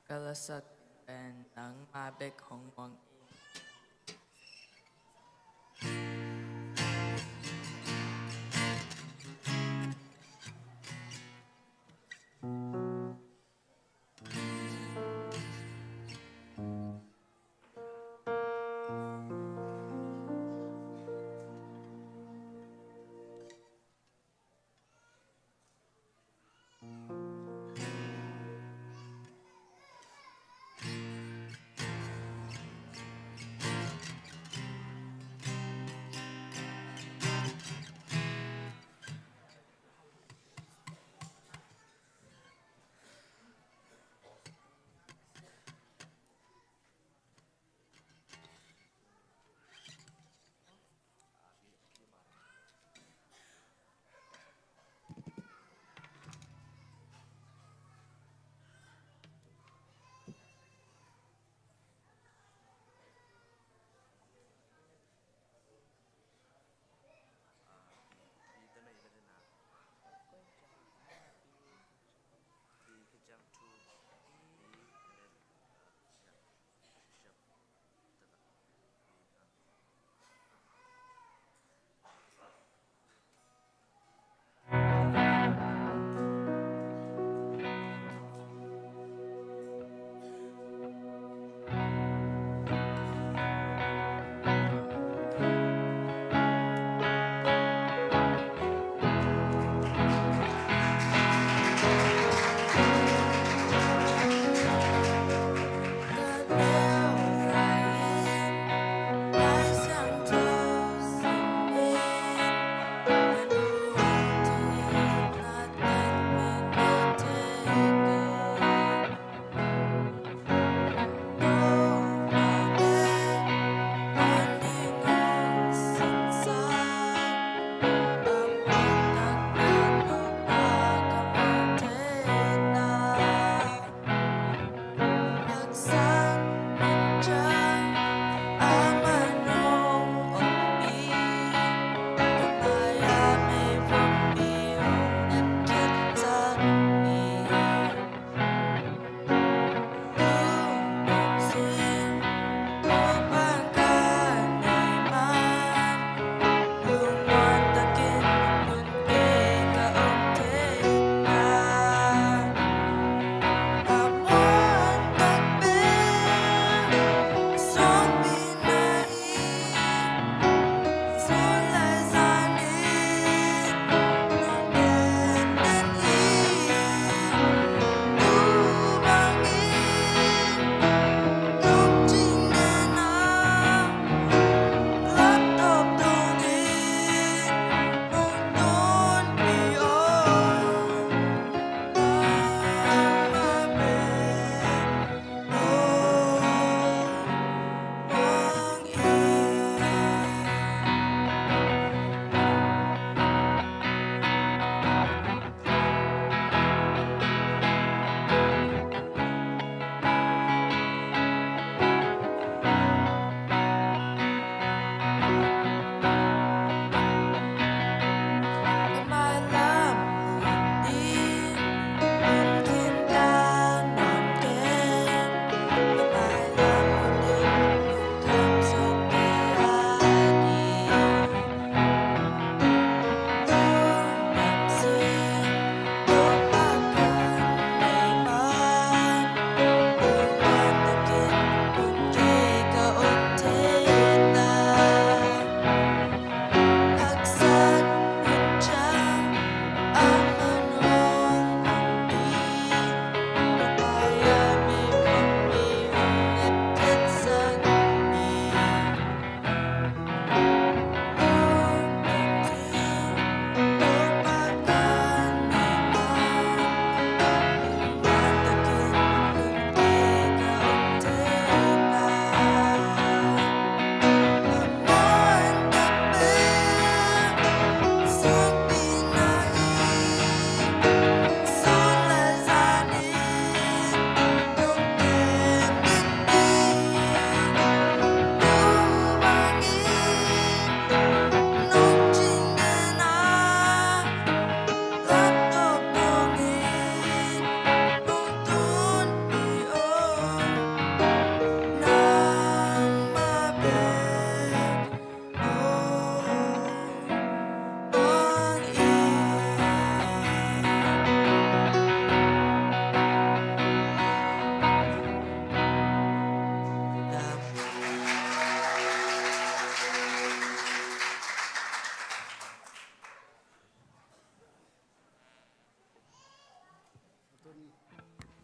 Ka lasak pen nangma bek hong muang in.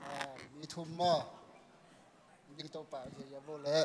Ah, mi thum maw? Ding Topa hi ya bo le.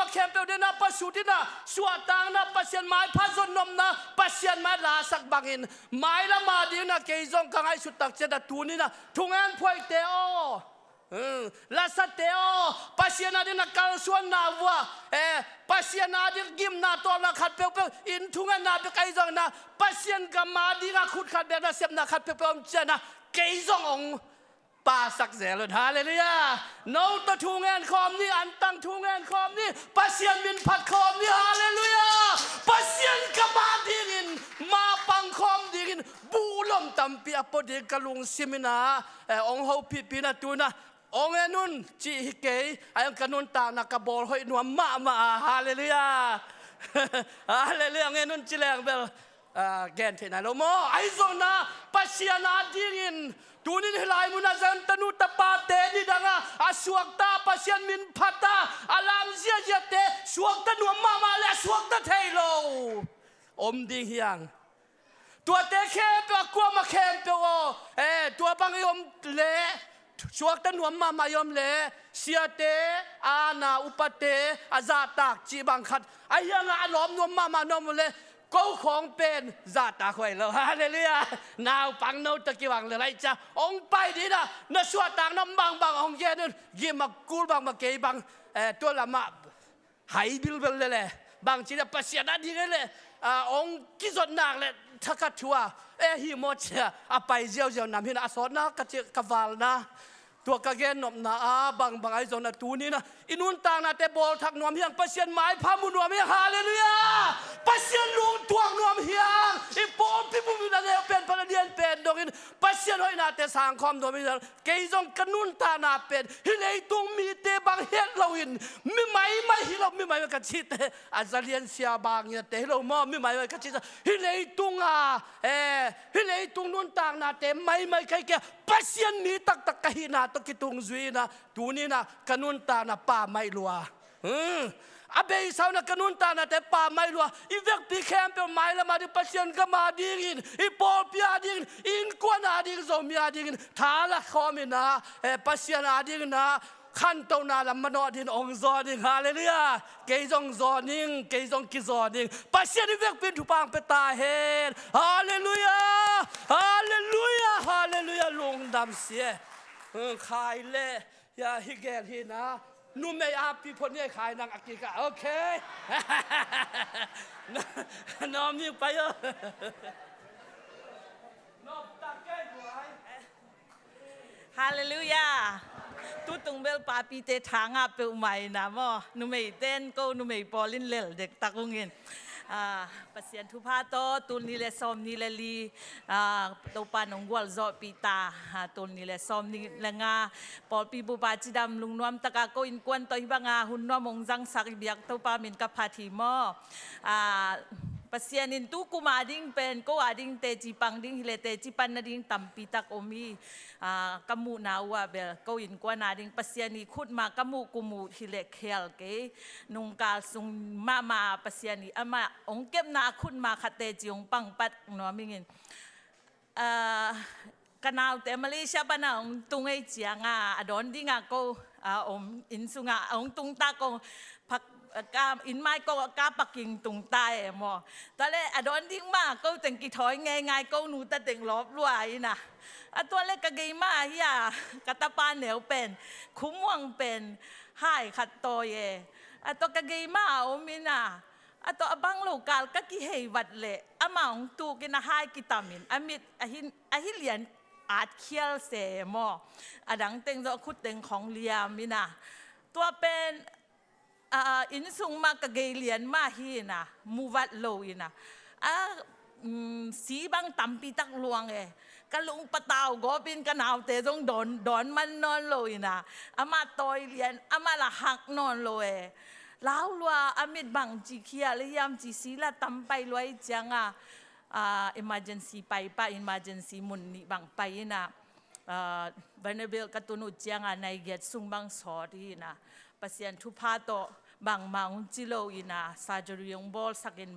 khempeuh dena pasut ina suahtakna, Pasian maipha zonnopna, Pasian mai lasak bangin mailam adingna kei zong ka ngaihsut tak ciatna tuninah thungen phuaite aw, hmm, lasate aw, Pasian adingna kalsuanna vua, eh, Pasian ading gimna tawlna khat peuhpeuh in thungetna bek ahi zongna Pasian gam adinga khut khat bek nasepna khat peuhpeuh om ciatna kei zong ong pasak zel un. Halleluiah. No tawh thungen khawm ni, antang thungen khawm ni, Pasian min phat khawm ni. Halleluiah. Pasian gam adingin mapang khawm dingin buhlom tampi a pua ding ka lungsim ina, eh, ong hopihpih na tuna ong en un cih hi kei. Ai ong ka nuntakna ka bawl hoih nuam mahmah a. Halleluiah. Halleluiah. Ong en un ci leng bel ah, gen theih nai lo maw? Ahi zongna Pasian adingin tunin hih lai muna zan tanu tapate nidanga a suakta, Pasian min phata a lam ziaziate suakta nuam mahmah le a suakta thei lo om ding hiang. Tuate khempeuh a kuama khempeuh aw, eh, tua bang i om le suakta nuam mahmah i om le siate, ana upate a zahtak cih bang khat a hianga a lawm nuam mahmah nuam le ko khawng pen zahtak huai lo. Halleluiah. Naupang no tawh kibang le lai cia ong pai dina na suahtakna bangbang ong gen un. Gim a kul bangbang kei bang, eh, tua lamah hai bilbel lele bang cina Pasian a ding le, ah, ong kizot nak le thakhat thua, eh, hi maw cia a pai ziauziau nam hina a sawtna ka ci ka valna. Tua ka gennopna a bangbang ahi zongna tunina i nuntaknate bawlthak nuam hiang, Pasian maipha mu nuam hiang. Halleluiah. Pasian lungtuak nuam hiang. I pawlpi bumina neu pen pana lian pen dongin Pasian hoihnate sangkhawm nuam hiang. Kei zong ka nuntakna pen hih leitung mite bang het loin mi maimai hi lo, mi maimai ka cihte a zalian sia bangin a te hi lo maw, mi maimai ka cihte hih leitunga, eh, hih leitung nuntaknate maimai kai kia Pasian mi taktak ka hihna tawh kitung zuina tunina ka nuntakna pa maih lua. Hmm. A beisauna ka nuntaknate pa maih lua. I vekpi khempeuh mailam ading, Pasian gam adingin, i pawlpi adingin, i innkuan ading, Zomi adingin tha la khawmina, eh, Pasian adingina khantohna lam manawh din ong zawn ing. Halleluiah. Kei zong zawn ing, kei zong kizawn ing. Pasian i vekpi in thupha ong pia ta hen. Halleluiah. Halleluiah. Halleluiah. Lungdam si e. Hmm, khai le. Ya, hi gel hi na. Numei a pi phot ni khai nang a kika. Okay. Nom ni pai o. Nom tak kei buai. Halleluiah. Tutung bel papite thangah peuhmah ina maw. Numei ten ko numei pawl in lel dektak ungin. Ah, Pasian thupha tawh tul ni le sawm ni le li, ah, Topa nong gualzawhpih ta, ah, tul ni le sawm ni le nga pawlpi bupa cidam lungnuam taka ko innkuan tawh hih banga hun nuam ong zangsak i biak Topa min ka phat hi maw. Ah, Pasian in tu kum ading pen ko ading teci pang ding hileh teci pan nading tampi tak om hi. Ah, ka muhna uh ah bel ko innkuan ading Pasian i khutma ka muh kum uh hileh khial kei. Nungkal sung mahmah Pasian i amah ong kepna a khutma khat teci ong pangpat nuam ingin. Ah, ka naute Malaysia pana ong tung ei cianga a dawn dinga ko, ah, om inn sunga ong tungta ko phak, ah, ka inn mai ko ka paking tungta e maw. Tuale a dawn ding ma ko teng kithawi ngeingai ko nuta teng lawp lua ina. A tuale ka gei ma hia ka tapa neu pen khumuang pen hai khat tawi e. A tua ka gei ma a om ina. A tawh a bang lo kal ka kihei vat leh amah hong tukin a hai kitamin a mit a hi, a hi lian at khial se maw. A dang teng zawh a khut teng khong liam ina. Tua pen, ah, inn sung mah ka gei lian mah hi ina, mu vat lo ina. A, mm, si bang tampi tak luang e. Ka lung patau gawpin ka naute zong dawn, dawn man nawn lo ina. Amah tawi lian, amah la hak nawn lo e. Lau lua a mit bang ci khial hiam ci si la tam pai lua i cianga, ah, emergency pai pa, emergency mun nih bang pai ina, ah, Vanderbilt ka tun uh cianga nai giat sung bang sawt hi ina. Pasian thupha tawh bangmah hong ci lo ina, surgery hong bawlsakin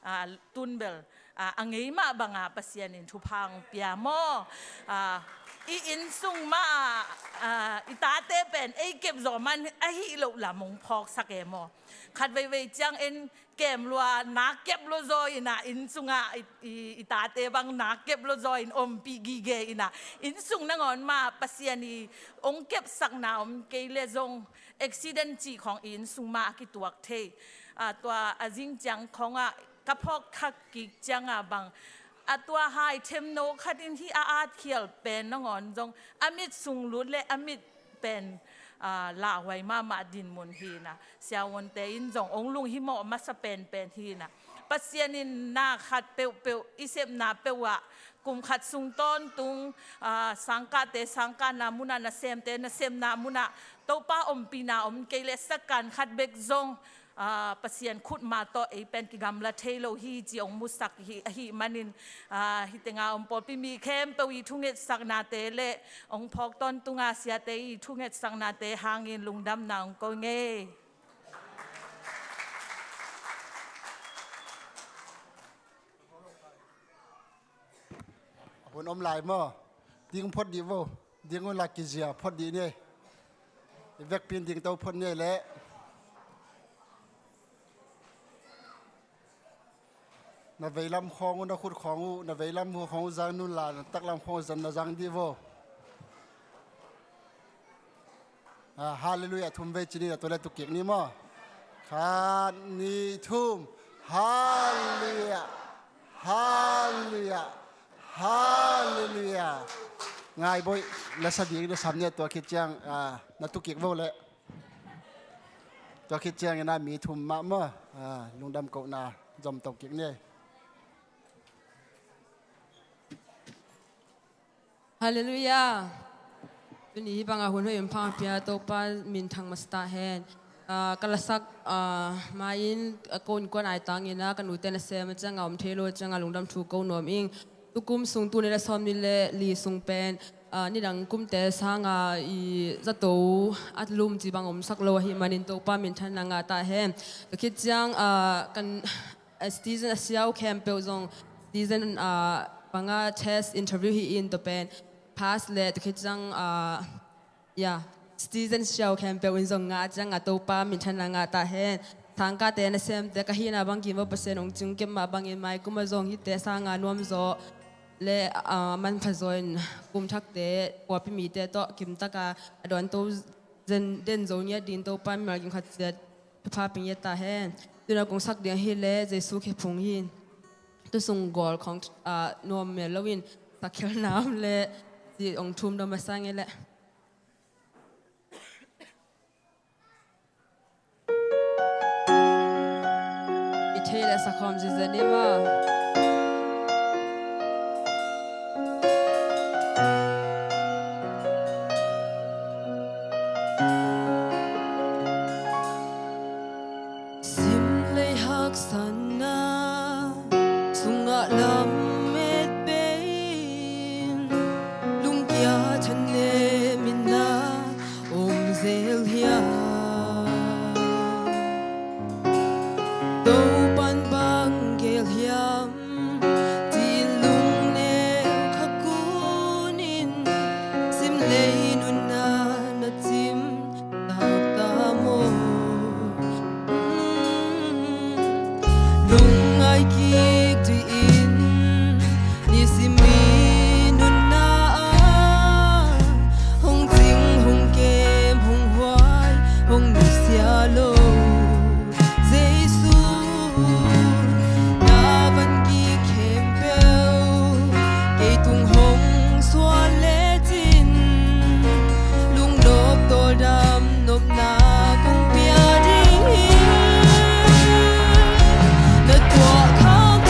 Aa, tun bel, aa, a ngei mah banga Pasian in thupha hong pia maw? Aa, i innsung mah, aa, i tate pen ei kep zawh man ahi loh lam hong phawksak e maw? Khat veivei ciang en kem lua, nak kep lo zaw in ah, innsung ah i, i, i tate bang nak kep lo zaw in ompih gige in ah, innsung nangawn mah Pasian i hong kepsakna om kei leh zong accident cih khawng i innsung mah a kituak thei. Aa, tua a zing ciang khawng ah ka phawk thak kik ciang ah bang, a tua hai themno khat in hih a atkhial pen nangawn zong a mit sung lut leh a mit pen, aa, lauhuai mahmah dinmun hi in ah, siavuante in zong hong lunghimawh masa penpen hi in ah, Pasian in na khat peuhpeuh i sepna peuh ah kum khat sung tawntung, aa, sangkahte sangkahna mun ah, nasemte nasemna mun ah Topa ompihna om kei leh second khat bek zong, aa, Pasian khut mah tawh ei pen kigamla thei lo hi ci hong musak hi, ahih manin, aa, hih tengah om pawlpi mi khempeuh i thungetsaknate leh hong phawk tawntung a siate i thungetsaknate hangin lungdamna hong ko ing e. A hun om lai maw? Ding phot dih vo. Ding un la kizia phot dih ni. I vekpi in ding to phot ni leh. Na veilam khawng uh, na khut khawng uh, na veilam uh khawng uh zang un la, na taklam khawng uh zang, na zang dih vo. Ah, halleluiah thum vei ci ni, a tua leh tu kik ni maw? Khat, nih, thum. Halleluiah. Halleluiah. Halleluiah. Ngai boih, la sa ding na sam ni, tua khit ciang, ah, na tu kik vo leh. Tua khit ciangin ah mi thum mah maw, ah, lungdam kohna zom to kik ni. Halleluiah. Tuni hih banga hun hoih hong pia Topa minthang masa ta hen. Ah, ka lasak, ah, ma-in, ah, ko innkuan aitangin ah ka nute nasem a cianga om thei lo a cianga lungdam thu ko nuam ing. Tukum sung, tuni la sawm ni leh li sung pen, ah, nidang kumte sanga i zato a lum ci bang omsak lo ahih manin Topa minthanna ngah ta hen. Tua khit ciang, ah, kan a citizen a siau khempeuh zong citizen, ah, banga test interview hi in tua pen pass leh tua khit ciang, ah, ya, citizen siau khempeuh in zong ngah ciang a Topa minthanna ngah ta hen. Sangkahte nasemte ka hihna bang kim vo Pasian hong cing kep mah bangin maikum ah zong hihte sanga nuamzaw leh, ah, manpha zaw in kum thakte, pawlpi mite tawh kimtaka a dawnto zen den zo ngiat dingin Topa mimal kim khat ciat thupha pia ngiat ta hen. Tuna kong sak ding ahih leh Jesu khe phung hi. Tusung gawl khawng, ah, nuam mel lo in sakkhialna om leh ci hong thum dawm a sang e leh. I thei leh sakhawm zizen ni maw. Simlei haksanna sungah lamet bei in, lungkia thanem in na om zel hiam? Topan bang gel hiam? Ci-in lungneu kha kunin simlei nunna na cim taktak maw? Lungngai kik dih in, nisim i nunna ah hong cing, hong kem, hong huai, hong nusia lo. Jesu, na van kik khempeuh kei tung hong suan lecin, lungnop tawldam nopna kong pia ding hi. Na tuah khak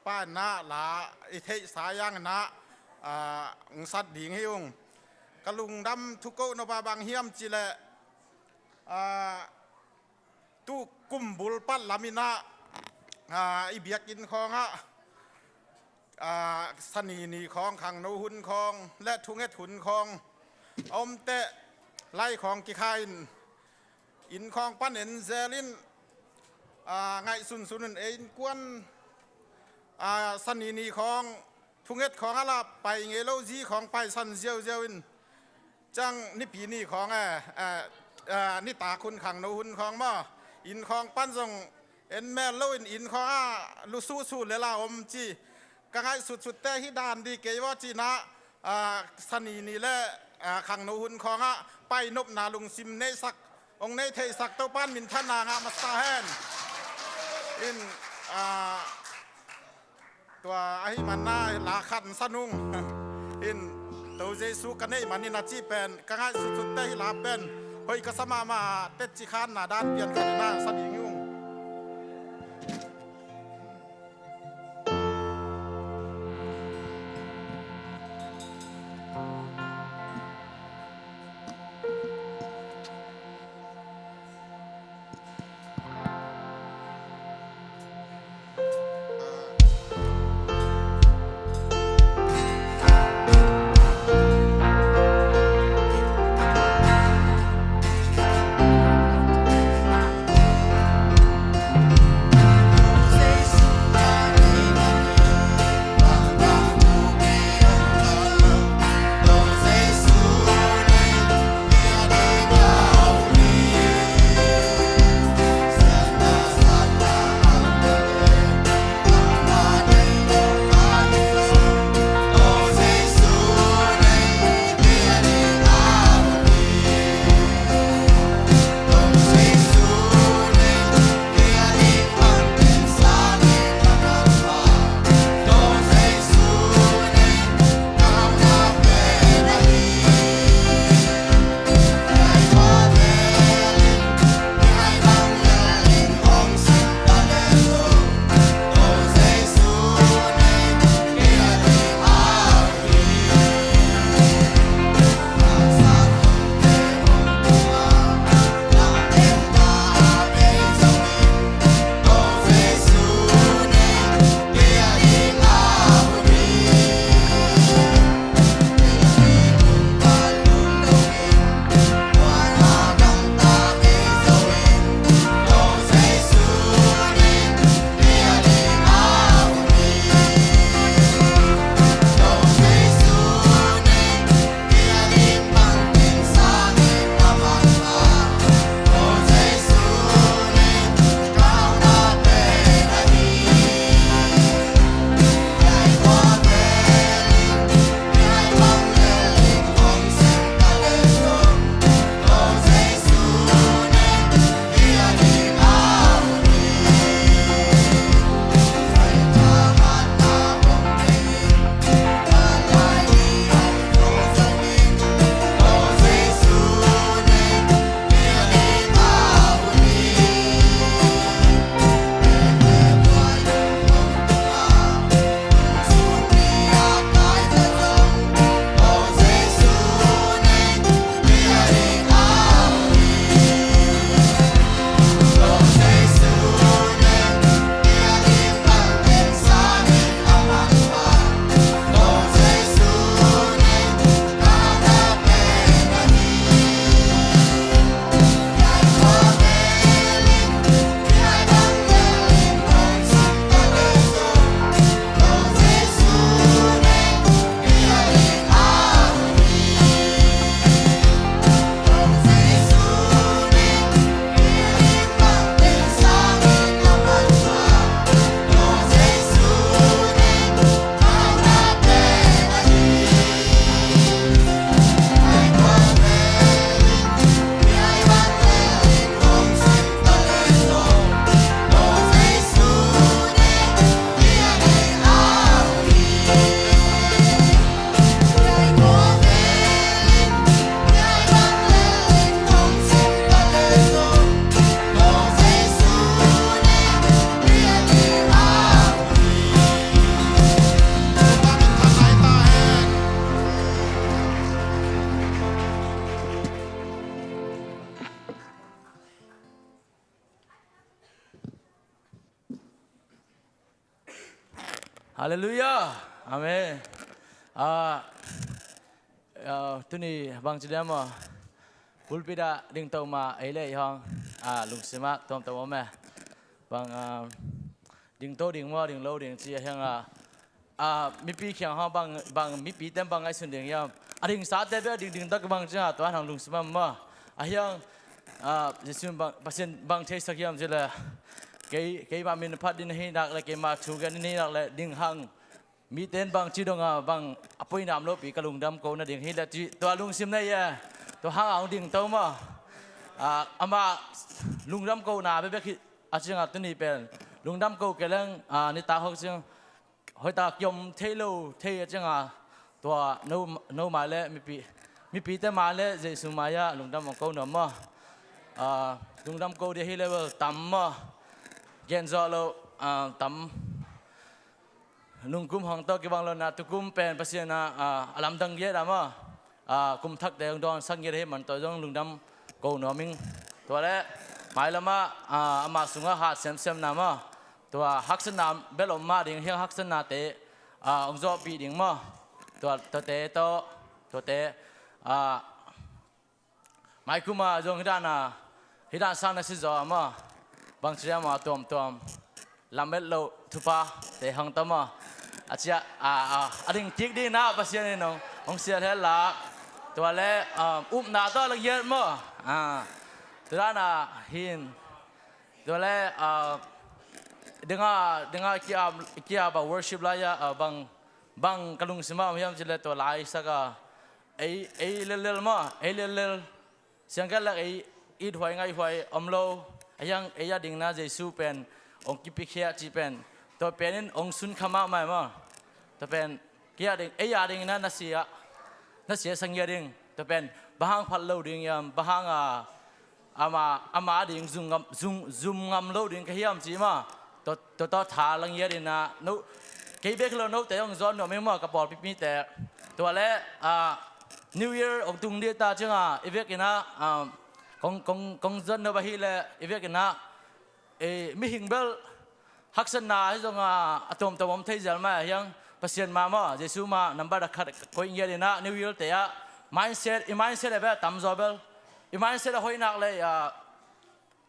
Pa in ah la i theihsa hiangin ah, ah, hong sat ding hi ung. Ka lungdam thukoh nop ah bang hiam cih leh, ah, tu kum bul pat lam in ah, ah, i biakinn khawng ah, ah, Sani ni khawng, khangno hun khawng le thunget hun khawng a om teh, lai khawng kikhai in, inn khawng pan en zel in, ah, ngaihsunsun in ei innkuan, ah, Sani ni khawng thunget khawng a la pai ngei lo, zi khawng paisan ziauziau in, ciang Nipi ni khawng, eh, eh, eh, nitak hun, khangno hun khawng maw, inn khawng pan zong en mel lo in, inn khawng ah lusuhsuh lel a om ci. Ka ngaihsutsut teh hih dan ding kei vaw ci-in ah, ah, Sani ni le, ah, khangno hun khawng ah pai nopna lungsim neihsak, hong nei theihsak Topa'n minthanna ngah masa hen. In, ah, tua ahih manin ah la khat hong san ung. In, To Jesu ka neih manin a cih pen ka ngaihsutsut teh hih la pen hoih ka sa mahmah, tetci khanna dan pian khat in ah sa ding hi ung. Halleluiah. Amen. Ah, ah, tuni bang ci diam maw? Pulpit ah dingto mah ei le ei hong, ah, lungsim ah tuamtuam om e. Bang, ah, dingto ding maw, dinglo ding ci a hiang, ah, ah, mipi kiang hong bang, bang mipi ten bang ngaihsun ding hiam? A dingsate bek ding ding tak bang ci a, tua hong lungsim ah maw? A hiang, ah, Jesu bang, Pasian bang theisak hiam ci le, kei, keimah min phat ding hi nak le, keimah thu gen ding hi nak le, ding hang. Miten bang ci dong a, bang a poi nam lopi ka lungdam ko nading hi le ci, tua lungsim nei e. Tua hang a hong dingto maw? Ah, amah lungdam ko na bekbek hi a ciang a, tuni pen lungdam ko kei leng, ah, nitak hong ciang hoihtak kiom thei lo thei a ciang a, tua no, no mai le mipi, mipite mai le Jesu mai ah lungdam hong ko nuam maw? Ah, lungdam ko ding hi le bel tam maw? Gen zawh lo, ah, tam. Nungkum hong tawh kibang lo na, tukum pen Pasian a, ah, a lamdang ngiat a maw? Ah, kum thakte hong dawnsak ngiat hi man, tua zong lungdam ko nuam ing. Tua le mailam ah, ah, amah sungah hat semsem na maw? Tua haksatna bel om mah ding, hiang haksatnate, ah, hong zawhpih ding maw? Tua, tuate tawh, tuate, ah, maikum ah zong hih dan a, hih dan sang na si zaw a maw? Bang ci diam maw, tuamtuam lamet loh thupha te hong tawm maw? A ciah, ah, ah, a ding kik ding na Pasian in hong, hong sial het lak. Tua le, ah, upna tawh la giat maw? Ah, tua dan a hin. Tua le, ah, dinga, dinga kia, kia ba worship lai ah, ah, bang, bang ka lungsim ah om hiam ci le, tua laisak a, ei, ei lellel maw, ei lellel. Siangkal lak ei it huai ngaih huai om lo. A hiang ei a dingna Jesu pen hong kipiakhia cih pen, tua pen in hong sunkham mahmah e maw? Tua pen kei a ding, ei a dingna na sia, na sia sang ngiat ding. Tua pen bang hang phat lo ding hiam, bang hang a, ama, ama a ding zum ngam, zum, zum ngam lo ding ka hiam ci maw? Tua, tua tawh tha la ngiat in ah, no, kei bek hi lo, note hong zawn nuam ing maw, ka pawlpi mite. Tua le, ah, New Year hong tung ding ta ciang a, i vekin ah, ah, kong, kong, kong zawn nuam ahih leh, i vekin ah, eh, mihing bel haksatna hi zong a, a tuamtuam om thei zel mah a hiang, Pasian mah maw, Jesu mah nambat a khat koih ngiat in ah, New Year te ah, mindset, i mindset a bel a tam zaw bel, i mindset a hoih nak leh, ah,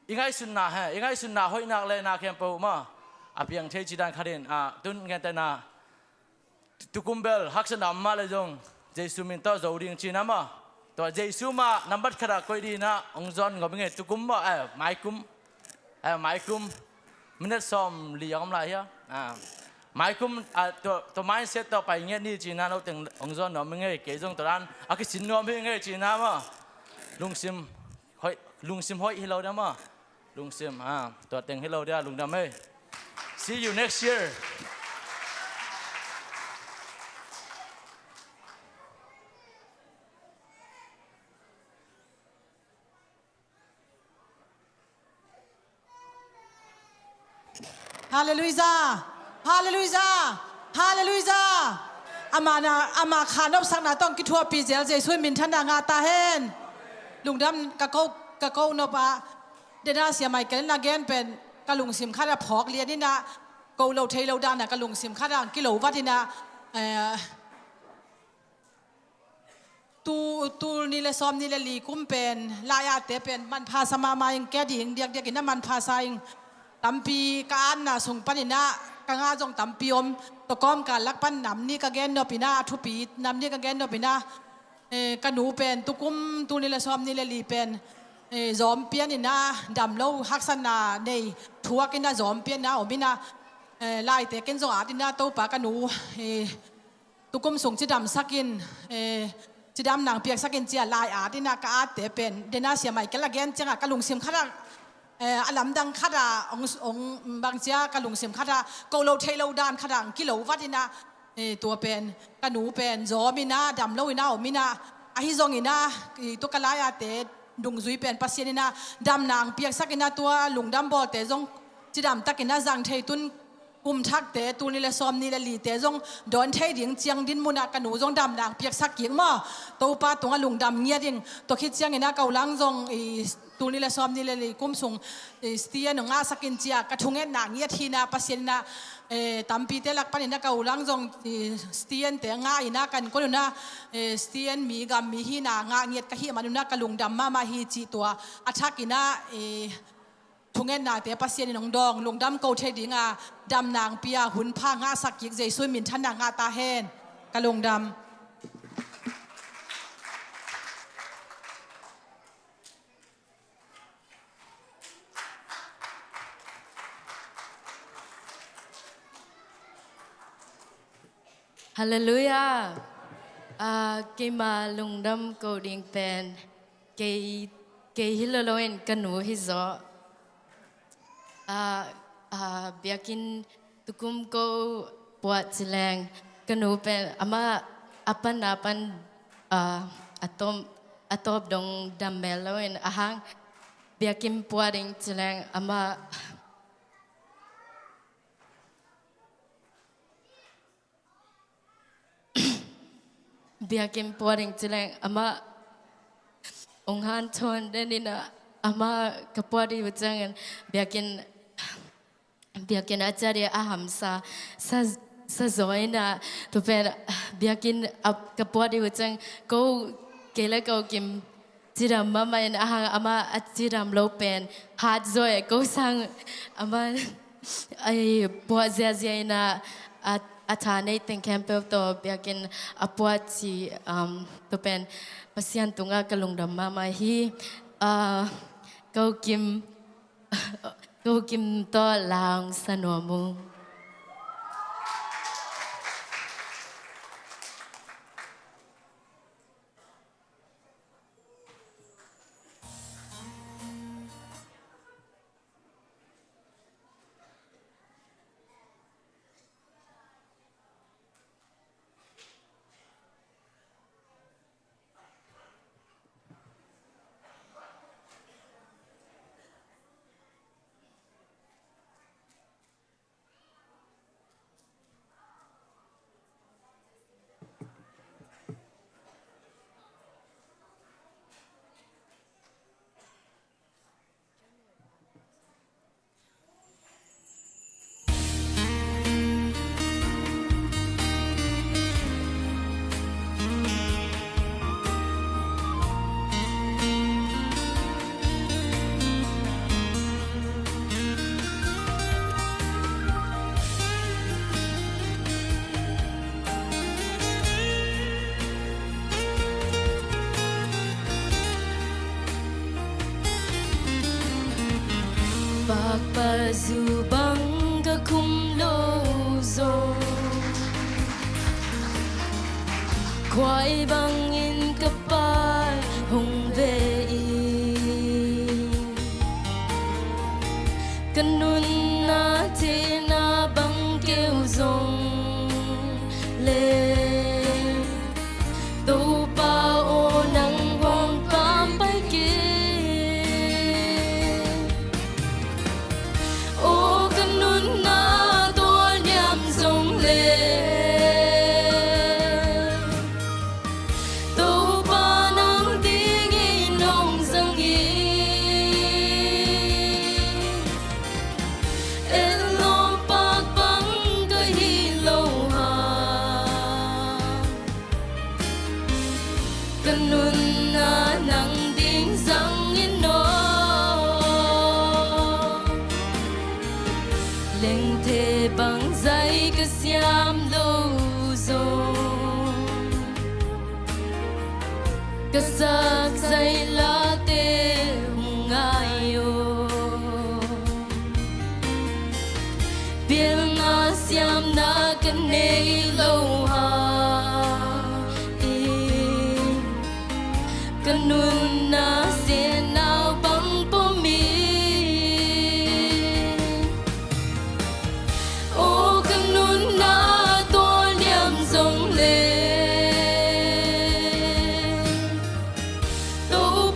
i ngaihsutna he, i ngaihsutna hoih nak le na khempeuh maw, a piang thei ci dan khat in, ah, tun ngen te na, tukum bel haksatna om mah le zong Jesu min tawh zo ding ci na maw? Tua Jesu mah nambat khat a koih ding in ah hong zawn ngawp ing e, tukum maw, eh, maikum, eh, maikum, minute sawm li a om lai hia? Ah, maikum, ah, tua, tua mindset tawh pai ngiat ni ci na, no teng hong zawn nuam ing e, kei zong tua dan a kisin nuam hi ing e ci na maw? Lungsim hoih, lungsim hoih hi lo dia maw? Lungsim, ah, tua teng hi lo dia, lungdam ei. See you next year. Halleluiah. Halleluiah. Halleluiah. Ama na, ama kha nopsakna tawh kithuahpih zel Jesu in minthanna ngah ta hen. Lungdam ka ko, ka ko nop ah, dena sia Michael na gen pen ka lungsim khat a phawk lian in ah, ko lo thei lo dan a ka lungsim khat a kilo vat in ah, eh, tu, tul nih le sawm nih le li kum pen, lai-ate pen manpha sa mahmah ing, kei a ding diakdiak in ah manpha sa ing. Tampi ka atna sung panin ah ka ngah zong tampi om. Tua kawmkal lak pan nam nih ka gen nop in ah, a thupi nam nih ka gen nop in ah, eh, ka nu pen tukum tul nih le sawm nih le li pen, eh, zawm pian in ah, dam lo haksatna nei thuak in ah, zawm pian in ah om in ah, eh, laite ken zong at in ah, Topa ka nu, eh, tukum sung cidamsak in, eh, cidam nang piaksak in ci a lai at in ah ka atte pen, dena sia Michael a gen ciang a ka lungsim khat a, eh, a lamdang khat a, ong, ong bang ci a, ka lungsim khat a, ko lo thei lo dan khat a, ong kilo vat in ah, eh, tua pen, ka nu pen, zawm in ah, dam lo in ah om in ah, ahi zong in ah, eh, tua ka lai-ate dungzui pen Pasian in ah, dam nang piaksak in ah, tua lungdam bawlte zong cidam tak in ah zang thei, tun kum thakte, tul nih le sawm nih le lite zong dawn thei ding ciang dinmun ah ka nu zong dam nang piaksak kik maw? Topa tungah lungdam ngiat ing. Tua khit ciang in ah ka u lang zong i tul nih le sawm nih le li kum sung i Christian hong ngahsak in ci a ka thungetna ngiat hi in ah Pasian in ah eh, tampite lak panin ah ka u lang zong, eh, Stian te ngah in ah kan kon un ah, eh, Stian mi gam mi hina ngah ngiat ka hih man un ah ka lungdam mahmah hi cih tua a thak in ah, eh, thungetnate Pasian in hong dawng, lungdam ko thei ding a, damna hong pia, hun pha ngahsak kik, Jesu in minthanna ngah ta hen. Ka lungdam. Halleluiah. Ah, keima lungdam ko ding pen kei, kei hi lo loin ka nu hi zaw. Ah, ah, biakinn tukum ko puah ci leng ka nu pen amah a pan a pan, ah, a tawp, a tawp dong dam mel loin a hang biakinn puah ding ci leng amah biakinn puah ding ci leng amah hong hanthawn den in ah amah ka puah ding uh ciangin biakinn, biakinn a ciah ding a hamsa sa, sa zaw in ah tu pen biakinn a ka puah ding uh ciang ko kei le ko kim cidam mahmah in a hang amah a cidam lo pen hat zaw e, ko sang amah ai puah ziazia in ah a, a tha nei teng khempeuh tawh biakinn a puah ci, um, tu pen Pasian tungah ka lungdam mahmah hi. Ah, ko kim, ko kim tawh la hong sa nuam ung. Pakpazu bang ka khum lo zong, khuai bangin ka pai hong ve i, ka nunna thehna bang keu zong le, Topa aw, nang hong pampai kei. Aw ka nunna tualniam zong le, Topa nang dingin hong zang hi. Etlawm pakpang ka hi lo hang, ka nunna nang ding zang in aw. Lengthe bangzah ka siam lo zong, ka sak zailate hong ngai aw. Pilna siamna ka nei lo hang in, ka nunna sianau bang pom in. Aw ka nunna tualniam zong le, Topa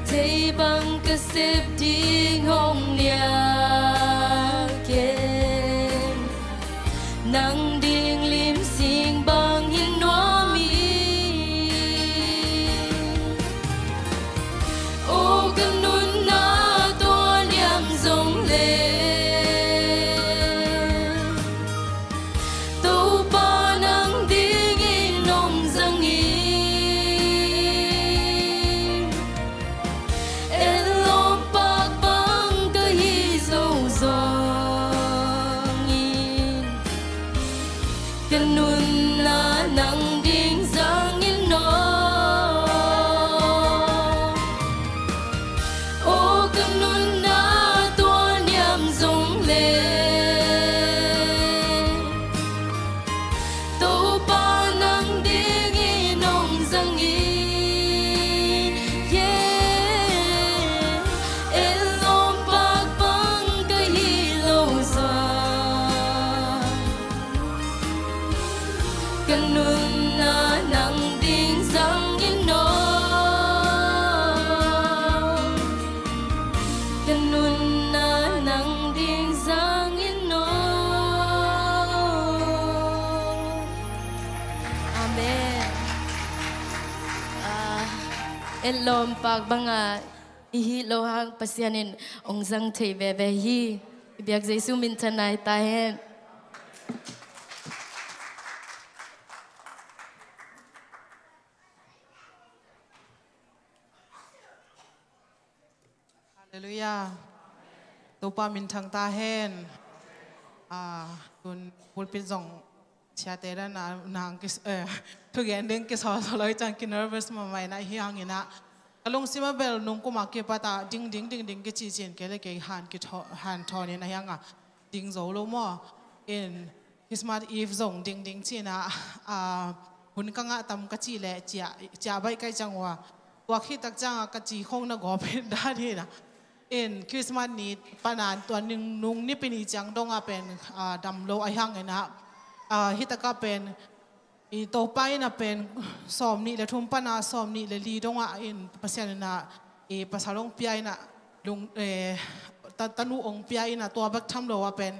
Thei bang ka sep ding hong nial kei. Nang ding lim sing bang hi nuam hi. O ka nunna tua niam zong le, Topa nang dingin hong zangin, en lawm pak bang ka hi zo zongin, ka nunna nang ding zangin aw. O ka nunna tua niam zong le, Topa nang dingin hong zangin, yeah. En lawm pak bang ka hi lo zong, ka nunna nang ding zangin aw. Ka nunna nang ding zangin aw. Amen. Ah, en lawm pak banga i hih loh hang Pasian in hong zang thei veve hi. I biak Jesu minthanna hi ta hen. Halleluiah. Topa minthang ta hen. Ah, tun pulpit zong siate dan a nang kis-, eh, thugen ding kisawlsawl lo i cang ki nervous mahmah in ah, hi hang in ah ka lungsim a bel nung kum a kipat ah ding ding ding ding kici cin kei le kei han kithaw-, hanthawn in ah hi hang a ding zo lo maw. In Christmas Eve zong ding ding ci in ah, ah, hun ka ngah tam ka cih leh ciah, ciah baih ka hih ciang ua, tua khit tak ciang a ka ci khong na gawp hi dan hi in ah. In Christmas ni pan a tua nung, nung Nipi ni ciang dong a pen, ah, dam lo a hi hang in ah, ah, hi tak a pen i Topa in a pen sawm nih le thum pan a sawm nih le li dong a in Pasian in a i pasal hong pia in a lung, eh, ta-, tanu hong pia in a tua bek tham lo a pen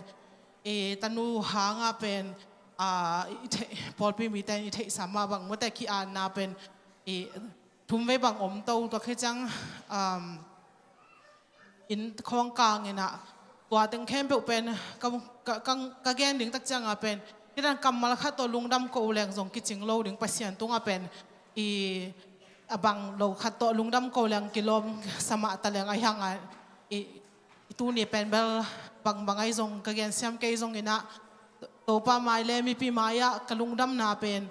i tanu hang a pen, ah, i thei-, pawlpi mite in i theihsa mah bang mawte ki-atna pen i thum vei bang om to, tua khit ciang, um, inn khawng kang in ah tua teng khempeuh pen ka, ka, ka, ka gen ding tak ciang a pen hih dan kammal khat tawh lungdam ko leng zong kicing lo ding, Pasian tung a pen i a bang lo khat tawh lungdam ko leng kilawm sa mah ta leng a hi hang a i, i tuni pen bel bangbang ahi zong ka gensiam kei zong in ah Topa mai le mipi mai ah ka lungdamna pen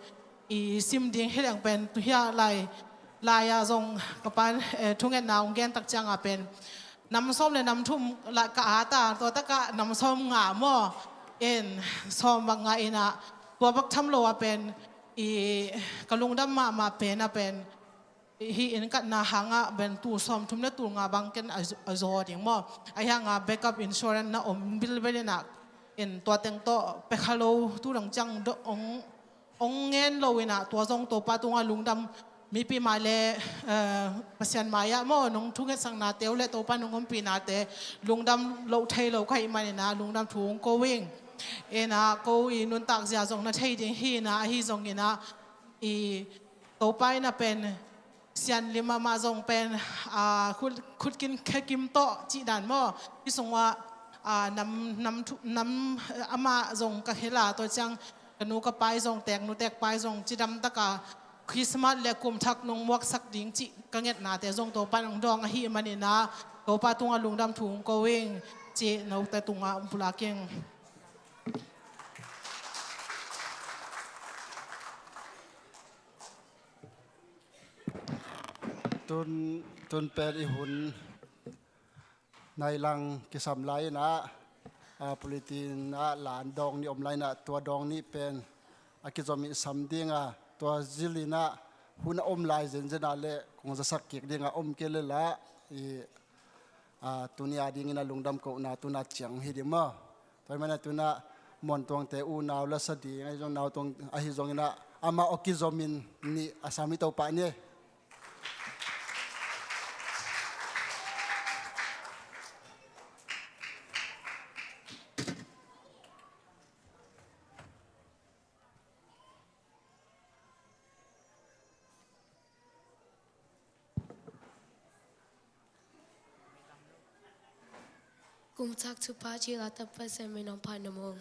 i sim ding hi leng pen tu hi a lai, lai ah zong ka pan, eh, thungetna hong gen tak ciang a pen nam sawm le nam thum lai ka at a, tua tak ah nam sawm nga maw, in sawm bang nga in ah tua bek tham lo a pen i ka lungdam mahmah pen a pen hih inn katna hang a pen tul sawm thum le tul nga bang ken a, a zaw ding maw. A hi hang a backup insurance na om bilbel in ah in tua teng tawh pia kha lo, tu dang ciang do-, ong, ong ngen lo in ah tua zong Topa tung a lungdam, mipi mai le, eh, Pasian mai ah maw nong thungetsaknate uh le Topa nong ompihnate lungdam loh thei lo ka hih man in ah lungdam thu hong ko ing. In ah ko i nuntak zia zong na thei ding hi in ah, ahi zong in ah i Topa in a pen sian lim a mah zong pen, ah, khut, khut kin khe kim tawh cih dan maw. Hih sung ah, ah, nam, nam thu, nam, eh, amah zong ka khel a, tua ciang ka nu ka pai zong, tek nu tek pai zong cidam tak a Christmas le kum thak nong muaksak ding cih ka ngetnate zong Topa nong dawng ahih man in ah Topa tung a lungdam thu hong ko ing cih note tung ah hong pulak ing. Tun, tun pen i hun nai lang kisam lai in ah, a, pulitin ah lan dawng nih om lai in ah, tua dawng nih pen a kizom in sam ding a, tua zil in ah hun a om lai zenzen ah le kong zasak kik ding a, om kei le lah i, a, tuni a ding in a lungdam kohna tun a ciang hi ding maw. Tua ahih manin tun ah Muantuangte unau la sa ding, ahi zong nautuang, ahi zongin ah amah aw kizom in nih a sam hi to pah ni. Kumthak thupha cil a tam Pasian min hong phat nuam ung.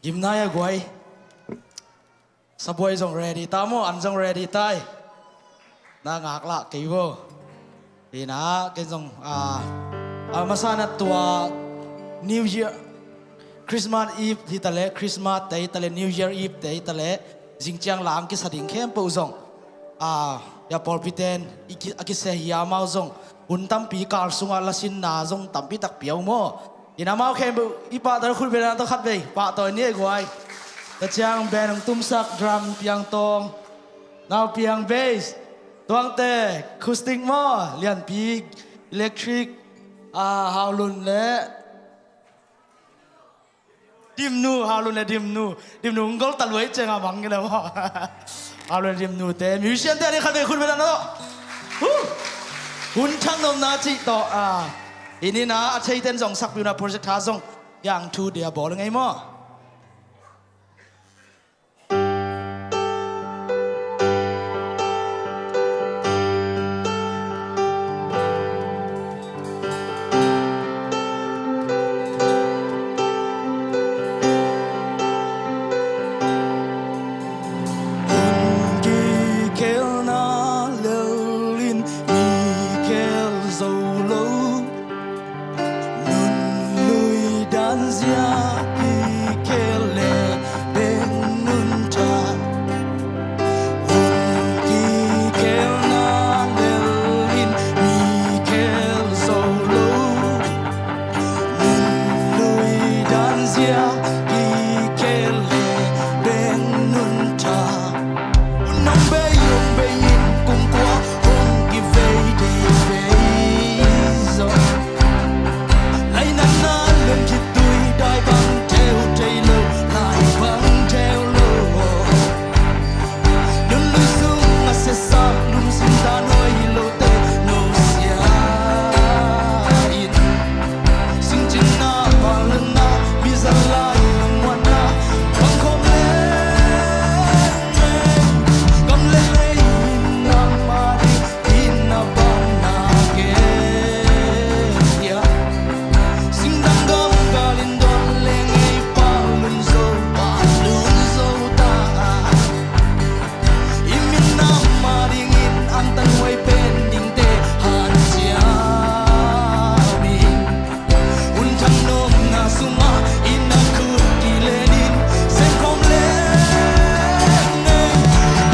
Gimnai a guai. Sabuai zong ready ta maw, an zong ready tai. Na ngaklah kei vo. Ina, ken zong, ah, ah, masa na tua New Year, Christmas Eve hi ta leh, Christmas te hi ta leh, New Year Eve te hi ta leh, zing ciang lang kisa ding khempeuh zong, ah, ya pawlpi ten i ki, a kisia hi a, amau zong hun tampi kal sungah lasinna zong tampi tak pia uh maw. Ina mau khempeuh i pahtawi khut beng dan tawh khat vei pahtawi ni ei guai. Tua ciang band hong tumsak drum Piang Tawng, Nau Piang bass, Tuangte acoustic maw, Lianpi electric, ah, Haulun le Dimnu, Haulun le Dimnu, Dimnu hong gol ta luai ciang a mang nge le maw. Haulun le Dimnu te, musician te a ni khat vei khut beng dan tawh. Huh. Hun thak nopna cih tawh, ah, i ni na a theiten zong sakpiuna project tha zong yang thu dia bawl ngei maw. Hun kikhelna lel in mi khel zo lo. Nunlui danzia kikhel le bek nuntak. Hun kikhelna lel in mi khel zo lo. Nunlui danzia kikhel le bek nuntak. Hun hong bei hong bei in kum kua hong kivei ding vei zong. Lainatna lun khitui dai bang theu thei lo, lai bang theu lo. Nunlui sung a siasak lungsim dan hoih lote nusia in. Singcin na, pal na, mi zalai na, muanna, bang khawm leng, gam leng lei, nang mah ding, in na bang na ke, ya. Singdang gam gal in don leng ei, pal lum zo, pal lum zo ta. I min nangmah dingin antanhuai pen dingte hanciam in. Hun thak nopna sungah i na khut kilenin sem khawm leng ei.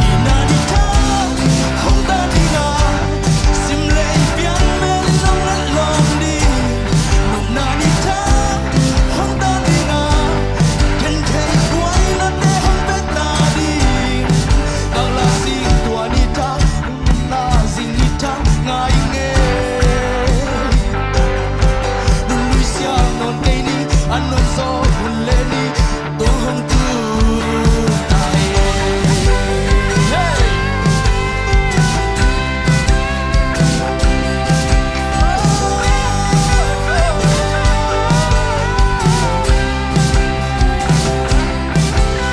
I na ni thak hong ta ding a, sim lei piang mel in hong let lawm ding. Nopna ni thak hong ta ding a, khen thei guai nate hong pia ta ding. Takla sing tua ni thak, na zing ni thak ngai ngei. Nunlui sial nawn kei ni, a nawn zaw hun le ni, tung hong tu ta e. Hey!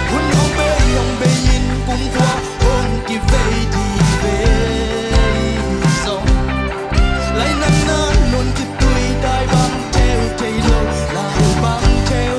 Hun hong bei hong bei in kum kua hong kivei ding vei zong. Lainatna nun khitui dai bang theu thei lo, lai bang theu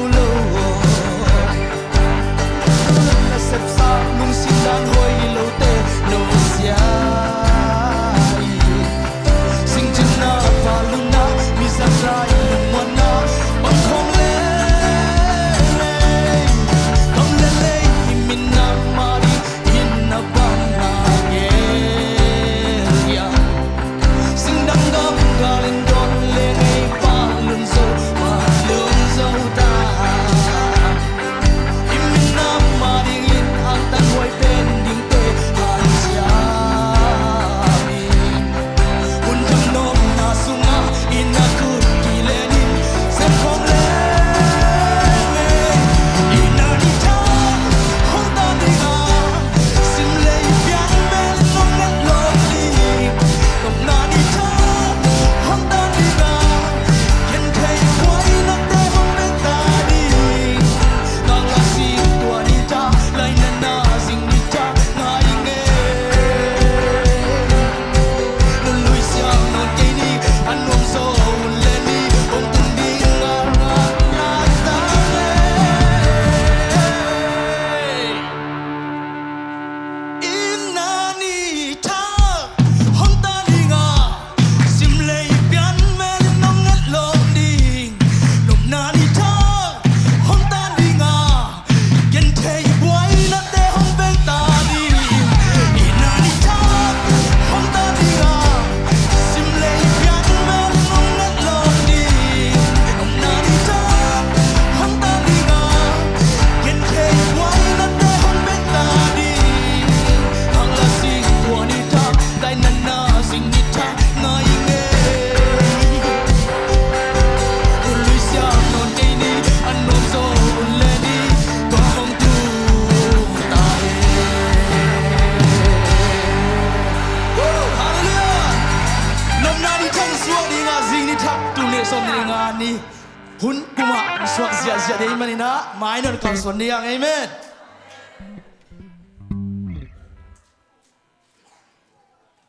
kumah suak ziahziah ding maninah mainon kalsuan ding ang. Amen.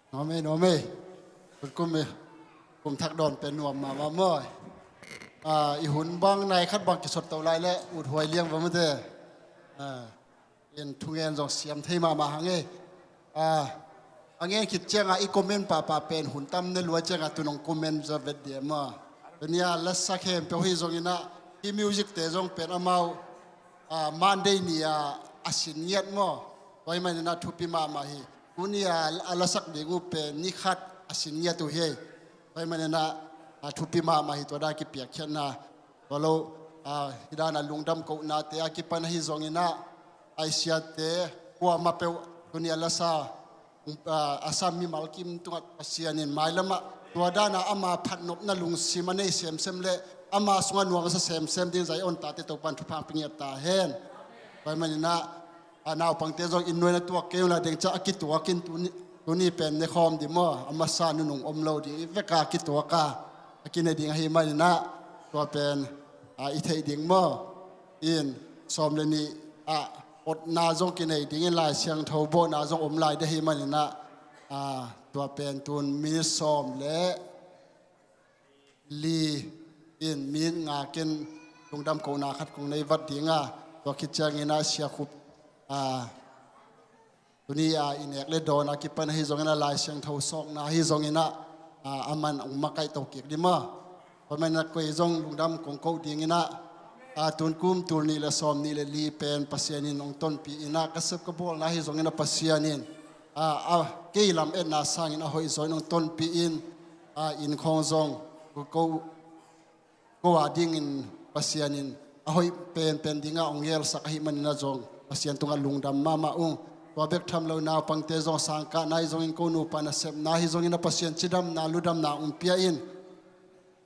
Amen, amen. Kum, kum thak dawn pen nuam mahmah maw. Ah, i hun bang nai khat bang kisot to lai le ut huai liang va mate. Ah, in thungen zong siam thei mahmah hang e. Ah, a ngen khit ciangah i comment pahpah pen hun tam ne luai ciangah tunong comment za vet dia maw. Tuni a lasa khempeuh hi zonginah i music te zong pen amau, ah, Monday ni a a sin ngiat maw. Tua hi maninah thupi mahmah hi. Tuni a a lasak ding uh pen ni khat a sin ngiat uh hi. Tua hi maninah, ah, thupi mahmah hi tua dan kipiakkhiatna. Tua lo, ah, hi dan a lungdam kohnate a kipan ahi zonginah aisiate kuamah peuh tuni a lasa, ah, a sam mimal kim tungah Pasian in mailamah tua dan a ama phatnopna lungsim a nei semsem le ama sungah nuamsa semsem ding Zion tate Topan thupha pia ngiat ta hen. Tua hi maninah, a naupangte zong inn nuai na tuak kei ung la deng ciah a kituak in tuni, tuni pen ne khawm ding maw. A masa nunung om lo ding i veka kituak a a kine ding ahi maninah tua pen, a, i theih ding maw. In sawm le nih ah otna zong kinei dingin Lai Siangtho bawhna zong om lai ding ahi maninah, a, tua pen tun minit sawm le li in minit nga ken lungdam kohna khat kong nei vat dinga, tua khit cianginah Sia Khup, a, tuni a i nek le dawn a kipan ahi zonginah Lai Siangtho sawkna ahi zonginah, a, a man hong makaih to kik ding maw. Tua maninah koi zong lungdam kong koh dinginah, a, tun kum tul nih le sawm nih le li pen Pasian in hong tonpih inah ka sep ka bawlna ahi zonginah Pasian in, a, a, kei lam etna sangin a hoih zaw in hong tonpih in, a, inn khawng zong ko, ko a dingin Pasian in a hoih penpen dingah hong gelsak ahi maninah zong Pasian tungah lungdam mahmah ung. Tua bek tham lo naupangte zong sangkahna ahi zongin ko nupa nasepna ahi zonginah Pasian cidamna ludamna hong pia in.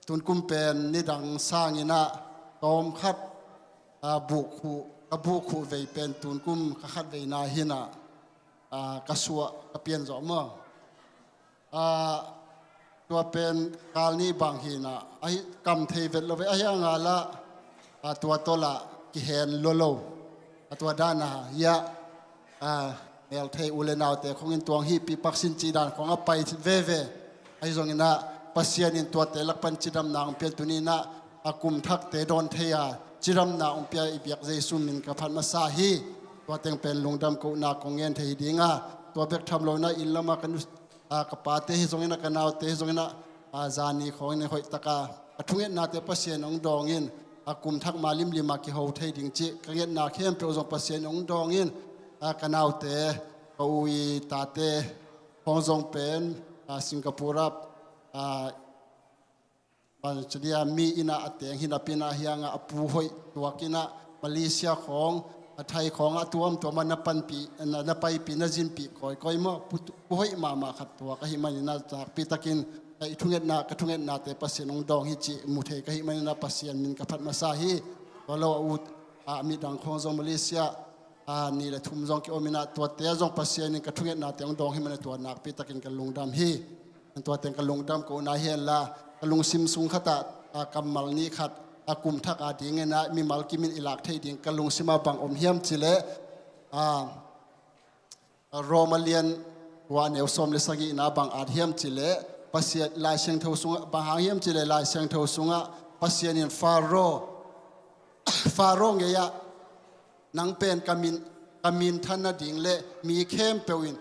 Tun kum pen nidang sanginah tawm khat, a, buk khuh, ka buk khuh vei pen tun kum ka khat veina hinah, a, ka suah ka pian zawh maw. A, tua pen kal nih bang hinah ahi kam thei vet lo ve ahi a ngalah, a, tua tawlah kihen lua lo. A tua dana hiah, a, mel thei u le naute khongin tuang hihpih paksin cih dan khong a pai veve. Ahi zonginah Pasian in tuate lakpan cidamna hong pian tuninah a kum thakte dawn thei a cidamna hong pia i biak Jesu min ka phat masa hi. Tua teng pen lungdam kohna kong ngen thei hi dinga, tua bek tham lo inah inn lamah ka nu, a, ka pate hi zonginah ka naute hi zonginah, a, zani khawngin hoihtaka ka thungetnate Pasian hong dawngin a kum thak ma limlima kiho thei ding cih ka ngetna khempeuh zong Pasian hong dawngin, a, ka naute ka u i tate khawng zong pen, a, Singapore ah, a, Bangladesh mi inah a teng hi napinah hiangah a pu hoih tuak inah Malaysia khawng a Thai khawngah a tuamtuamah na panpih, na, na paipih na zinpih kawikawi maw, pu, pu hoih mahmah khat tuak ahi maninah nakpitakin, a, i thungetna ka thungetnate Pasian hong dawng hi cih mu thei ka hi maninah Pasian min ka phat masa hi. Tua lo a ut, a, midang khawng zong Malaysia, a, nih le thum zong kiom inah tuate a zong Pasian in ka thungetnate hong dawng hi maninah tua nakpitakin ka lungdam hi. Tua teng ka lungdam kohna hi henla, ka lungsim sung khatah, a, kammal nih khat, a, kum thak a dinginah mimal kimin i lak thei ding ka lungsim a bang om hiam cileh, a, Roma lian kua neu sawm le sagihna bang at hiam cileh, Pasian Lai Siangtho sungah bang hang hiam cileh, Lai Siangtho sungah Pasian in Faro, Faro ngei ah nang pen ka min, ka minthan nading le mi khempeuh in,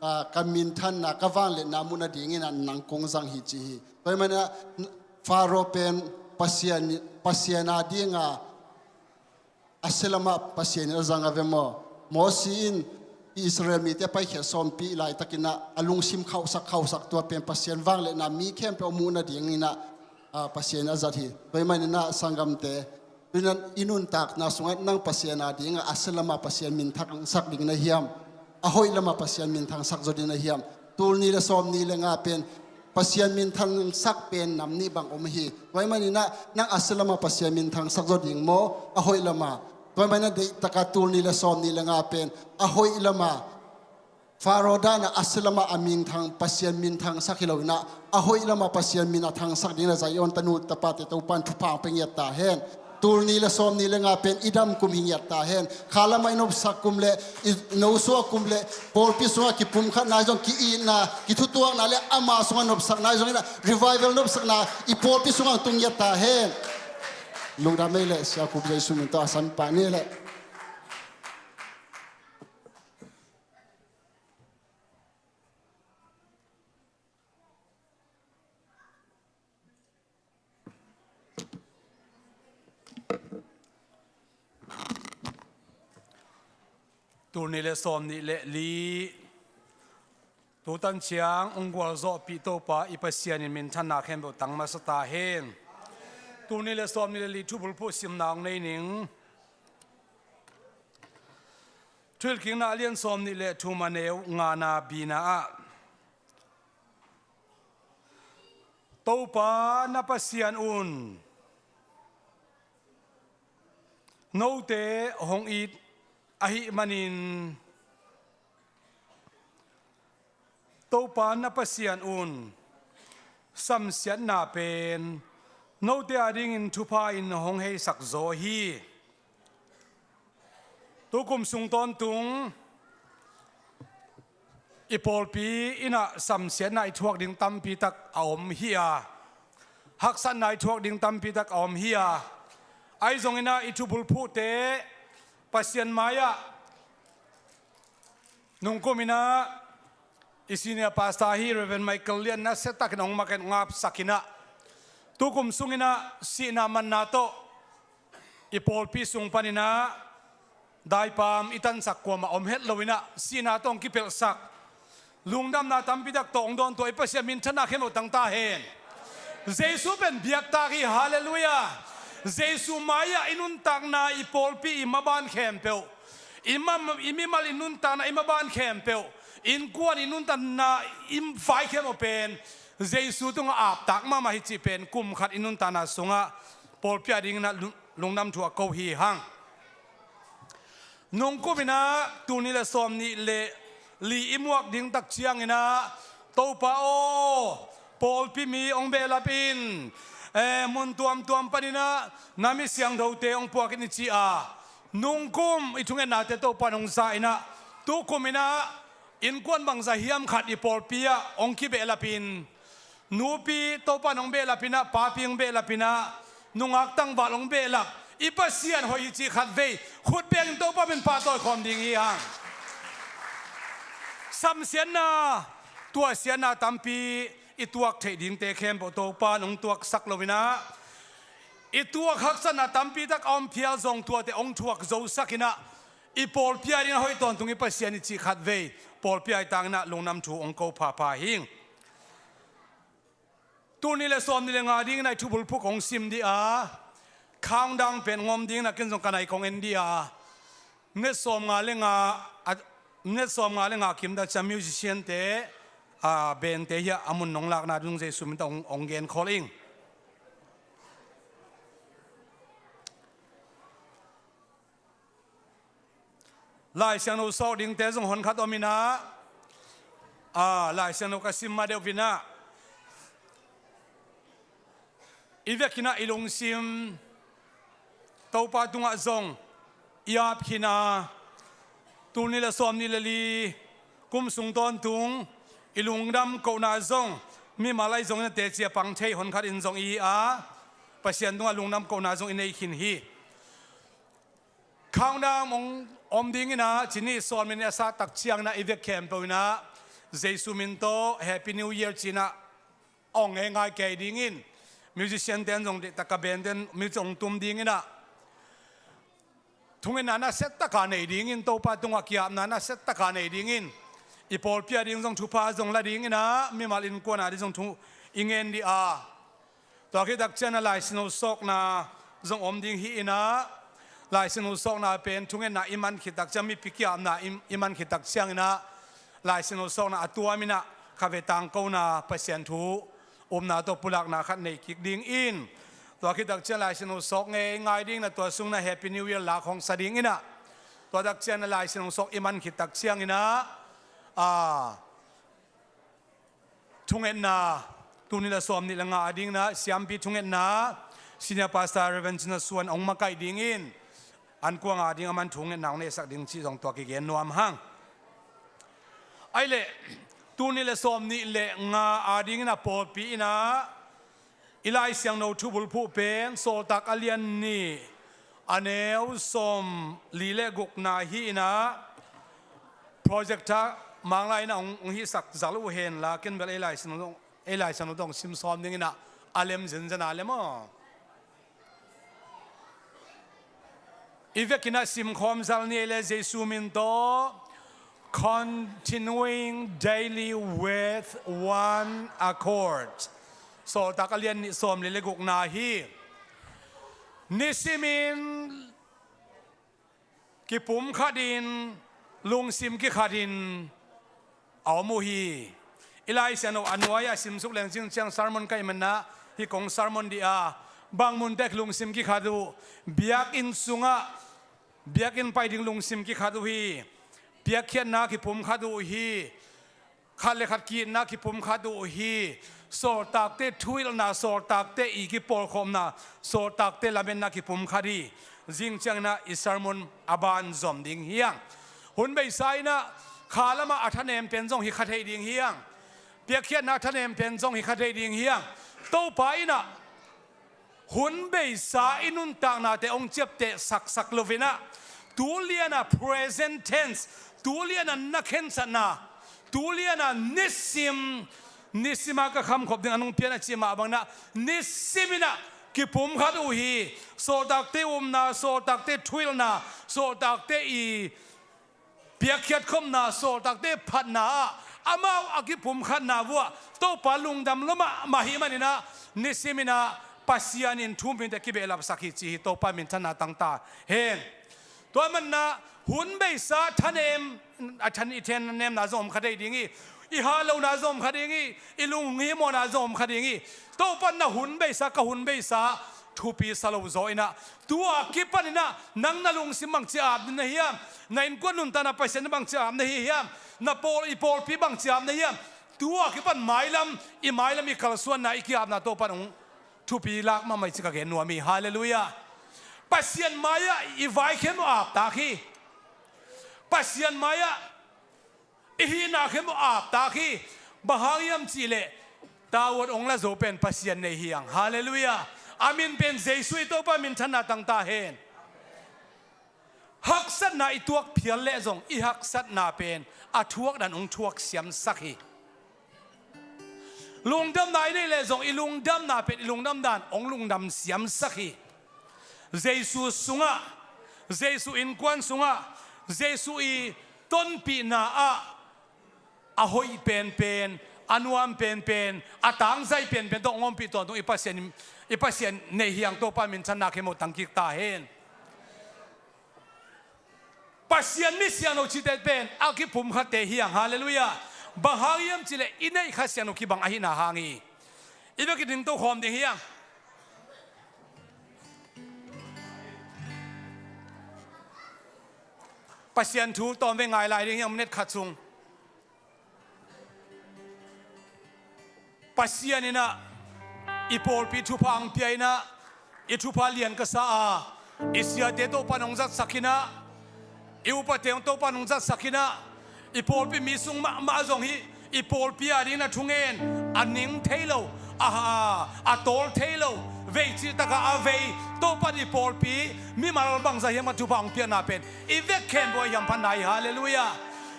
a, ka minthanna ka vangliatna muh nadingin a nang kong zang hi ci hi. Tua hi maninah Faro pen Pasian, Pasian a dinga a sia lamah Pasian in a zang a ve maw? Moses in Israel mite paikhiat sawmpi laitakinah a lungsim khauhsak khauhsak tua pen Pasian vangliatna mi khempeuh muh nadinginah, a, Pasian in a zat hi. Tua hi maninah sanggamte, tuinah i nuntakna sungah nang Pasian a dingah a sia lamah Pasian minthangsak ding na hiam? A hoih lamah Pasian minthangsak zaw ding na hiam? Tul nih le sawm nih le nga pen Pasian minthangsak pen nam nih bang om hi. Tua hi maninah nang a sia lamah Pasian minthangsak zaw ding maw, a hoih lamah? Tua hi maninah deihtaka tul nih le sawm nih le nga pen a hoih lamah Faro dan a, a sia lamah a min thang, Pasian min thangsak hi lo in ah, a hoih lamah Pasian min a thangsak ding in ah Zion tanu tapate Topa'n thupha hong pia ngiat ta hen. Tul nih le sawm nih le nga pen i dam kum hi ngiat ta hen. Kha lamah i nopsak kum le i nosuak kum le pawlpi sungah kipumkhatna ahi zong, ki-itna, kithutuakna le ama sungah nopsakna ahi zong in ah, revival nopsakna i pawlpi sungah hong tung ngiat ta hen. Lungdam ei leh, Sia Khup, Jesu min tawh a san pah ni leh. Tul nih le sawm nih le li, tu tan ciang hong gualzawhpih Topa i Pasian in minthanna khempeuh tang masa ta hen. Tul nih le sawm nih le li thubulphuh simna hong nei ning. Thuhilhkikna a lian sawm nih le thum, a neu ngana, bina ah, Topa na Pasian un note hong it ahih manin, Topa na Pasian un samsiatna pen note adingin thupha in hong heisak zaw hi. Tukum sung tawntung i pawlpi in ah samsiatna i thuak ding tampi tak a om hi a, haksatna i thuak ding tampi tak a om hi a, ahi zongin ah i thubulphuhte Pasian mai-ah nungkum in ah i senior pastor hi Reverend Michael Lian nasia takin hong mak in hong apsak in ah, tukum sung in ah sihna manna tawh i pawlpi sung panin ah daipam i tansak kuamah om het lo in ah, sihna tawh hong kipelhsak, lungdamna tampi tak tawh hong dawntuah i Pasian minthanna khempeuh tang ta hen. Jesu pen biaktak hi, halleluiah. Jesu mai-ah i nuntakna, i pawlpi, i maban khempeuh, i ma-, i mimal i nuntakna, i maban khempeuh, innkuan i nuntakna, i vai khempeuh pen Jesu tungah aptak mahmah hi cih pen kum khat i nuntakna sungah pawlpi adingin ah lu-, lungdam thu a ko hi hang. Nungkum in ah tul nih le sawm nih le li i muak ding tak ciangin ah, Topa aw, pawlpi mi hong behlap in, eh, mun tuamtuam panin ah na mi siangthote hong puak in i ci a, nungkum i thungennate Topa in hong za in ah, tukum in ah innkuan bangzah hiam khat i pawlpi ah hong kibehlap in, nupi Topa in hong behlap in ah, papi hong behlap in ah, nungak tangval hong behlap i Pasian hoih hi cih khatvei khut bengin Topa min pahtawi khawm ding hi hang. Samsiatna, tuahsiatna tampi i tuak theih dingte khempeuh Topa in hong tuaksak lo in ah, i tuak haksatna tampi tak a om phial zong tuate hong thuak zosak in ah, i pawlpi adingin a hoih tawntung i Pasian hi cih khatvei pawlpi a i tangin ah lungdam thu hong ko phapha hing. Tul nih le sawm nih le nga dingin ah i thubulphuh kong sim dih a, countdown pen hong om dingin ah ken zong ka nai kong en dih a, minute sawm nga le nga, a, minute sawm nga le nga kim tak ciang musician-te, a, band-te hiah a mun nong lakna ding Jesu min tawh hong, hong genkhawl ing. Lai Siangtho sawk dingte zong honkhat om in ah, a, Lai Siangtho ka sim ma deuh in ah, i vekin ah i lungsim Topa tungah zong i ap khin a, tul nih le sawm nih le li kum sung tawntung i lungdam kohna zong mimal ahi zongin a teci a pang thei honkhat in zong i hi a, Pasian tungah lungdam kohna zong i nei khin hi. Countdown hong om ding in ah, ci nih sawm minute a sat tak ciangin ah i vek khempeuh in ah Jesu min tawh Happy New Year ci-in ah hong ngai kei ding in, musician-te in zong deihtak a band-te in music hong tum ding in ah, thungetna nasia tak a nei ding in, Topa tungah ki-apna nasia tak a nei ding in, i pawlpi a ding zong thupha zong la ding in ah, mimal innkuan a ding zong thu i ngen dih a, tua khit tak ciangin ah Lai Siangtho sawkna zong om ding hi in ah, Lai Siangtho sawkna pen thungetna i man khit tak ciang, mipi ki-apna i, i man khit tak ciangin ah, Lai Siangtho sawkna a tuam in ah khatvei tangkona, Pasian thu upna tawh pulakna khat nei kik ding in, tua khit tak ciang Lai Siangtho sawk ngei ngai ding in ah, tua sung in ah Happy New Year lak hong sa ding in ah, tua tak ciangin ah Lai Siangtho sawk i man khit tak ciangin ah, a thungetna, tul nih le sawm nih le nga a dingin ah siampi thungetna Senior Pastor Reverend Cin Za Suan hong makaih dingin, an kuang a ding a man thungetna hong neihsak ding cih zong tua kigen nuam hang. Ahi leh, tul nih le sawm nih le nga a dingin ah pawlpi in ah i Lai Siangtho thubulphuh pen Sawltak a lian nih a neu sawm li le gukna hi in ah, projector Manglai in ah hong, hong hihsak zal uh hen la, ken bel ei Lai Siangtho, ei Lai Siangtho tawh hong sim sawm dingin ah, a lem zenzen a lem aw. I vekin ah simkhawm zal ni ei le, Jesu min tawh, Continuing Daily with One Accord. Sawltak a lian nih sawm li le gukna hi. Nisimin kipumkhatin, lungsim kikhatin a om uh hi. I Lai Siangtho a nuai-ah simsuk leng zing ciang sermon ka hih manin ah, hih kong sermon dih a, bang munte lungsim kikhat uh, biakinn sungah, biakinn pai ding lungsim kikhat uh hi. Piakkhiatna kipumkhat uh hi. Khat le khat ki-itna kipumkhat uh hi. Sawltakte thuhilhna, sawltakte i kipawlkhopna, sawltakte lametna kipumkhat hi. Zing ciangin ah i sermon a ban zom ding hi hang. Hun beisa in ah kha lamah a thanem pen zong hi kha thei ding hi hang. Piakkhiatna a thanem pen zong hi kha thei ding hi hang. Topa in ah hun beisa i nuntaknate hong ciapteh saksak lo in ah, tu lian a present tense, tu lian a na khensatna, tu lian a nisim, nisim a ka khamkhop ding a nung pian a cih mah bangin ah, nisim in ah kipumkhat uh hi. Sawltakte upna, sawltakte thuhilhna, sawltakte i piakkhiat khopna, sawltakte phatna ah amau a kipumkhatna uh ah Topa lungdam lua mahmah hi manin ah, nisim in ah Pasian in thu mite kibehlapsak hi ci hi. Topa minthanna tang ta hen. Tua manin ah hun beisa thanem, a than i thanemna zong om kha thei ding hi. I hah lohna zong om kha ding hi. I lunghimawhna zong om kha ding hi. Topa in ah hun beisa, ka hun beisa thupi sa lo zaw in ah, tu a kipan in ah nang na lungsim bangci ap na hiam? Na innkuan nuntakna Pasian in bangci ap na hi hiam? Na pawl, i pawlpi bangci ap na hiam? Tu a kipan mailam, i mailam i kalsuanna, i ki-apna Topa in hong thupi lak mahmah hi ci ka gen nuam hi. Halleluiah. Pasian mai-ah i vaikhia maw aptak hi. Pasian mai-ah i hihna khempeuh aptak hi. Bang hang hiam cih leh, tawut hong la zo pen Pasian nei hi hang. Halleluiah. A min pen Jesu hi. Topa minthanna tang ta hen. Haksatna i tuak phial leh zong i haksatna pen a thuak dan hong thuak siamsak hi. Lungdamna i neih leh zong i lungdamna pen i lungdam dan hong lungdam siamsak hi. Jesu sungah, Jesu innkuan sungah, Jesu i tonpihna ah a hoih penpen, a nuam penpen, a tangzai penpen tawh hong ompih tawntung i Pasian, i Pasian nei hi hang. Topa minthanna khempeuh tangkik ta hen. Pasian mi siangtho cihte pen a kipumkhatte hi hang. Halleluiah. Bang hang hiam cih leh i neih Kha Siangtho kibang ahihna hang hi. I bek i dingto khawm ding hi hang. Pasian thu tawm ve ngai lai ding hi hang, minute khat sung. Pasian in ah i pawlpi thupha hong pia in ah, i thupha lian ka sa a, i siate Topa in hong zatsak in ah, i upate Topa in hong zatsak in ah, i pawlpi mi sung mahmah zong hi, i pawlpi a dingin a thungen, a ning thei lo, a, a, a tawl thei lo, vei cih takah a vei, Topa in i pawlpi mimal bangzah hiam a thupha hong piakna pen i vek khempeuh a hiamphatna hi. Halleluiah.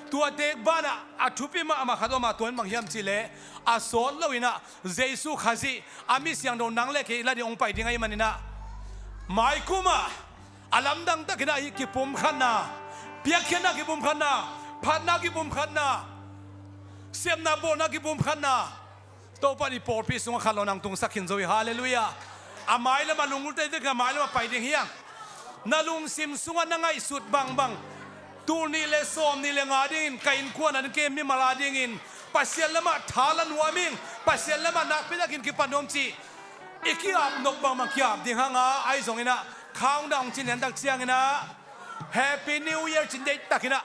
Tuate banah a thupi mahmah khat om a, tua in bang hiam cih leh, a sawt lo in ah Jesu Khazih a mi siangtho nang le kei la ding hong pai ding ahih manin ah, maikum ah a lamdang takin ah hih kipumkhatna, piakkhiatna kipumkhatna, phatna kipumkhatna, sepna bawlna kipumkhatna, Topa in i pawlpi sungah khat lo nang tungsak khin zo hi. Halleluiah. A mailam a lunglut tei vek a mailam a pai ding hi hang. Na lungsim sungah na ngaihsut bangbang, tul nih le sawm nih le nga dingin ka innkuan a ding, kei mimal a dingin Pasian lamah tha la nuam ing, Pasian lamah nakpi takin kipan nuam cih i ki-ap nop bangbang ki-ap ding hang a, ahi zongin ah countdown cin lian tak ciangin ah, Happy New Year cin deih takin ah,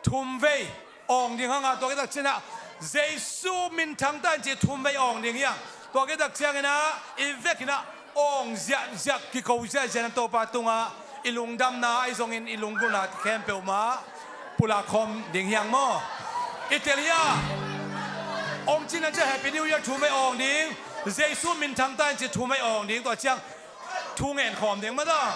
thum vei, awng ding hang a, tua khit tak ciangin ah Jesu minthang ta hen ci thum vei awng ding hi hang. Tua khit tak ciangin ah i vekin ah awng ziahziah, kiko ziahziah in ah Topa tungah i lungdamna ahi zongin i lunggulhna khempeuh mah pulak khawm ding hi hang maw. I tel hi a, awng cihna ciang Happy New Year thum vei awng ding, Jesu minthang ta hen ci thum vei awng ding, tua ciang thu ngen khawm ding mah ta.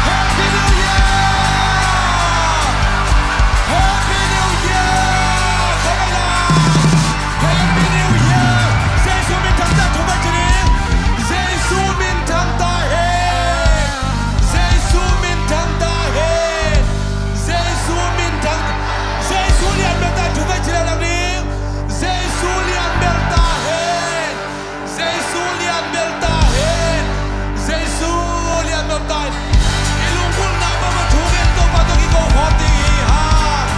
Happy New Year! Happy New Year! Khawm lai la. Happy New Year! Jesu minthang ta hen thum vei ci ni. Jesu minthang ta hen. Jesu minthang ta hen. Jesu minthang. Jesu lianbel ta hen thum vei ci lai la ni. Jesu lianbel ta hen. Jesu lianbel ta hen. Jesu lianbel ta hen. I lunggulhna bang a thu ngen Topa tawh kiko khawm ding hi hang.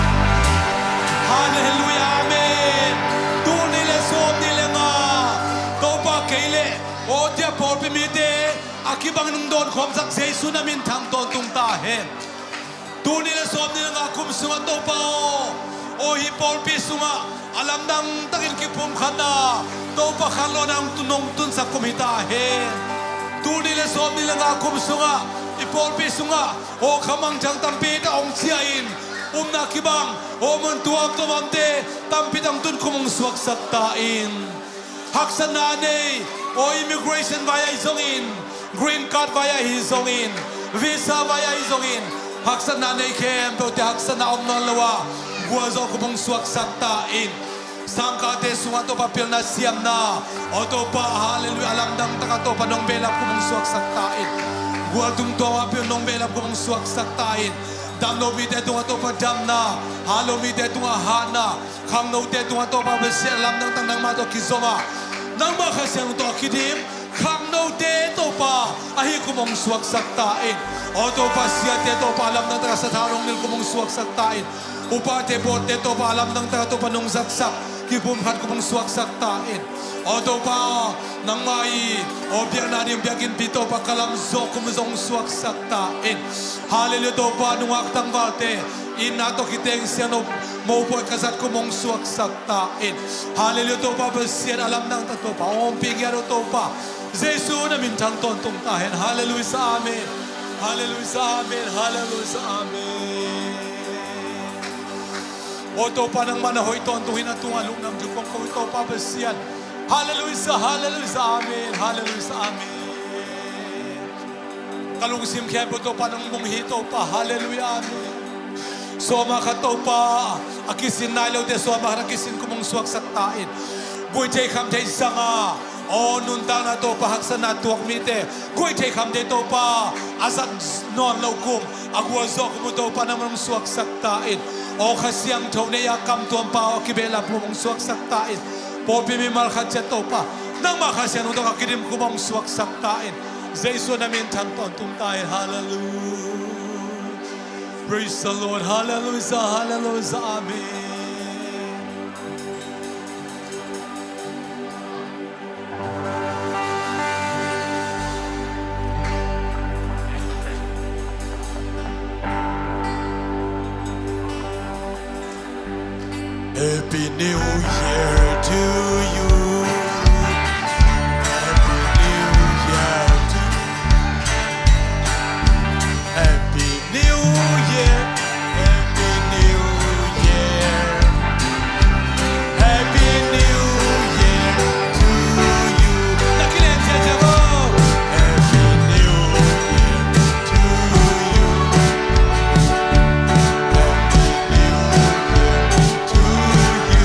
Halleluiah, amen. Tul nih le sawmnih le nga, Topa kei le aw tia pawlpi mite a kibang nung dawn khawmsak Jesu na minthang tawntung ta hen. Tul nih le sawmnih le nga kum sungah Topa aw, aw hih pawlpi sungah a lamdang takin kipumkhatna Topa khangloh nang tu nong tunsak kum hi ta hen. Tul nih le sawmnih le nga kum sungah i pawlpi sungah aw khamangthang tampi tak hong ciah in, upna kibang aw mun tuamtuam a omte tampi tak tun kum hong suaksak ta in. Haksatna nei, aw immigration vai ahi zongin, green card vai ahi zongin, visa vai ahi zongin, haksatna nei khempeuhte haksatna om nawn lo a gualzawh kum hong suaksak ta in. Sangkahte sungah Topa pilna siamna, aw Topa, halleluiah, a lamdang takah Topa nong behlap kum hong suaksak ta in. Gualtung tuam a pil nong behlap kum hong suaksak ta in. Damlo mite tungah Topa damna, hatlo mite tungah hatna, khangnote tungah Topa Pasian a lamdang tak nangmah tawh kizom a, nangmah Kha Siangtho tawh a kidim khangnote Topa ahi kum hong suaksak ta in. Aw Topa, siate Topa a lamdang tak a sathau nong nilh kum hong suaksak ta in. Upate pawtte Topa a lamdang tak a Topa nong zatsak kipumkhat kum hong suaksak ta in. Aw Topa, nangmah i aw biakna ding biakinnpi Topa ka lamzawh kum zong suaksak ta in. Halleluiah Topa, nungak tangvalte itna tawh kiteng siangtho mopawi ka zat kum hong suaksak ta in. Halleluiah Topa Pasian, a lamdang tak Topa hong ompih ngiat uh Topa, Jesu na minthang tawntung ta hen. Halleluiah, amen. Halleluiah, amen. Halleluiah, amen. Aw Topa, nangmah na hoih tawntung hi, na tungah lungdam thu kong ko hi Topa Pasian. Halleluiah, halleluiah, amen. Halleluiah, amen. Ka lungsim khempeuh Topa nong mung hi Topa. Halleluiah, amen. Sawma khat Topa a kisin nai lote sawma khat a kisin kum hong suaksak ta in. Guih thei kham thei zanga aw nuntakna Topa haksatna tuak mite guih thei kham thei Topa a zat nawn loh kum, a gualzawh kum uh Topa nangmah hong suaksak ta in. Aw Kha Siangtho nei a kamtuam pa aw a kibehlap kum hong suaksak ta in. Pawlpi mimal khat ciat Topa nangmah Kha Siangtho tawh a kidim kum hong suaksak ta in. Jesu na minthang tawntung ta in. Halleluiah. Praise the Lord. Halleluiah, halleluiah, amen. Happy New Year to you. Happy New Year to you. Happy New Year. Happy New Year. Happy New Year to you. Nakilehn ciatciat aw. Happy New Year to you. Happy New Year to you.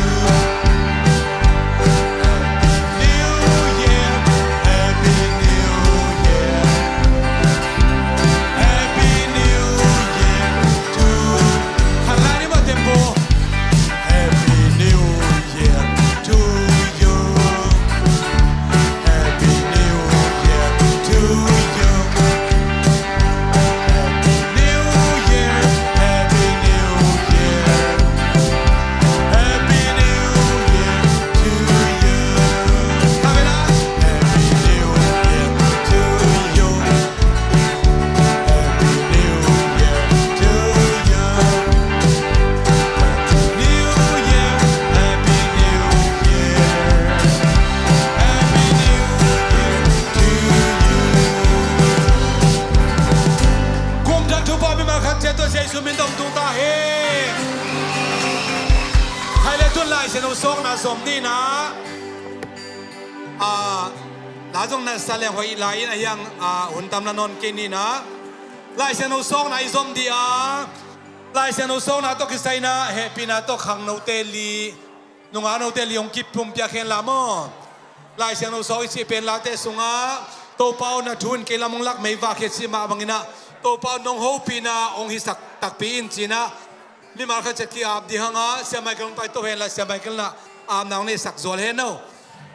Zom ni na, a, na zong na sa leng hoih lai in a hiang, a, hun tam na nawn kei ni na. Lai Siangtho sawkna i zom dih a, Lai Siangtho sawkna tawh kisai na hehpihna tawh khangnote li, nungaknote li hong kipumpiak hen la maw. Lai Siangtho sawk i cih pen Late sungah Topa aw na thu in kei lam hong lak meivak hi a cih mah bangin ah Topa aw nong hopihna hong hisak takpi in ci-in ah mimal khat ciat ki-ap ding hang a, Sia Michael hong paito hen la, Sia Michael in ah apna hong neihsak zual hen aw.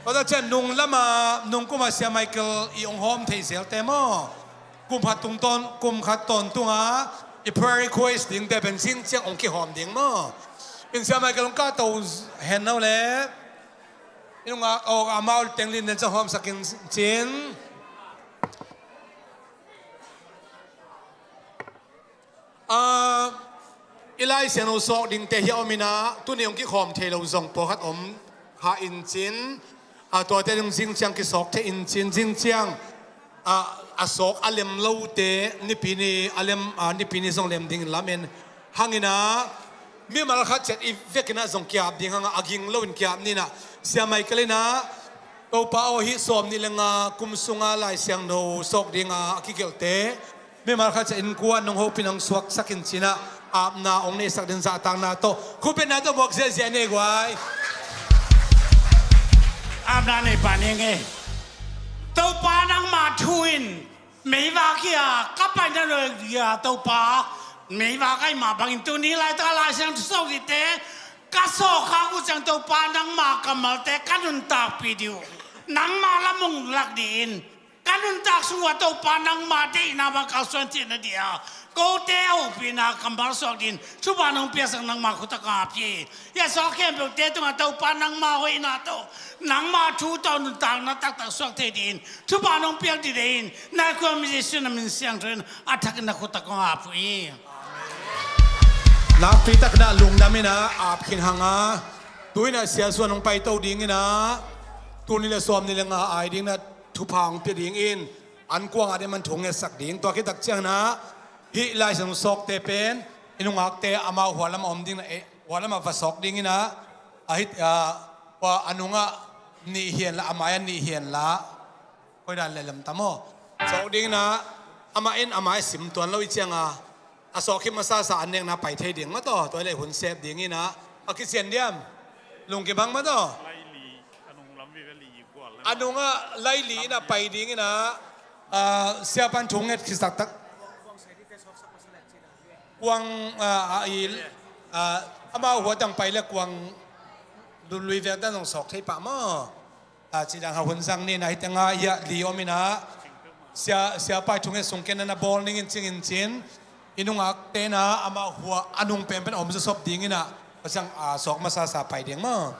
Tua ciang nung lamah, nung kumah Sia Michael i hong hawm thei zelte maw. Kum khat tungtawn, kum khat tawntung a i prayer request dingte pen zing ciang hong kihawm ding maw. In Sia Michael hong kahto hen aw le. In hong a, aw, amau teng lin den ciang hawmsak in cin. A, i Lai Siangtho sawk dingte hi a om in ah, tuni hong kikhawm thei lo zong pawlkhat om kha in cin, a, tuate zong zing ciang kisawk thei in cin, zing ciang, a, a sawk a lem lote, nipi ni a lem, a, nipi ni zong lem dingin lamen hang in ah, mimal khat ciat i vek in ah zong ki-ap ding hang a, a ging loin ki-ap ni in ah, Sia Michael in ah, Topa aw hih sawm nih le nga kum sunga Lai Siangtho sawk dinga a kigelhte mimal khat ciat innkuan nong hopih nong suaksak in ci-in ah apna hong neihsak ding zahtakna tawh khutbetna tawh muak ziahziah nei guai. Apna nei pah ning e. Topa nangma thu in meivak hi a, ka paina lo hi a Topa, meivak ahih mah bangin tuni laitaka Lai Siangtho sawk dihte ka sawk khak uh ciang Topa nangma kammalte ka nuntakpih dih uh, nangma lam hong lak dih in. Ka nuntak sung uh a Topa nangma deihna bang kalsuan theihna dih a, kote a hopihna kammal suak dih in thupha nong piaksak nangma khut ah ka ap hi. Hih a sawk khempeuhte tungah Topa nangma hoihna tawh, nangma thu tawh nuntakna taktak suak thei dih in thupha nong piak dih dih in, na khuami Jesuh na min siangtho in a thakin na khut ah kong ap uh hi. Nakpi takin ah lungdam in ah ap khin hang a, tu in ah Sia Suan hong paito ding in ah, tul nih le sawm nih le nga a ai ding in ah thupha hong pia dingin an kuang ah ding man thu hong ngetsak ding. Tua khit tak ciangin ah hih Lai Siangtho sawkte pen i nungakte amau hua lamah om ding in ah, eh, hua lamah va sawk ding in ah, a hih, ah, hua a nungah nih hi hen la, a mai ah nih hi hen la, koi dan leh lam tam aw. Sawk ding in ah, amah in a mai sim tuan lo i ciang a, a sawk khit masasa an nekna pai thei ding mah tawh, tua leh hun sep ding in ah, a kician diam? Lungkibang mah tawh. A nungah lai li in ah pai ding in ah, ah, siapan thu nget khit taktak. Kuang, ah, ah, i, ah, amau hua tang pai leh kuang lui vek dan zong sawk thei pah maw. Ah, ci dang ha hun zang ni in ah, hih tengah hih ah li om in ah, sia, siapa thu nget sung ken na bawl ning in cing in cin, i nungakte in ah amau hua a nung penpen a om zawsop ding in ah, a ciang, ah, sawk masasa pai ding maw.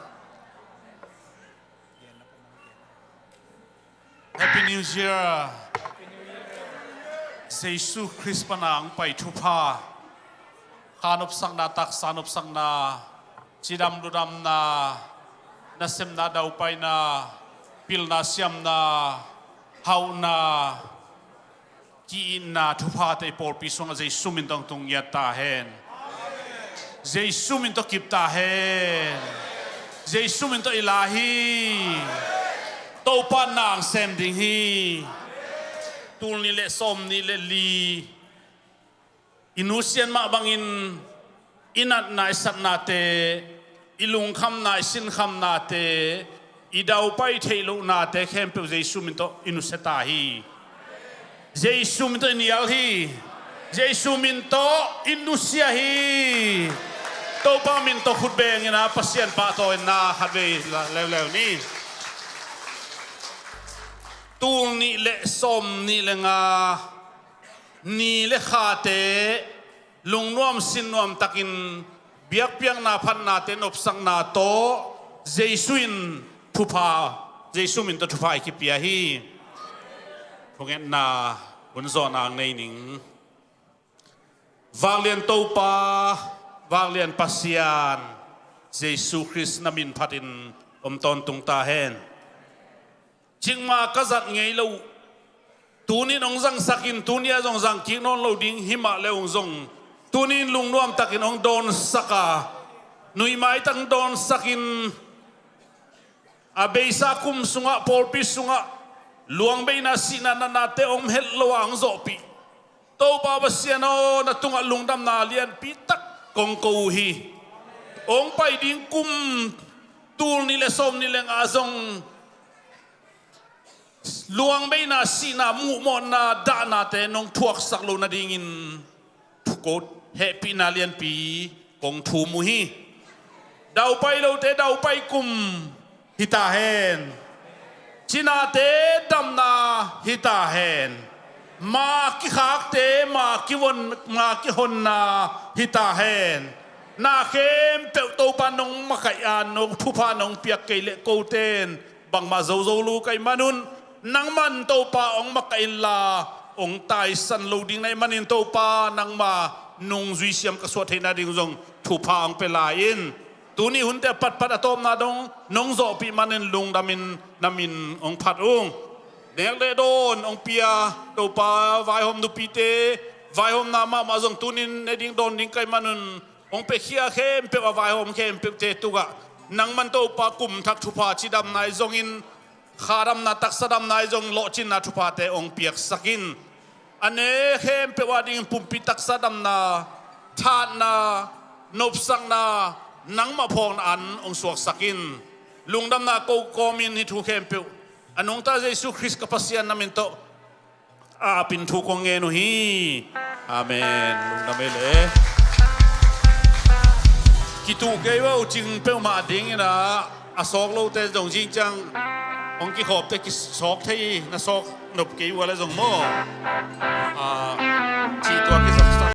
Happy New Year. Jesu Khrist pana hong pai thupha, kha nopsakna, taksa nopsakna, cidam ludamna, nasemna daupaina, pilna siamna, hauhna, ki-itna thuphate i pawlpi sungah Jesu min tawh tung ngiat ta hen. Jesu min tawh kip ta hen. Jesu min tawh i la hi. Topa na hong sem ding hi. Tul nih le sawm nih le li i nusiat mah bangin i natna i satnate, i lungkhamna i sinkhamnate, i daupai theih lohnate khempeuh Jesu min tawh i nusia ta hi. Jesu min tawh i nial hi. Jesu min tawh i nusia hi. Topa min tawh khut beng in ah Pasian pahtawi in ah khatvei la leuleu ni. Tul nih le sawm nih le nga ni le khate lungnuam sinnuam takin biakpiakna phatnate nopsakna tawh Jesu in thupha, Jesu min tawh thupha i kipia hi. Thungetna hun zawhna hong nei ning. Vanglian Topa, Vanglian Pasian, Jesu Khrist na min phatin om tawntung ta hen. Cikmah ka zat ngei loh, tuni in hong zangsakin, tuni a zong zangkik nawn lo ding himah le hong zong, tuni in lungnuam takin hong dawnsak a, nuihmai takin dawnsakin, a beisa kum sungah pawlpi sungah luangbeina sihna natnate om het lo a hong zawhpih Topa Pasian aw, na tungah lungdamna lianpi tak kong ko uh hi. Hong pai ding kum tul nih le sawm nih le nga zong luangbeina sihna muhmawhna dahnate nong thuaksak loh nadingin thu ko hehpihna lianpi kong thum uh hi. Daupai lote daupai kum hi ta hen. Cinate damna hi ta hen. Ma kikhakte ma kivon ma kihonna hi ta hen. Na khempeuh Topa nong makaih a nong thupha nong piak kei leh koten bangmah zozo lo ka hih manun nangman Topa hong makaih inla hong taisan lo ding na hih manin Topa nangma nungzui siam ka suah theihna ding zong thupha hong pia lai in. Tuni hunte a patpat a tawpna dong nong zawhpih manin lungdamin na min hong phat ung. Nek le dawn hong pia Topa vaihawm nupite vaihawmna mahmah zong tunin ne ding dawn ding ka hih manun hong piakhia khempeuh a vaihawm khempeuhte tungah nangman Topa kum thak thupha cidamna ahi zongin kha damna taksa damna ahi zong lawhcinna thuphate hong piaksak in. A ne khempeuh a dingin pumpi taksa damna thatna nopsakna nangmah phawkna an hong suaksak in. Lungdamna ko kawmin hih thu khempeuh a nungta Jesu Khrist ka Pasian na min tawh a apin thu kong ngen uh hi. Amen. Lungdam ei le. Kituh kei uh a uh cing peuhmah dingin ah a sawk lote zong zing ciang hong kikhawpte kisawk thei na sawk nop kei uh a le zong maw?